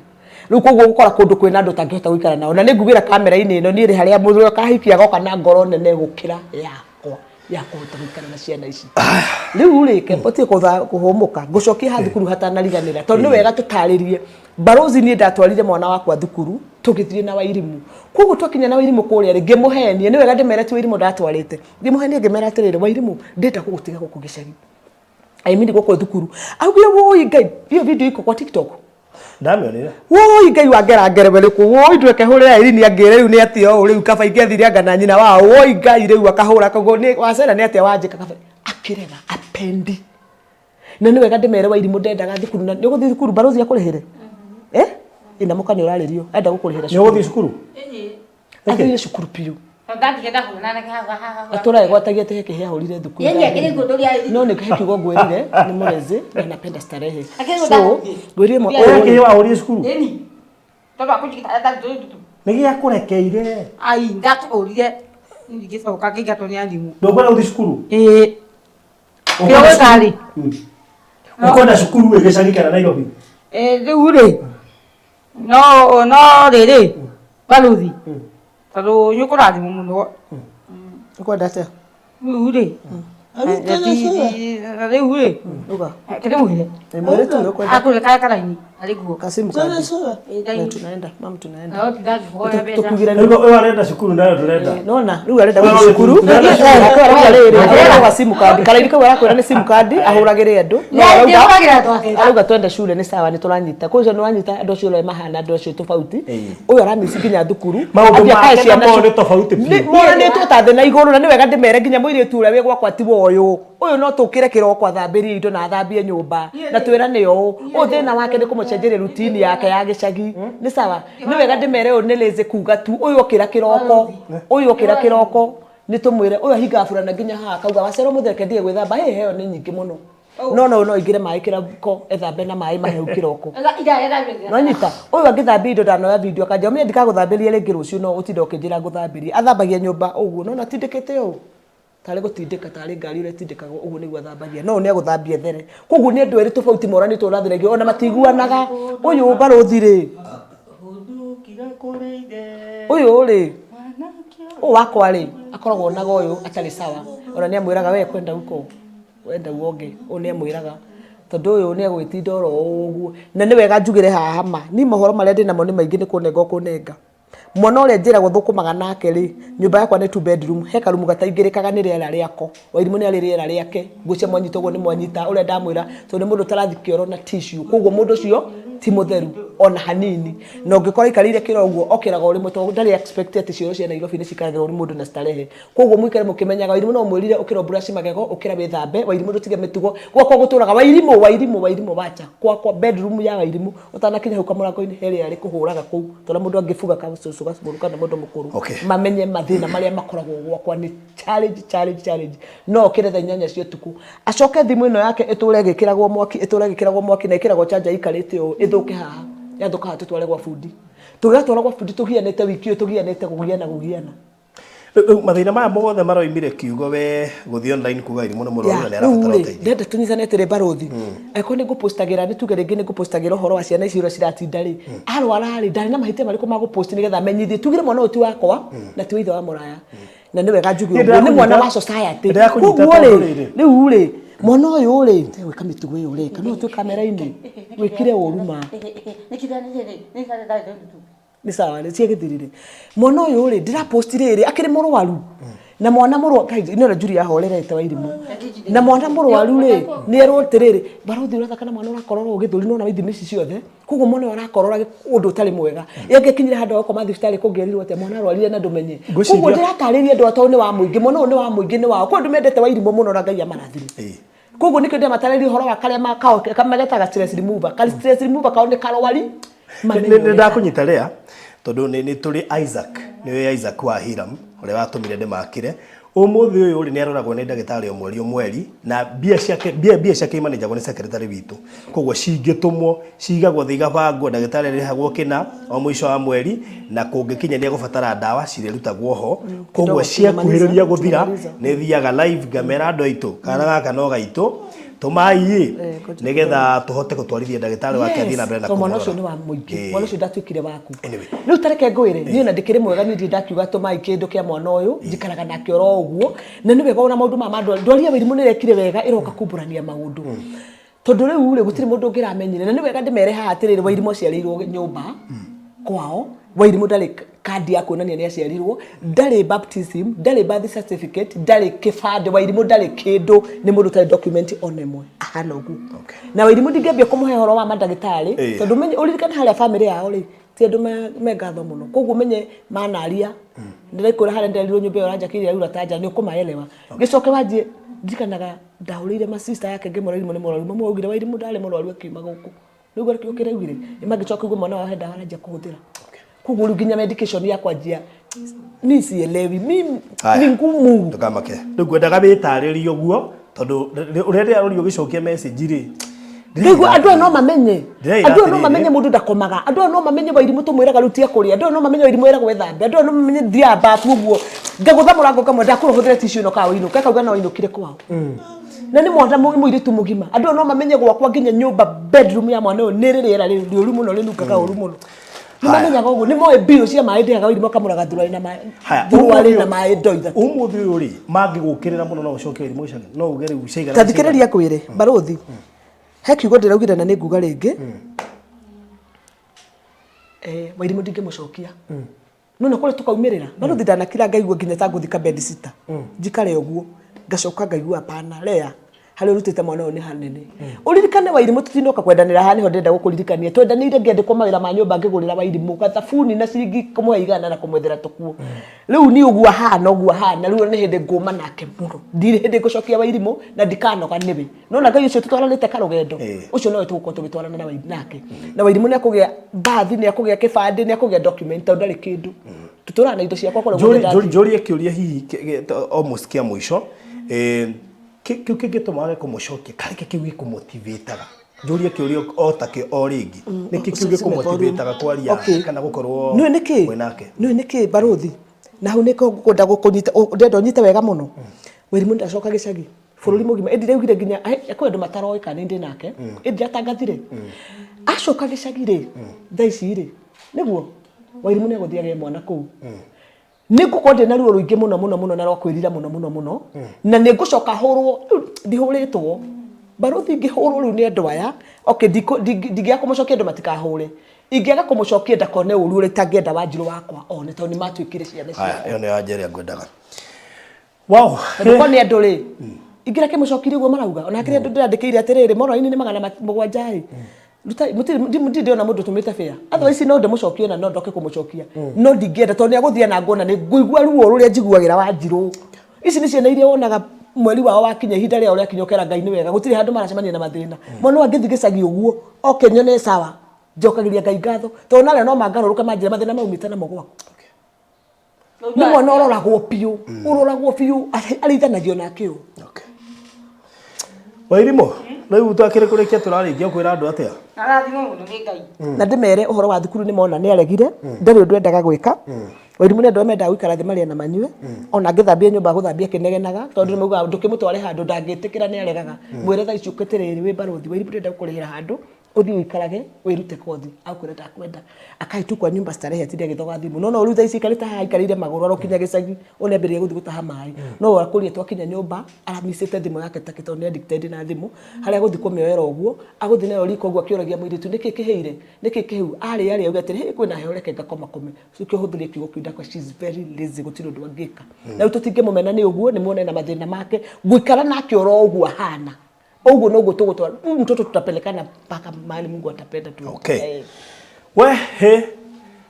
Rĩu koguo ũgũkora kũndũ kwĩna andũ ũtangĩhota gũikara nao. Na nĩngugĩra kamera-inĩ ĩno niĩ rĩ harĩa mũndũ ũrĩa ũkahikia agoka na ngoro nene gũkĩra yakwa ya kũhota gũikara na ciana ici. Rĩu rĩ, kembotie kũhũmũka, ngũcokie ha thukuru hatanariganĩra, tondũ nĩ wega tũtarĩrie. Barũthi niĩ ndatwarire mwana wakwa thukuru, tũgĩthiĩ na Wairimũ. Koguo twakinya na Wairimũ kũrĩa rĩ, ngĩmũhenia, nĩ wega ndĩmere ti Wairimũ ndatwarĩte. Ngĩmũhenia ngĩmera atĩrĩrĩ, Wairimũ ndĩrenda gũgũtiga gũkũ gĩcagi. I mean gũkũ thukuru. Augire woi Ngai, hiyo video iko kwa TikTok. Ndamĩonire. Woi Ngai wangera ngerewe rĩkũ, woi ndweke hũrĩra Irene angĩre rĩu nĩ atĩa ũũ rĩu kaba ingĩathire anga na nyina wao, woi Ngai rĩu akahũra koguo nĩ wacera nĩ atĩa wanjĩka kaba. Akĩrega, apendi. Na nĩ wega ndĩmere Wairimũ ndendaga thukuru na nĩ ũgũthiĩ thukuru barũthi akũrĩhĩre? Eh? Ina mũka nĩ ũrarĩrio, enda gũkũrĩhĩra Nĩ ũgũthiĩ cukuru? Athire cukuru biũ. Atũra egwatagia atĩ he kĩhĩa ahũrire thukuru. No nĩ he kiugo ngwĩrire nĩ mũrezi na napenda starehe. So ngwĩrire mwa He kĩhĩa wahũrire cukuru? Nĩ gĩakũrekeire. Ai, ndakũrire ngĩcoka ngĩingatwo nĩ arimũ. Ndũkwenda gũthiĩ cukuru? Ĩĩ. Kĩo rĩ. Ũkwenda cukuru ĩ gĩcagi kana Nairobi? Rĩu rĩ, no no rĩrĩ baruthi tondũ nĩ ũkũrathimwo mũno. Ũkwenda atĩa? Rĩu rĩ, rĩu rĩ, Uga. kĩrĩmwĩre Mwĩre tu ũrĩa ũkwenda. akũre kaya karaini arĩ guo. Kasimu kandi. Na tunaenda, mam tunaenda. No ndangĩhoya mbeca. Tukugire Rĩu ũyũ arenda cukuru nayo ndũrenda. Nona, rĩu arenda gũthiĩ cukuru. Arauga rĩrĩ, arauga simu card. Karaini kau arakwĩra nĩ sim card ahũragĩre andũ. No arauga twende cure nĩ sawa nĩ tũranyita. Koguo nĩ wanyita andũ acio ũrĩa mahana andũ acio tofauti. Ũyũ aramici nginya thukuru. Maũndũ Athiĩ akahe make ciana namo nĩ tofauti biũ. Nĩ- Moranĩtwo ta thĩ na igũrũ na nĩ wega ndĩmere nginya mũirĩtu ũrĩa wĩ gwakwa ti woyũ. Ũyũ no tũkĩre kĩroko athambĩrie indo na athambie nyũmba na twĩrane ũũ. Ũyũ thĩna wake nĩ kũmũcenjeria routine yake ya gĩcagi. Nĩ sawa. Nĩ wega ndĩmere ũyũ nĩ lazy kuga tu ũyũ okĩra kĩroko. Ũyũ okĩra kĩroko nĩ tũmwĩre ũyũ ahingaga burana nginya haha akauga wacera ũmũthĩ reke ndige gwĩthamba hĩ heho nĩ nyingĩ mũno. No no no aingĩre maĩ kĩroko ethambe na maĩ mahehu kĩroko. Nonyita ũyũ angĩthambia indo ndanoya video akanjĩra mimi ndikagũthambĩria rĩngĩ rũciũ no ũtinde ũkĩnjĩra ngũthambĩrie. Athambagia nyũmba ũguo nona atindĩkĩte ũũ tarĩ gũtindĩka tarĩ ngari ũrĩa ĩtindĩkagwo ũguo nĩguo athambagia no nĩ agũthambia ethere. Koguo nĩ andũ erĩ tofauti moranĩtwo ũratheragia ona matiguanaga. Ũyũ barũthi rĩ, ũyũ rĩ, ũyũ wakwa rĩ akoragwo onaga ũyũ atarĩ sawa ona nĩ amwĩraga we kwenda huko wenda uonge ũyũ nĩ amwĩraga tondũ ũyũ nĩ egwĩtinda oro ũguo na nĩ wega njugĩre haha ma niĩ mohoro marĩa ndĩnamo nĩ maingĩ nĩ kũnenga ũkũnenga. Mwana ũrĩa njĩragwo thũkũmaga nake rĩ, nyũmba yakwa nĩ two bedroom, he karumu gataingĩrĩkaga nĩ rĩera rĩako. Wairimũ nĩ arĩ rĩera rĩake, ngwĩciria mwanyita ũguo nĩ mwanyita ũrĩa ndamwĩra, tondũ nĩ mũndũ ũtarathiĩ kĩoro na tissue, koguo mũndũ ũcio ti mũtheru ona hanini. Na ũngĩkora aikarĩire kĩoro ũguo, okĩraga o rĩmwe tondũ ndarĩ expect atĩ cioro cia Nairobi nĩ cikaragĩrwo nĩ mũndũ na starehe. Koguo mũikare mũkĩmenyaga, Wairimũ no ũmwĩrire ũkĩra ũ brush magego, ũkĩra wĩthambe, Wairimũ ndũtige mĩtugo. Gwakwa gũtũraga Wairimũ, Wairimũ, Wairimũ wacha. Gwakwa bedroom ya Wairimũ, ũtanakinya hau kamũrango-inĩ he rĩera rĩkũhũraga kũu, ta ũrĩa mũndũ angĩbuga gacũcũ gacũrũ kana mũndũ mũkũrũ. Okay. Mamenye mathĩna marĩa makoragwo gwakwa nĩ challenge, challenge, challenge. No okĩre thaa inyanya cia ũtukũ, acoke thimũ ĩno yake ĩtũre ĩgĩkĩragwo mwaki, ĩtũre ĩgĩkĩragwo mwaki na ĩkĩragwo charger ĩikarĩte ũũ, ĩthũke haha. Yathũka haha tũtware gwa bundi. Tũgĩgatwara gwa bundi tũgianĩte wiki ũyũ tũgianĩte kũgiana kũgiana. Rĩu mathĩna maya mothe maroimire kiugo we gũthiĩ online kuga irimũ nĩ mũrwaru na nĩ rĩu arabatara rĩ ũteithio. ndenda tũnyitane atĩrĩ barũthi angĩkorwo nĩ ngũpostagĩra nĩ tuge rĩngĩ nĩ ngũpostagĩra ũhoro wa ciana ici ũrĩa ciratinda rĩ arwara rĩ ndarĩ na mahĩtia marĩkũ ma gũpost nĩgetha menyithie tugire mwana ũyũ ti wakwa na ti wa ithe wa mũraya na nĩ wega njuge Niĩ ũguo nĩ mwana ndĩrakũnyita- wa society ndĩrakũnyita koguo rĩ tondũ rĩrĩ. rĩu rĩ mwana ũyũ rĩ gwĩka mĩtugo ĩyo ũreka no twĩ kamera-inĩ wĩkire ũru ma nĩ sawa nĩ ciagĩthirire mwana ũyũ rĩ ndĩraposti rĩrĩ akĩrĩ mũrwaru na mwana mũrwaru kai nĩ Julia ahorerete Wairimũ na mwana mũrwaru rĩ nĩ erwo atĩrĩrĩ barũthi ũrathaka na mwana ũrakorora ũũ gĩthũri nona ithimi ici ciothe koguo mwana ũyũ arakorora ũndũ ũtarĩ mwega ĩngĩkinyire handũ agakoma thibitarĩ kũngĩerirwo atĩa mwana arwarire na ndũmenye Ngwĩciria- koguo ndĩratarĩria andũ tondũ nĩ wa mũingĩ mwana ũyũ nĩ wa mũingĩ nĩ wao koguo andũ mendete Wairimũ mũno na Ngai amarathime Ĩĩ. Koguo nĩkĩo ndĩramatarĩria ũhoro wa karĩa makao magetaga stress remover. Ka stress remover kao nĩ karwari mamenye Nĩ ũrĩa. ndakũnyita rĩa tondũ nĩ tũrĩ Isaac, nĩwe Isaac wa Hiram ũrĩa watũmire ndĩmakĩre. Ũmũthĩ ũyũ rĩ nĩ aroragwo nĩ ndagĩtarĩ o mweri o mweri na mbia ciake mbia mbia ciake imanĩnjagwo nĩ secretary witũ. Koguo cingĩtũmwo cigagwo thĩ igabangwo, ndagĩtarĩ arĩhagwo kĩna o mũico wa mweri na kũngĩkinya nĩ egũbatara ndawa cirĩrutagwo ho. Koguo Kidogo ciakuhĩrĩria gũthira tunamaliza. nĩ thiaga live ngamera andũ aitũ kana gaka no gaitũ tũmai ĩ nĩgetha tũhote gũtwarithia ndagĩtarĩ wake athiĩ na mbere na Tondũ mwana kũmũrora. ũcio nĩ wa mũingĩ Ĩĩ. mwana ũcio ndatuĩkire waku Anyway. rĩu tareke ngwĩre niĩ ona ndĩkĩrĩ mwega niĩ ndirĩ ndakiuga tũmai kĩndũ kĩa mwana ũyũ njikaraga nake oro ũguo na nĩ wega ona maũndũ maya ma ndwari ndwari ya mĩrimũ nĩ ĩrekire wega ĩroka kumbũrania maũndũ tondũ rĩu rĩ gũtirĩ mũndũ ũngĩramenyire na nĩ wega ndĩmere haha atĩrĩrĩ Wairimũ aciarĩirwo nyũmba kwao Wairimũ ndarĩ kandi ya kuonania nĩ aciarirwo ndarĩ baptism ndarĩ birth certificate ndarĩ kĩbandĩ Wairimũ ndarĩ kĩndũ nĩ mũndũ ũtarĩ document ona ĩmwe ahana ũguo na Wairimũ ndingĩambia kũmũhe ũhoro wa mandagĩtarĩ Ĩĩ. tondũ ũmenye ũririkane harĩa bamĩrĩ yao rĩ ti andũ me ngatho mũno koguo ũmenye manaria ndĩrekwĩra harĩa nderirwo nyũmba ĩyo ũranjakĩire yaura ta nja nĩ ũkũmaelewa gĩcoke wanjie ndirikanaga ndahũrĩire masista yake ngĩmwĩra Wairimũ nĩ mũrwaru mamwe augire Wairimũ ndarĩ mũrwaru akiuma gũkũ nĩguo kĩo kĩraugire nĩ mangĩcoka kũigua mwana wao he ndawa aranjia kũhũthĩra koguo rĩu nginya medication ya kwanjia mi sielewi mi Haya. ni ngumu Ndũkamake. Rĩu ngwendaga wĩtarĩrie ũguo tondũ ũrĩa ndĩrarorio ũgĩcokia message rĩ Rĩu andũ aya no mamenye Ndĩraira andũ aya no atĩrĩrĩ. mamenye mũndũ ndakomaga andũ aya no mamenye Wairimũ tũmwĩraga rĩu tiga kũrĩa andũ aya no mamenye Wairimũ ĩragwo ethambe andũ aya no mamenye thiaga babu ũguo ngagũtha mũrango ngamwe ndakũra ũhũthĩre tissue ĩno kana ũinũke akauga no ainũkire kwao na nĩ mwana mũirĩtu mũgima andũ aya no mamenye gwakwa nginya nyũmba bedroom ya mwana ũyũ nĩ rĩ rĩera rĩũru mũno rĩnungaga ũru mũno nĩ Haya. mamenyaga ũguo nĩ moĩ mbirũ cia maĩ ndĩaga Wairimũ akamũraga thuruarĩ na maĩ Haya, thuruarĩ na maĩ ndoo ithatũ ũmũthĩ ũyũ rĩ mangĩgũkĩrĩra mũno no ũcoke Wairimũ gĩcagi no uge rĩu ciaigana ta thikĩrĩria ngwĩre barũthi he kiugo ndĩraugire na nĩ nguga rĩngĩ Wairimũ ndingĩmũcokia nona kũrĩa tũkaumĩrĩra barũthi ndanakira ngaigua nginya ta ngũthika bed sita njikare ũguo ngacoka ngaigua hapana rea harĩa ũrutĩte mwana ũyũ nĩ hanene ũririkane Wairimũ tũtinoka kwendanĩra haha nĩho ndĩrenda gũkũririkania twendanĩire ngĩandĩkwo mawĩra ma nyũmba ngĩgũrĩra Wairimũ gathabuni na ciringi kũmũhe igana na kũmwethera tũkuo rĩu niĩ ũguo ahana ũguo ahana rĩu nĩ hĩndĩ ngũma nake mũno ndirĩ hĩndĩ ngũcokia Wairimũ na ndikanoga nĩwe nona Ngai ũcio tũtwaranĩte karũgendo Ĩĩ. ũcio nowe tũgũkorwo tũgĩtwarana na nake na Wairimũ nĩ akũgĩa bathi nĩ akũgĩa kĩbandĩ nĩ akũgĩa document tondũ ndarĩ kĩndũ tũtũraga na indo ciakwa kũrĩa guothe ndathiĩ. Njũrie kĩũria hihi almost kĩa mũico kĩu kĩngĩtũma wage kũmũcokia karĩ kĩ kĩu gĩkũmotivĩtaga njũrie kĩũria o ta kĩo o rĩngĩ nĩkĩ kĩu gĩkũmotivĩtaga kwaria Okay. kana gũkorwo nĩũĩ nĩkĩ mwĩ nake nĩũĩ nĩkĩ barũthi na hau nĩko ngũkwenda gũkũnyita ndĩrenda ũnyite wega mũno Wairimũ ndacoka gĩcagi bũrũri mũgima ĩndĩ ndĩraugire nginya kwĩ andũ mataroĩ kana nĩ ndĩ nake ĩndĩ ndiratangathire acoka gĩcagi rĩ thaa ici rĩ nĩguo Wairimũ nĩ egũthiĩ agĩe mwana kũu nĩ ngũkorwo ndĩ na ruo rũingĩ mũno mũno mũno na rwa kwĩrira mũno mũno mũno na nĩ ngũcoka hũrwo rĩu ndihũrĩtwo barũthi ngĩhũrwo rĩu nĩ andũ aya okay ndingĩaga kũmũcokia andũ matikahũre ingĩaga kũmũcokia ndakone ũru ũrĩa itangĩenda Wanjirũ wakwa one tondũ nĩ matuĩkire ciana Haya, ciakwa ĩyo nĩyo anja ĩrĩa ngwendaga wow tondũ korwo nĩ andũ rĩ ingĩra kĩmũcokirie ũguo marauga ona hakĩrĩ andũ ndĩrandĩkĩire atĩrĩrĩ moro-inĩ nĩ 700 ĩ ndirĩ ndĩrona mũndũ ũtũmĩte bĩa otherwise no ndĩmũcokie na no ndoke kũmũcokia no ndingĩenda tondũ nĩ agũthiĩ na nguona nĩ ngũigua ruo rũrĩa njiguagĩra Wanjirũ ici nĩ ciana iria wonaga mweri wao wakinya ihinda rĩao rĩakinya ũkera Ngai nĩ wega gũtirĩ handũ maracemania na mathĩna mwana ũyũ angĩthiĩ gĩcagi ũguo oke nyone sawa njokagĩria Ngai ngatho tondũ narĩa no mangarũrũke manjĩre mathĩna maumĩte namo gwaku nĩ mwana ũroragwo biũ ũroragwo biũ arĩithanagio nake ũũ Okay. Wairimũ rĩu twakĩrĩ kũrĩkia tũrarĩkia kwĩra andũ atĩa Arathimwo mũno nĩ Ngai. Na ndĩmere ũhoro wa thukuru nĩ mona nĩ aregire ndarĩ ũndũ endaga gwĩka Wairimũ nĩ andũ arĩa mendaga gũikara thĩ marĩe na manyue ona angĩthambia nyũmba agũthambia akĩnegenaga tondũ nĩ maugaga ndũkĩmũtware handũ ndangĩtĩkĩra nĩ aregaga mwĩre thaa ici ũkĩtĩrĩrĩ wĩ barũthi Wairimũ ndĩrenda gũkũrĩhĩra handũ ũthiĩ ũikarage wĩrute kothi akwĩra ndakwenda akae tu kwa nyumba starehe atinde agĩthoga thimũ no no rĩu thaa ici aikarĩte haha aikarĩire magũrũ arokinya gĩcagi ũyũ nĩambĩrĩria gũthiĩ gũtaha maĩ no akũria twakinya nyũmba aramicĩte thimũ yake take tondũ nĩ addicted na thimũ harĩa agũthiĩ kũmĩoera ũguo agũthiĩ nayo riko ũguo akĩũragia mũirĩtu nĩkĩ kĩhĩire nĩkĩ kĩhĩu arĩa arĩa auge atĩrĩ "Hĩ, kwĩna heho reke ngakoma kome ũcio ũhũthĩrie kiugo kĩu ndakwa she is very lazy gũtirĩ ũndũ angĩka na rĩu tũtingĩmũmena nĩ ũguo nĩ muone na mathĩna make gũikara nake oro ũguo ahana ũguo noguo tũgũtwara huyu mtoto tutapelekana mpaka mahali Mungu atapenda tu Okay. Eh. We he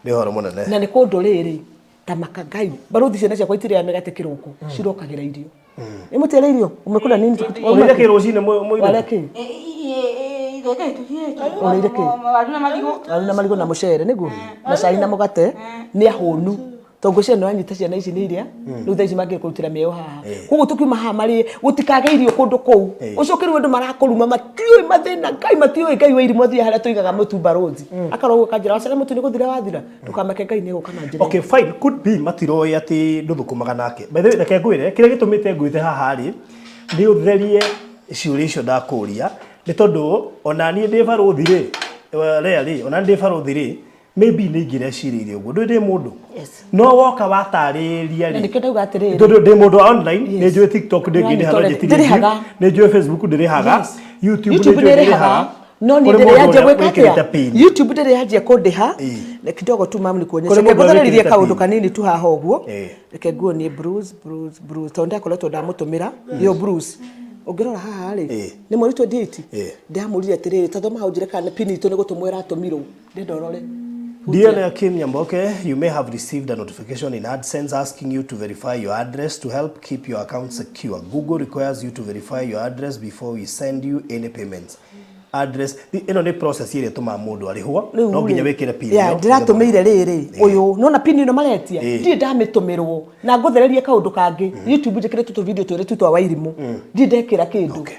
nĩ ũhoro mũnene Na nĩ kũndũ rĩrĩ ta maka Ngai barũthi ciana ciakwa itirĩaga mĩgate kĩroko cirokagĩra irio. Ĩ mũtiarĩa irio? Umekula nini? Ũrĩire kĩ rũcinĩ mũirĩtu? Warĩa kĩ? Ũrĩire kĩ? Waru na marigũ. Waru na marigũ na mũcere nĩguo? Na cai na mũgate. Nĩ ahũnu. Tondũ ngwĩciria nĩ wanyita ciana ici nĩ iria rĩu thaa ici mangĩkũrutĩra mĩeo haha. Koguo tũkiuma haha marĩe gũtikage irio kũndũ kũu. Ũcoke rĩu andũ marakũruma matiũĩ mathĩna Ngai matiũĩ Ngai wa irimũ athiĩ harĩa tũigaga mũtu barũthi. Akarogwo kanjĩra wacare mũtu nĩ gũthira wathira. Ndũkamake Ngai nĩ egũka na njĩra. Okay, fine. Could be matiroĩ atĩ ndũthũkũmaga nake. By the way, reke ngwĩre, kĩrĩa gĩtũmĩte ngwĩte haha rĩ, nĩ ũtherie ciũria icio ndakũria, nĩ tondũ ona niĩ ndĩ barũthi rĩ, Lea rĩ, ona niĩ ndĩ barũthi rĩ, maybe nĩ ingĩrecirĩirie ũguo. Ndũĩ ndĩ mũndũ? Yes. No woka watarĩria Na rĩ, nĩkĩo ndauga atĩrĩrĩ. tondũ ndĩ mũndũ wa online, nĩ njũĩ TikTok ndĩngĩndĩha no Nĩũranyita njĩtirie ndĩrĩhaga. view, nĩ njũĩ Facebook ndĩrĩhaga, Yes. YouTube YouTube nĩ njũĩ nĩ ĩrĩhaga ndĩrĩhaga. no niĩ Kũrĩ ndĩrĩ mũndũ yanjia ũrĩa gwĩka wĩkĩrĩte atĩa pin. YouTube ndĩrĩ yanjia kũndĩha Ĩĩ. na kidogo tu mam nikuonyeshe Kũrĩ reke mũndũ ũrĩa ngũtharĩrie wĩkĩrĩte kaũndũ pin. kanini tu haha ũguo Ĩĩ. reke nguonie Bruce Bruce Bruce tondũ ndakoretwo ndamũtũmĩra ĩyo Bruce ũngĩrora haha rĩ Ĩĩ. nĩ mweri 28 Ĩĩ. ndamũrire atĩrĩrĩ ta thoma hau njĩre kana pin itũ nĩ gũtũmwo ĩratũmirwo ndenda ũrore Dear Leah Nyamboke, you may have received a notification in AdSense asking you to verify your address to help keep your account secure. Google requires you to verify your address before we send you any payments. Address, ĩno nĩ process ĩrĩa ĩtũmaga mũndũ arĩhwo, Rĩu no nginya rĩ, wĩkĩre pin ya ĩyo. ndĩratũmĩire rĩrĩ ũyũ nona pin ĩno maretia Ĩĩ. ndirĩ ndamĩtũmĩrwo na ngũthererie kaũndũ kangĩ YouTube njĩkĩrĩte tũ video twĩrĩ tu twa wairimũ ndirĩ ndekĩra kĩndũ Okay.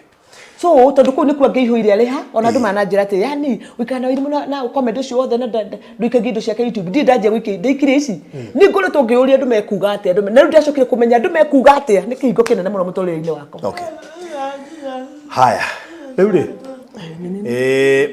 so tondũ kũu nĩkuo ngĩihũire arĩha ona andũ mananjĩra atĩ yani ũikara na wairimũ na comedy ũcio wothe na ndũikagia indo ciake YouTube ndirĩ ndanjia gũikia ndaikirie ici nĩ ngoretwo ngĩũria andũ mekuga atĩa andũ na rĩu ndacokire kũmenya andũ mekuga atĩa nĩ kĩhingo kĩnene mũno mũtũrĩre-inĩ wakwa Okay. Haya. Rĩu rĩ,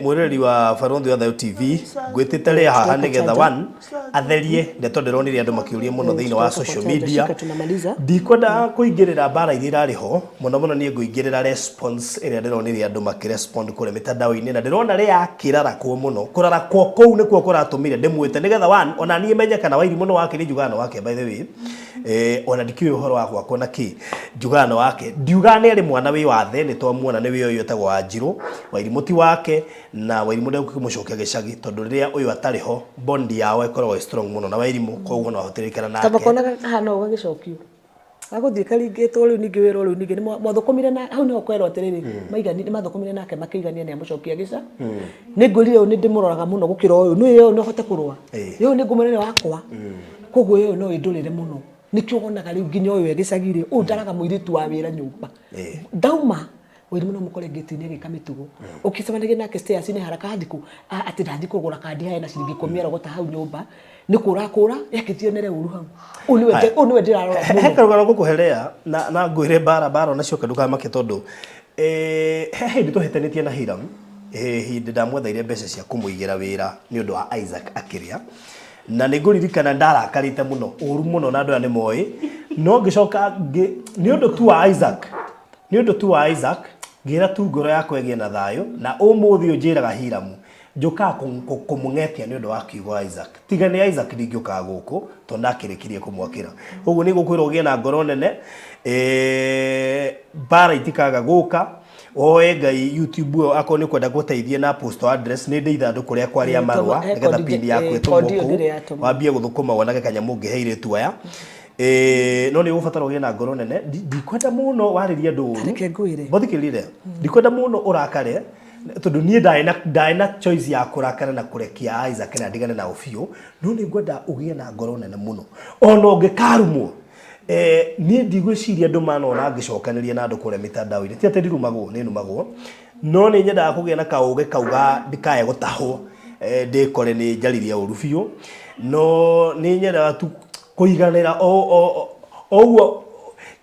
mwĩroreri wa Barũthi wa Thayũ TV ngwĩtĩte rĩa haha nĩgetha one atherie ndeto ndĩronire andũ makĩũria mũno thĩinĩ wa social media. Shika tunamaliza. Ndikwenda kũingĩrĩra mbara iria irarĩ ho mũno mũno niĩ ngũingĩrĩra response ĩrĩa ndĩronire andũ makĩrespond kũrĩa mĩtandao-inĩ na ndĩrona rĩa kĩrarakwo mũno kũrarakwo kũu nĩkuo kũratũmire ndĩmwĩte nĩgetha one ona niĩ menye kana Wairimũ nĩ wake nĩ njugaga nĩ wake by the way ona ndikĩũĩ ũhoro wa gwakwo na kĩ njugaga nĩ wake ndiugaga nĩ arĩ mwana wĩ wathe nĩ twamuona nĩ wĩ ũyũ etagwo Wanjirũ Wairimũ ti wake na Wairimũ ndegũkĩmũcokia gĩcagi tondũ rĩrĩa ũyũ atarĩ ho bond yao ĩkoragwo ĩ strong mũno na Wairimũ koguo no ahote gũikara nake. Tamba konaga kahana ũguo gagĩcokio gagũthiĩ karingĩtwo rĩu ningĩ wĩra rĩu ningĩ nĩ mwathũkũmire na hau nĩho kwerwo atĩrĩrĩ maigani nĩ mathũkũmire nake makĩigania nĩ amũcokia gĩca nĩ ngwĩrire ũyũ nĩ ndĩmũroraga mũno gũkĩra ũyũ nĩ ũyũ no hote kũrũa ũyũ nĩ ngũmwĩra nĩ wakwa koguo ũyũ no ĩndũrĩre mũno nĩkĩo wonaga rĩu nginya ũyũ e gĩcagi rĩ ũyũ ndaraga mũirĩtu wa wĩra nyũmba ndauma Wairimũ no mũkore ngĩti-inĩ agĩka mĩtugo ũkĩcemanagia nake stairs-inĩ haraka thikũ atĩ ndathiĩ kũgũra kandi hae na ciringi ikũmi arogota hau nyũmba nĩ kũra kũra yakĩtionere ũru hau ũyũ nĩwe ũyũ nĩwe ndĩrarora He mũno karũgano ngũkũhe na na ngwĩre mbara mbara ona cioka ndũkamake tondũ he hĩndĩ tũhĩtanĩtie na Hiram hĩndĩ ndamwetheire mbeca cia kũmũigĩra wĩra nĩ ũndũ wa Isaac akĩrĩa na nĩ ngũririkana ndarakarĩte mũno ũru mũno na andũ aya nĩ moĩ no ngĩcoka nĩ ũndũ tu wa Isaac nĩ ũndũ tu wa Isaac ngĩra tu ngoro yakwa ĩgĩe na thayũ na ũmũthĩ ũyũ njĩraga Hiramu njũkaga kũmũng'etia nĩ ũndũ wa kiugo Isaac tiga nĩ Isaac ndingĩũkaga gũkũ tondũ ndakĩrĩkirie kũmwakĩra ũguo nĩ ngũkwĩra ũgĩe na ngoro nene mbara itikaga gũka oe Ngai YouTube ĩyo akorwo nĩ ũkwenda gũteithia na postal address nĩ ndĩ ithandũkũ rĩakwa rĩa marũa nĩgetha pin yaku ĩtũmwo kũu wambie gũthũkũma wonage kanyamũ ũngĩhe airĩtu aya no nĩ ũgũbatara ũgĩe na ngoro nene ndikwenda mũno warĩrie andũ ũru Reke ngwĩre. Mbothikĩrĩrie ndikwenda mũno ũrakare tondũ niĩ ndarĩ na choice ya kũrakara na kũrekia Isaac na ndigane nao biũ no nĩ ngwenda ũgĩe na ngoro nene mũno ona ũngĩkarumwo niĩ ndigwĩciria andũ manona ngĩcokanĩria na andũ kũrĩa mĩtandao-inĩ ti atĩ ndirumagwo nĩ numagwo no nĩ nyendaga kũgĩa na kaũgĩ kauga ndikae gũtahwo ndĩkore nĩ njaririe ũru biũ no nĩ nyendaga tu kũiganĩra o ũguo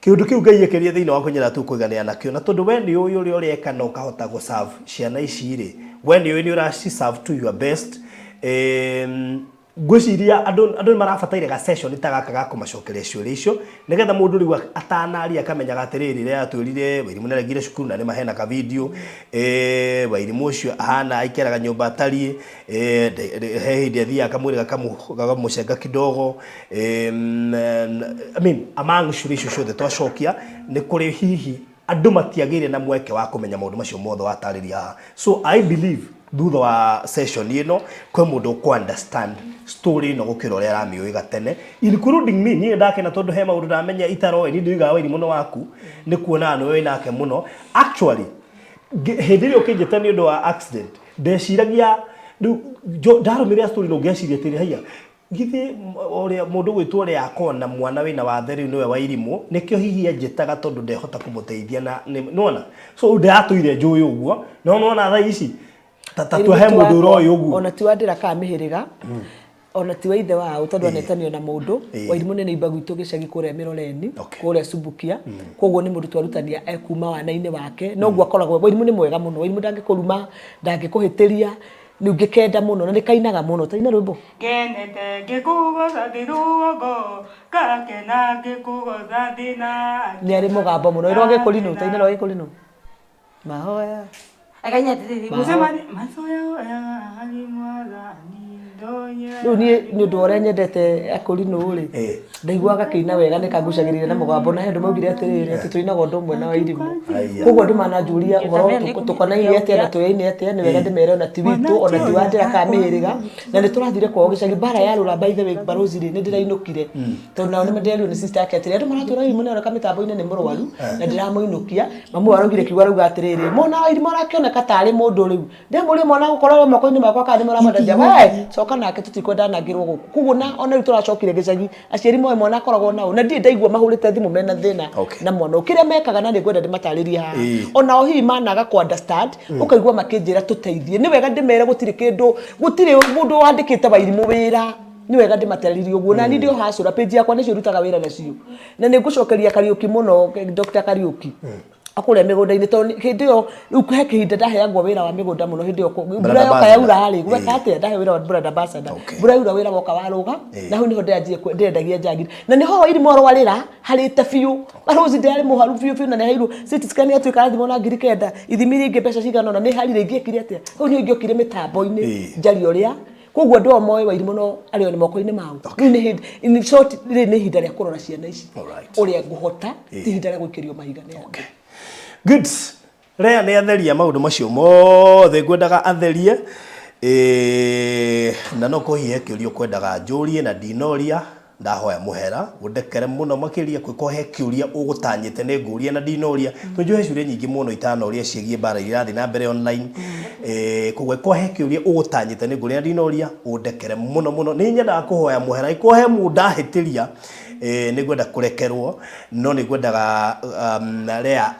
kĩũndũ kĩu Ngai ekĩrire thĩinĩ waku nyendaga tu kũiganĩra nakĩo na tondũ we nĩ ũĩ ũrĩa ũreka na ũkahota gũ serve ciana ici rĩ we nĩ ũĩ nĩ ũraci serve to your best ngwĩciria andũ nĩ marabataire ga session ta gaka ga kũmacokeria ciũria icio nĩgetha mũndũ rĩu atanaria akamenyaga atĩrĩrĩ rĩrĩa atwĩrire Wairimũ nĩaregire cukuru na nĩ mahena ka video Wairimũ ũcio ahana aikaraga nyũmba atariĩ he hĩndĩ athiaga kamwĩrĩ gakamũcenga kidogo I mean among ciũria icio ciothe twacokia nĩ kũrĩ hihi andũ matiagĩire na mweke wa kũmenya maũndũ macio mothe watarĩria haha so I believe Thutha wa session ĩno kwĩ mũndũ ũkũ understand story ĩno gũkĩra ũrĩa aramĩũĩ gatene, including me. Niĩ ndakena tondũ he maũndũ ndamenya itaroĩ. Niĩ ndiugaga Wairimũ nĩ waku, nĩ kuonaga nĩwe wĩ nake mũno. Actually, hĩndĩ ĩrĩa ũkĩnjĩta nĩ ũndũ wa accident, ndeciragia rĩu ndarũmĩrĩra story no ngeciria atĩrĩ, haiya, githĩ ũrĩa mũndũ gwĩtwo ũrĩa akorwo na mwana wĩna wathe rĩu nĩwe Wairimũ, nĩkĩo hihi anjĩtaga tondũ ndehota kũmũteithia na nĩwona. So rĩu ndĩratũire njũĩ ũguo, no nĩwona thaa ici ta Wairimũ he ti mũndũ wakwa, ũroĩ ũguo. Ona ti wa ndĩra kana mĩhĩrĩga, ona ti wa ithe wao, tondũ anetanio na mũndũ. Wairimũ nĩ neighbor gwitũ gĩcagi kũrĩa Mĩroreni, kũrĩa Subukia. Koguo nĩ mũndũ twarutania e kuma wana-inĩ wake, noguo akoragwo. Wairimũ nĩ mwega mũno. Wairimũ ndangĩkũruma, ndangĩkũhĩtĩria, nĩ ngĩkenda mũno na nĩ kainaga mũno. Taina rwĩmbo. Ngenete ngĩkũgoca ndĩ rũgongo, ngakena ngĩkũgoca ndĩ na Nĩ arĩ mũgambo mũno. Rwa gĩkũrinũ, taina rwa gĩkũrinũ. Mahoya. Akainya atĩrĩrĩ, Mũcemani macoya harĩ mwathani ndonye. Rĩu niĩ nĩ ũndũ wa ũrĩa nyendete akũrinũ rĩ, ndaiguaga gakĩina wega, nĩ kangucagĩrĩria na mũgambo, na he andũ maugire atĩrĩrĩ, atĩ tũinaga ũndũ ũmwe na Wairimũ. Aya. Koguo andũ mananjũria ũhoro tũkonainie atĩa na tũyaine atĩa, nĩ wega ndĩmere ona ti witũ, ona ti wa ndĩra kana mĩhĩrĩga, na nĩ tũrathire kwao gĩcagi mbara ya rũra. By the way, barozi rĩ, nĩ ndĩrainũkire tondũ nao nĩ ndĩrerirwo nĩ sister yake atĩrĩ, andũ maratwĩra Wairimũ nĩ aroneka mĩtambo-inĩ nĩ mũrwaru na ndĩramũinũkia. Mamu araugire kiugo, arauga atĩrĩrĩ, mwana Wairimũ arakĩoneka tarĩ mũndũ rĩu, ndĩmũrie mwana gũkorwo arĩ moko-inĩ makwa kana nĩ mũramwendagia, we coka nake, tũtikwenda anangĩrwo gũkũ. Koguo na ona rĩu tũracokire gĩcagi, aciari moe mwana akoragwo nao, na ndirĩ ndaigua mahũrĩte thimũ mena thĩna na mwana ũyũ. Kĩrĩa mekaga, na nĩ ngwenda ndĩmatarĩrie haha, onao hihi managa kũ understand, ũkaigua makĩnjĩra tũteithie. Nĩ wega ndĩmere gũtirĩ kĩndũ, gũtirĩ mũndũ wandĩkĩte Wairimũ wĩra. Nĩ wega ndĩmatarĩrie ũguo, na niĩ ndĩ o hacũra page yakwa nĩcio ndutaga wĩra nacio, na nĩ ngũcokeria Kariũki mũno, Dr. Kariũki kũrĩa mĩgũnda-inĩ, tondũ hĩndĩ ĩyo rĩu he kĩhinda ndaheagwo wĩra wa mĩgũnda mũno. Hĩndĩ ĩyo mbura yoka ambassador. yaura rĩ, gweka atĩa, ndahe wĩra wa brand ambassador. Mbura yaura, wĩra woka warũga, na hau nĩho ndĩranjie ndĩrendagia njangiri, na nĩho Wairimũ arwarĩra harĩte biũ. Barozi ndĩrarĩ mũharu biũ biũ, na nĩ heirwo CT scan, yatuĩka athimwo na 9,000, ithimi iria ingĩ mbeca cigana ũna. Nĩ harire, ingĩekire atĩa? Hau nĩho ingĩokire mĩtambo-inĩ njarie ũrĩa. Koguo andũ ao moĩ Wairimũ no arĩ o nĩ moko-inĩ mao. Rĩu nĩ hĩndĩ, in short, rĩrĩ nĩ ihinda rĩa kũrora ciana ici ũrĩa ngũhota, ti ihinda rĩa gũikĩrio mahiga nĩ andũ. Good. Rea nĩ atheria maũndũ macio mothe ngwendaga atherie. Na no kũhihe kĩũria ũkwendaga njũrie na ndinoria, ndahoya mũhera, ũndekere mũno makĩria kwĩko he kĩũria ũgũtanyĩte nĩ ngũria na ndinoria, tondũ he ciũria nyingĩ mũno itanoria ciĩgiĩ mbara iria irathiĩ na mbere online. Koguo ĩkorwo he kĩũria ũgũtanyĩte nĩ ngũria na ndinoria, ũndekere mũno mũno. Nĩ nyendaga kũhoya mũhera ĩkorwo he mũndũ ndahĩtĩria, nĩ ngwenda kũrekerwo, no nĩ ngwendaga Lea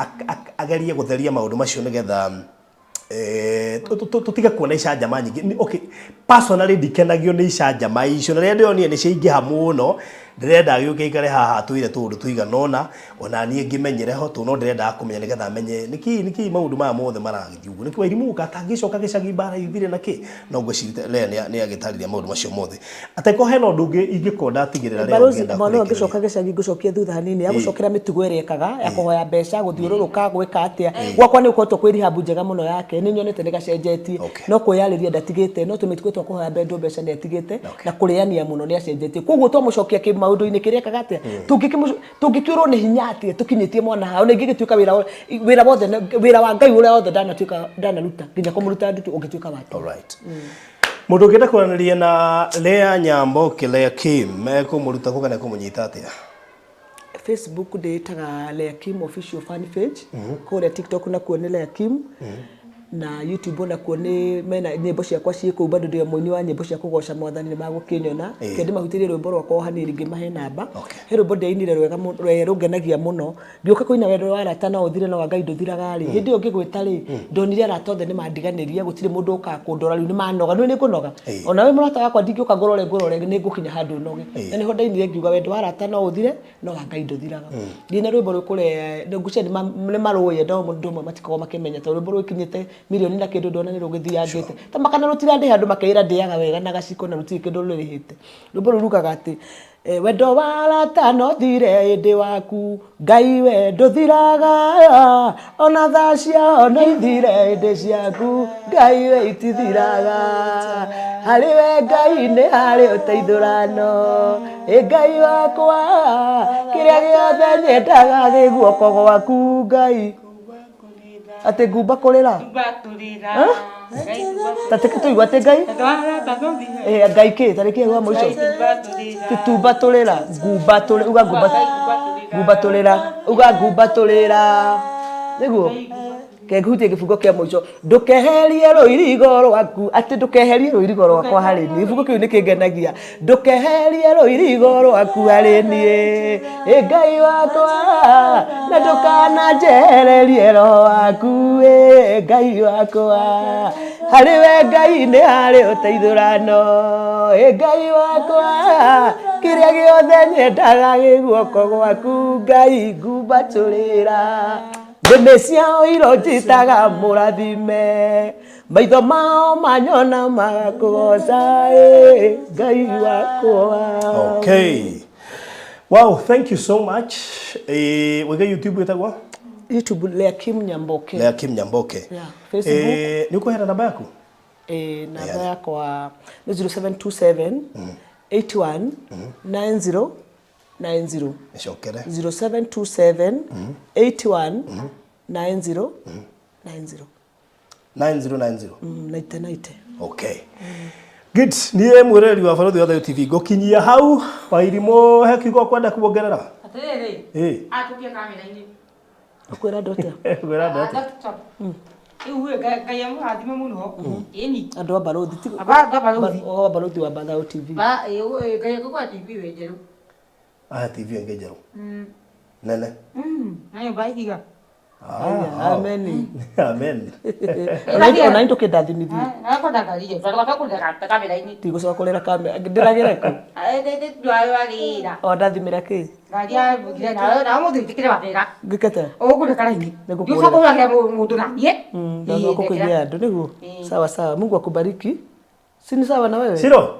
agerie gũtheria maũndũ macio nĩgetha tũtige kuona icanjama nyingĩ. Okay, personally ndikenagio nĩ icanjama icio, na rĩrĩa ndĩronire nĩ ciaingĩha mũno, ndĩrenda gĩũke ikare haha atwĩre tũũndũ tũigana ũna, ona niĩ ngĩmenyere ho tũ, no ndĩrendaga kũmenya nĩgetha menye nĩkĩ maũndũ maya mothe maragĩthiĩ ũguo, nĩkĩ Wairimũ gũka atangĩcoka gĩcagi mbara ithire na kĩ. No ngwĩciria Lea nĩ agĩtarĩria maũndũ macio mothe. Ateko hena ũndũ ũngĩ ingĩkorwo ndatigĩrĩra Lea Barozi ũngĩenda mwana ũyũ kũrĩkĩrĩria. Angĩcoka gĩcagi, ngũcokia thutha hanini, agũcokera mĩtugo ĩrĩa ekaga ya kũhoya mbeca, gũthiũrũrũka, gwĩka atĩa. Gwakwa nĩ ũkoretwo kwĩ rehab njega mũno yake, nĩ nyonete nĩ gacenjetie. No kwĩyarĩria ndatigĩte, no tũmĩtugo twa kũhoya mbendwo mbeca nĩ atigĩte, na kũrĩania mũno nĩ acenjetie. Koguo twamũcokia maũndũ-inĩ kĩrĩa ekaga atĩa, tũngĩkĩũrwo nĩ hinya atĩa tũkinyĩtie mwana haha, ona ingĩgĩtuĩka wĩra wothe, wĩra wa Ngai ũrĩa wothe ndanatuĩka ndanaruta nginya kũmũruta ndutu ũngĩtuĩka wa tũhũ. Alright. Mũndũ ũngĩenda kwaranĩria na Lea Nyamboki, Lea Kim, ekũmũruta kũ kana ekũmũnyita atĩa? Facebook ndĩĩtaga Lea Kim Official fan page, kũrĩa TikTok nakuo nĩ Lea Kim, na YouTube onakuo nĩ mena nyĩmbo ciakwa ciĩ kũu, bado ndĩ o mũini wa nyĩmbo cia kũgoca mwathani, nĩ magũkĩnyona. Reke ndĩmahutĩrie rwĩmbo rwakwa o hanini ngĩmahe namba. He rwĩmbo ndĩrainire rwega rũngenagia mũno, ngĩũka kũina wendo wa arata no ũthire, no wa Ngai ndũthiraga rĩ. Hĩndĩ ĩyo ngĩgwĩta rĩ, ndonire arata othe nĩ mandiganĩria, gũtirĩ mũndũ ũkaga kũndora, rĩu nĩ manoga. Nĩ ngũnoga ona we mũrata wakwa, ndingĩũka ngũrore ngũrore, nĩ ngũkinya handũ noge. Na nĩho ndainire ngiuga wendo wa arata no ũthire, no wa Ngai ndũthiraga. Ngĩina rwĩmbo rũu kũrĩa ngwĩciria nĩ marũĩ, no mũndũ ũmwe matikoragwo makĩmenya, tondũ rwĩmbo rũkinyĩte mirioni na kĩndũ, ndona nĩ rũgĩthiangĩte ta makana, rũtirandĩha, andũ makeĩra ndĩaga wega na gaciko, na rũtirĩ kĩndũ rũrĩhĩte. Rwĩmbo rũu rugaga atĩ wendo wa arata no thire, ĩndĩ waku Ngai we ndũthiraga, ona thaa ciao no ithire, ĩndĩ ciaku Ngai we itithiraga. Harĩ we Ngai nĩ harĩ ũteithũrano, ĩ Ngai wakwa, kĩrĩa gĩothe nyendaga gĩ guoko gwaku Ngai. Atĩ ngumba kũrĩra. Ngumba kũrĩra. Ta tũigua atĩ Ngai Eh, Ngai kĩ tarĩki hau wa mũico titumbatũrĩra ngumbatũrĩra uga ngumbatũrĩra uga ngumbatũrĩra nĩguo kehutie gĩbungo kĩa mũico ndũkeherie rũirigo rwaku atĩ ndũkeherie rũirigo rwakwa harĩ niĩ gĩbungo kĩu nĩ kĩngenagia ndũkeherie rũirigo rwaku harĩ niĩ ĩ Ngai wakwa na ndũkananjehererie roho waku ĩ Ngai wakwa harĩ we Ngai nĩ harĩ ũteithũrano ĩ Ngai wakwa kĩrĩa gĩothe nyendaga gĩ guoko gwaku Ngai ngumbatũrĩra nĩmĩ ciao ironjitaga mũrathime maitho mao manyona magakũgoca ĩ Ngai wakwa. Okay. Wow, thank you so much. Eh, wĩga YouTube ĩtagwo? YouTube Leakim Nyamboke. Leakim Nyamboke. Yeah, Facebook. Eh, nĩ ũkũheana namba yaku? Eh, namba yakwa nĩ 0727 81 90 90. Ĩcokere. 0727 81 90 90. 9090. Naite naite. Okay. Good. Niĩ mwĩroreri wa Barũthi wa Thayũ TV ngũkinyia hau Wairimũ he kiugo kwenda kuongerera. Atĩrĩrĩ, Ĩ. atũkie kamera-inĩ. Ũkwĩra andũ atĩa? Ngwĩra andũ atĩa? Rĩu ĩ, Ngai amũrathime mũno. Ĩni. Andũ a Barũthi ti Aba andũ a Barũthi. O Barũthi wa Thayũ TV. Ba ĩ, ĩ, Ngai akũgũra TV ĩyo njerũ. Aya TV ĩngĩ njerũ. Nene. Na nyũmba ihiga. Ah, Amen. Amen. Ona indũ kĩndathimithie. Nakwenda ngari njerũ. Tondũ gwakwa kamera-inĩ. Ndigũcoka kũrĩra kamera. Ndĩragĩra kũ? Ndwarĩra. O ndathimĩra kĩ? Ngari ya ngire nawe na mũthĩ njĩkĩre wabera. Ngĩkete? Ũgũreka raini. Nĩngũkũgũrĩra. Ndiũcoka kũgũragĩra mũndũ na niĩ. Ndio kũkũigĩa andũ nĩguo. Sawa sawa. Mungu akubariki. Si ni sawa na wewe? Shiro.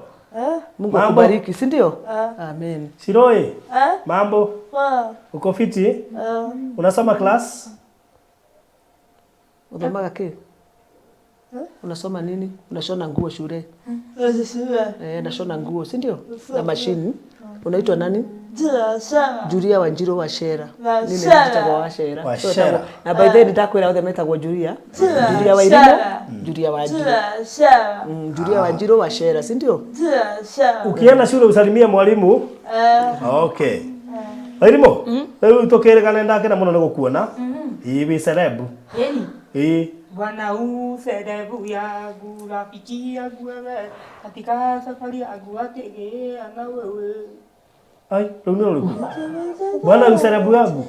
Mungu Mambo. akubariki, si ndio? Amen. Shiro ĩ. Mambo. Poa. Uko fiti? Unasoma class? Uthomaga kĩ? Unasoma nini? Unashona nguo shule? Eh, nashona nguo, si ndio? Na mashini. Unaitwa nani? Julia Wanjiru Wachera. Niĩ nĩ njĩtagwo Wachera. Wachera. Na by the way nĩndakwĩra othe metagwo Julia. Julia Wairimu, Julia Wanjiru. Julia Wanjiru Wachera, si ndio? Ukienda shule usalimie mwalimu. Okay. Wairimu, rĩu tũkĩrĩgane ndakena mũno nĩ gũkuona. Ĩ wĩ celeb. Ĩni. Ĩ. Bwana u serebu yangu, rafiki yangu wewe, katika safari yangu ategea na wewe. Ai, rĩu nĩ rũrĩkũ? Bwana u celeb yangu.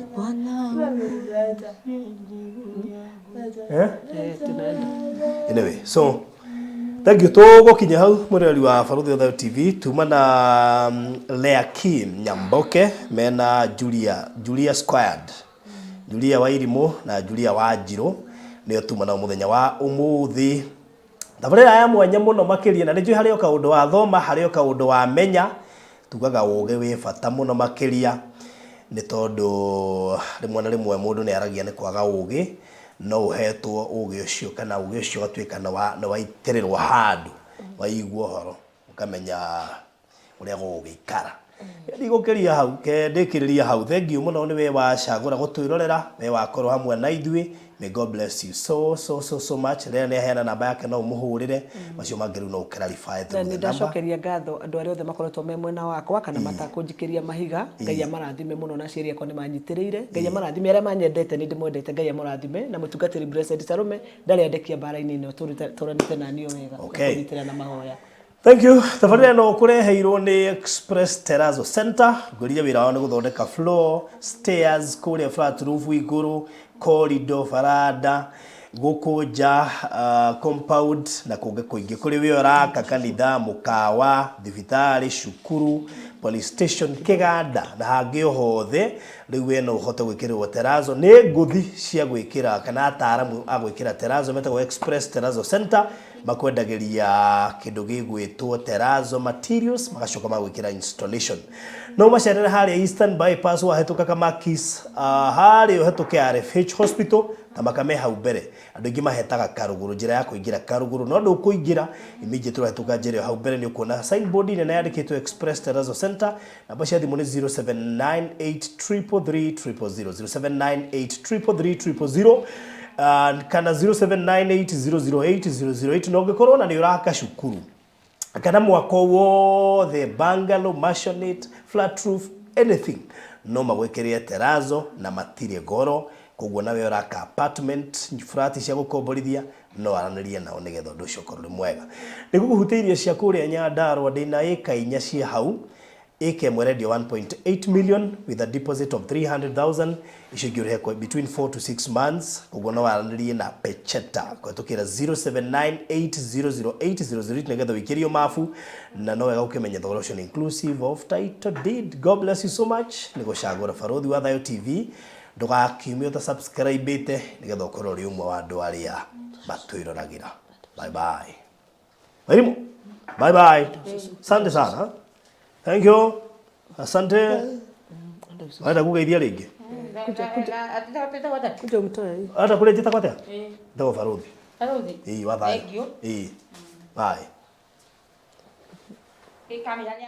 Eh? Eh, tunaenda. Anyway, so thank you tũgũkinya hau mwĩroreri wa Barũthi wa Thayũ TV tuma na Leakim Nyamboke mena Julia Julia Squared Julia Wairimũ na Julia Wanjirũ nĩo tuma nao mũthenya wa ũmũthĩ thabarĩra ya mwanya mũno makĩria na nĩnjũĩ harĩ o kaũndũ wathoma harĩ o kaũndũ wamenya tugaga ũgĩ wĩ bata mũno makĩria nĩ tondũ rĩmwe na rĩmwe mũndũ nĩ aragia nĩ kwaga ũgĩ no ũhetwo ũgĩ ũcio kana ũgĩ ũcio ũgatuĩka nĩ waitĩrĩrwo handũ waigua ũhoro ũkamenya ũrĩa gũgũgĩikara ndigũkĩria hau ke ndĩkĩrĩria hau thank you mũno nĩ we wacagũra gũtwĩrorera we wakorwo hamwe na ithuĩ. May God bless you so so so so much. Rĩrĩa nĩ aheana namba yake no ũmũhũrĩre macio mangĩ rĩu no ũclarify Na through the nĩ number. ndacokeria ngatho andũ arĩa othe makoretwo me mwena wakwa kana matakũnjikĩria mahiga. Ngai amarathime mũno na aciari akwa nĩ manyitĩrĩire. Ngai amarathime arĩa manyendete nĩ ndĩmwendete. Ngai amũrathime na mũtungatĩri Blessed Salome ndarĩ andekia mbara-inĩ ĩno tũranĩte na niĩ wega na Okay. kũnyitĩrĩra na mahoya. Thank you. Tabarĩra ĩno kũreheirwo nĩ Express Terrazzo Center. Ngwĩrire wĩra wao nĩ gũthondeka floor, stairs, kũrĩa flat roof igũrũ, corridor, baranda, gũkũ nja, compound na kũngĩ kũingĩ. Kũrĩ wĩ ũraka kanitha, mũkawa, thibitarĩ, cukuru, police station, kĩganda na hangĩ o hothe. Rĩu we no ũhote gwĩkĩrĩrwo terrazzo. Nĩ ngũthi cia gwĩkĩra kana ataaramu a gwĩkĩra terrazzo metagwo Express Terrazzo Center. Makwendagĩria kĩndũ gĩgwĩtwo terrazzo materials magacoka magwĩkĩra installation no macerere harĩa Eastern Bypass wahĩtũka Kamakis harĩa ũhĩtũke RFH Hospital ta makame hau mbere andũ aingĩ mahetaga Karũgũrũ njĩra ya kũingĩra Karũgũrũ no ndũkũingĩra immediately ũrahĩtũka njĩra ĩyo hau mbere nĩ ũkuona signboard nene yandĩkĩtwo Express Terrazzo Center namba cia thimũ nĩ 0798333000 0798333000. Kana 0798008008. Na ũngĩkorwo na nĩ ũraka cukuru kana mwako wothe, bungalow, maisonette, flat roof, anything, no magwĩkĩrĩre terazo na matirĩ goro. Koguo nawe ũraka apartment, flat cia gũkomborithia, no aranĩrie nao nĩgetha ũndũ ũcio ũkorwo ũrĩ mwega. Nĩ gũkũhutĩirie cia kũrĩa Nyandarũa, ndĩna ĩka 4 cia hau. Ĩka ĩmwe rendio 1.8 million with a deposit of 300,000, icio ingĩ ũrĩhe kwa between 4 to 6 months. Koguo no waranĩrie na Pecheta kũhetũkĩra 0798008008 nĩgetha ũikĩrio mabu, na no wega ũkĩmenya thogora ũcio nĩ inclusive of title deed. God bless you so much nĩ gũcagũra Barũthi wa Thayũ TV. Ndũgakiume ũta subscribe nĩgetha ũkorwo ũrĩ ũmwe wa andũ arĩa matwĩroragĩra. Bye bye. Wairimu, bye bye. Asante sana. Thank you. Asante. Waenda kugeithia rĩngĩ? Kuja umtoe hii. Hata kule njĩtagwo atĩa? Njĩtagwo Barũthi. Barũthi. Ĩĩ, wa thayũ. Thank you. Ĩĩ. Bye. Kamera nĩ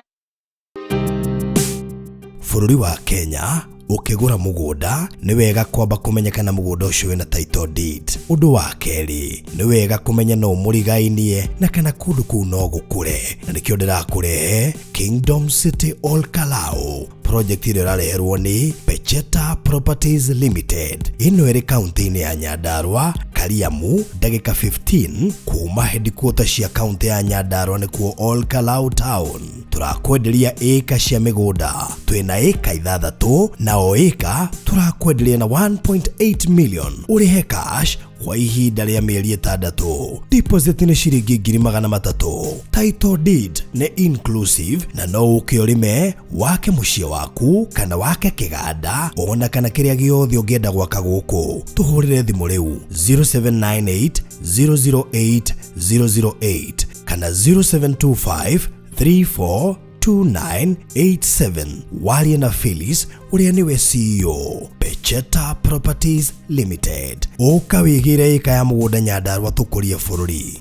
Bũrũri wa Kenya, ũkĩgũra mũgũnda nĩ wega kwamba kũmenya kana mũgũnda ũcio wĩna title deed. Ũndũ wa kerĩ, nĩ wega kũmenya no mũrigainie na kana kũndũ kũu no gũkũre, na nĩkĩo ndĩrakũrehe Kingdom City Ol Kalou, project ĩrĩa ĩrareherwo nĩ Pecheta Properties Limited. Ĩno ĩrĩ kaunti-inĩ ya Nyandarua, Kariamu, ndagĩka 15 kuma headquarter cia kaunti ya Nyandarua, nĩkuo Ol Kalou town. Tũrakwenderia ĩka cia mĩgũnda, twĩna ĩka 6, na o ĩka tũrakwenderia na 1.8 million, ũrĩhe cash kwa ihinda rĩa mĩeri 6. Deposit nĩ ciringi 300,000. Title deed nĩ inclusive, na no ũke ũrĩme, wake mũciĩ waku kana wake kĩganda, ona kana kĩrĩa gĩothe ũngĩenda gwaka gũkũ. Tũhũrĩre thimũ rĩu 0798 008 008 kana 0725 342987. Warie na Phyllis ũrĩa nĩwe CEO Pecheta Properties Limited. Ũka wĩgĩre ĩka ya mũgũnda Nyandarua, tũkũrie bũrũri.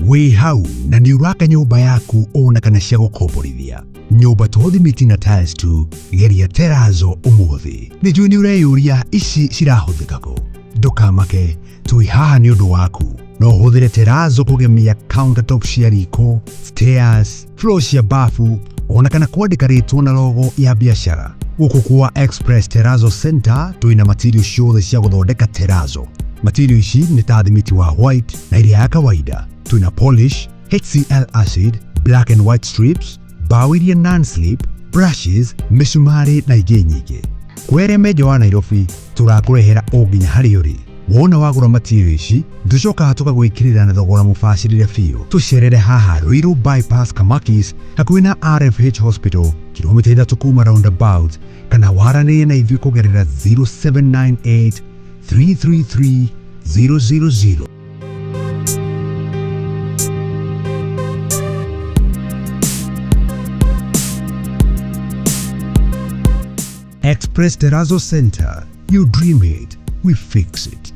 Wĩ hau na nĩ ũraka nyũmba yaku ona kana cia gũkomborithia, nyũmba to thimiti na tiles tu, geria terazo ũmũthĩ. Nĩ njũĩ nĩ ũreyũria ici cirahũthĩka kũ. Ndũkamake, twĩ haha nĩ ũndũ waku. No ũhũthĩre terazo kũgemia countertop cia riko, stairs, floor cia bafu, ona kana kwandĩka rĩtwa na logo ya biacara. Gũkũ kwa Express Terazo Center twĩna material ciothe cia gũthondeka terazo. Material ici nĩ ta thimiti wa white na iria ya kawaida. Twĩna polish, HCl acid, black and white strips, mbaũ iria non-slip, brushes, mĩcumarĩ na ingĩ nyingĩ. Kwĩ arĩa me nja wa Nairobi, tũrakũrehera o nginya harĩa ũrĩ. Wona wagũra material ici, tũcokaga tũkagwĩkĩrĩra na thogora mũbacĩrĩre biũ. Tũcerere haha Ruiru Bypass, Kamakis, hakuhĩ na RFH Hospital, kilomita 3 kuma roundabout, kana waranĩrie na ithuĩ kũgerera 0798 333 000. Express Terrazzo Center. You dream it, we fix it.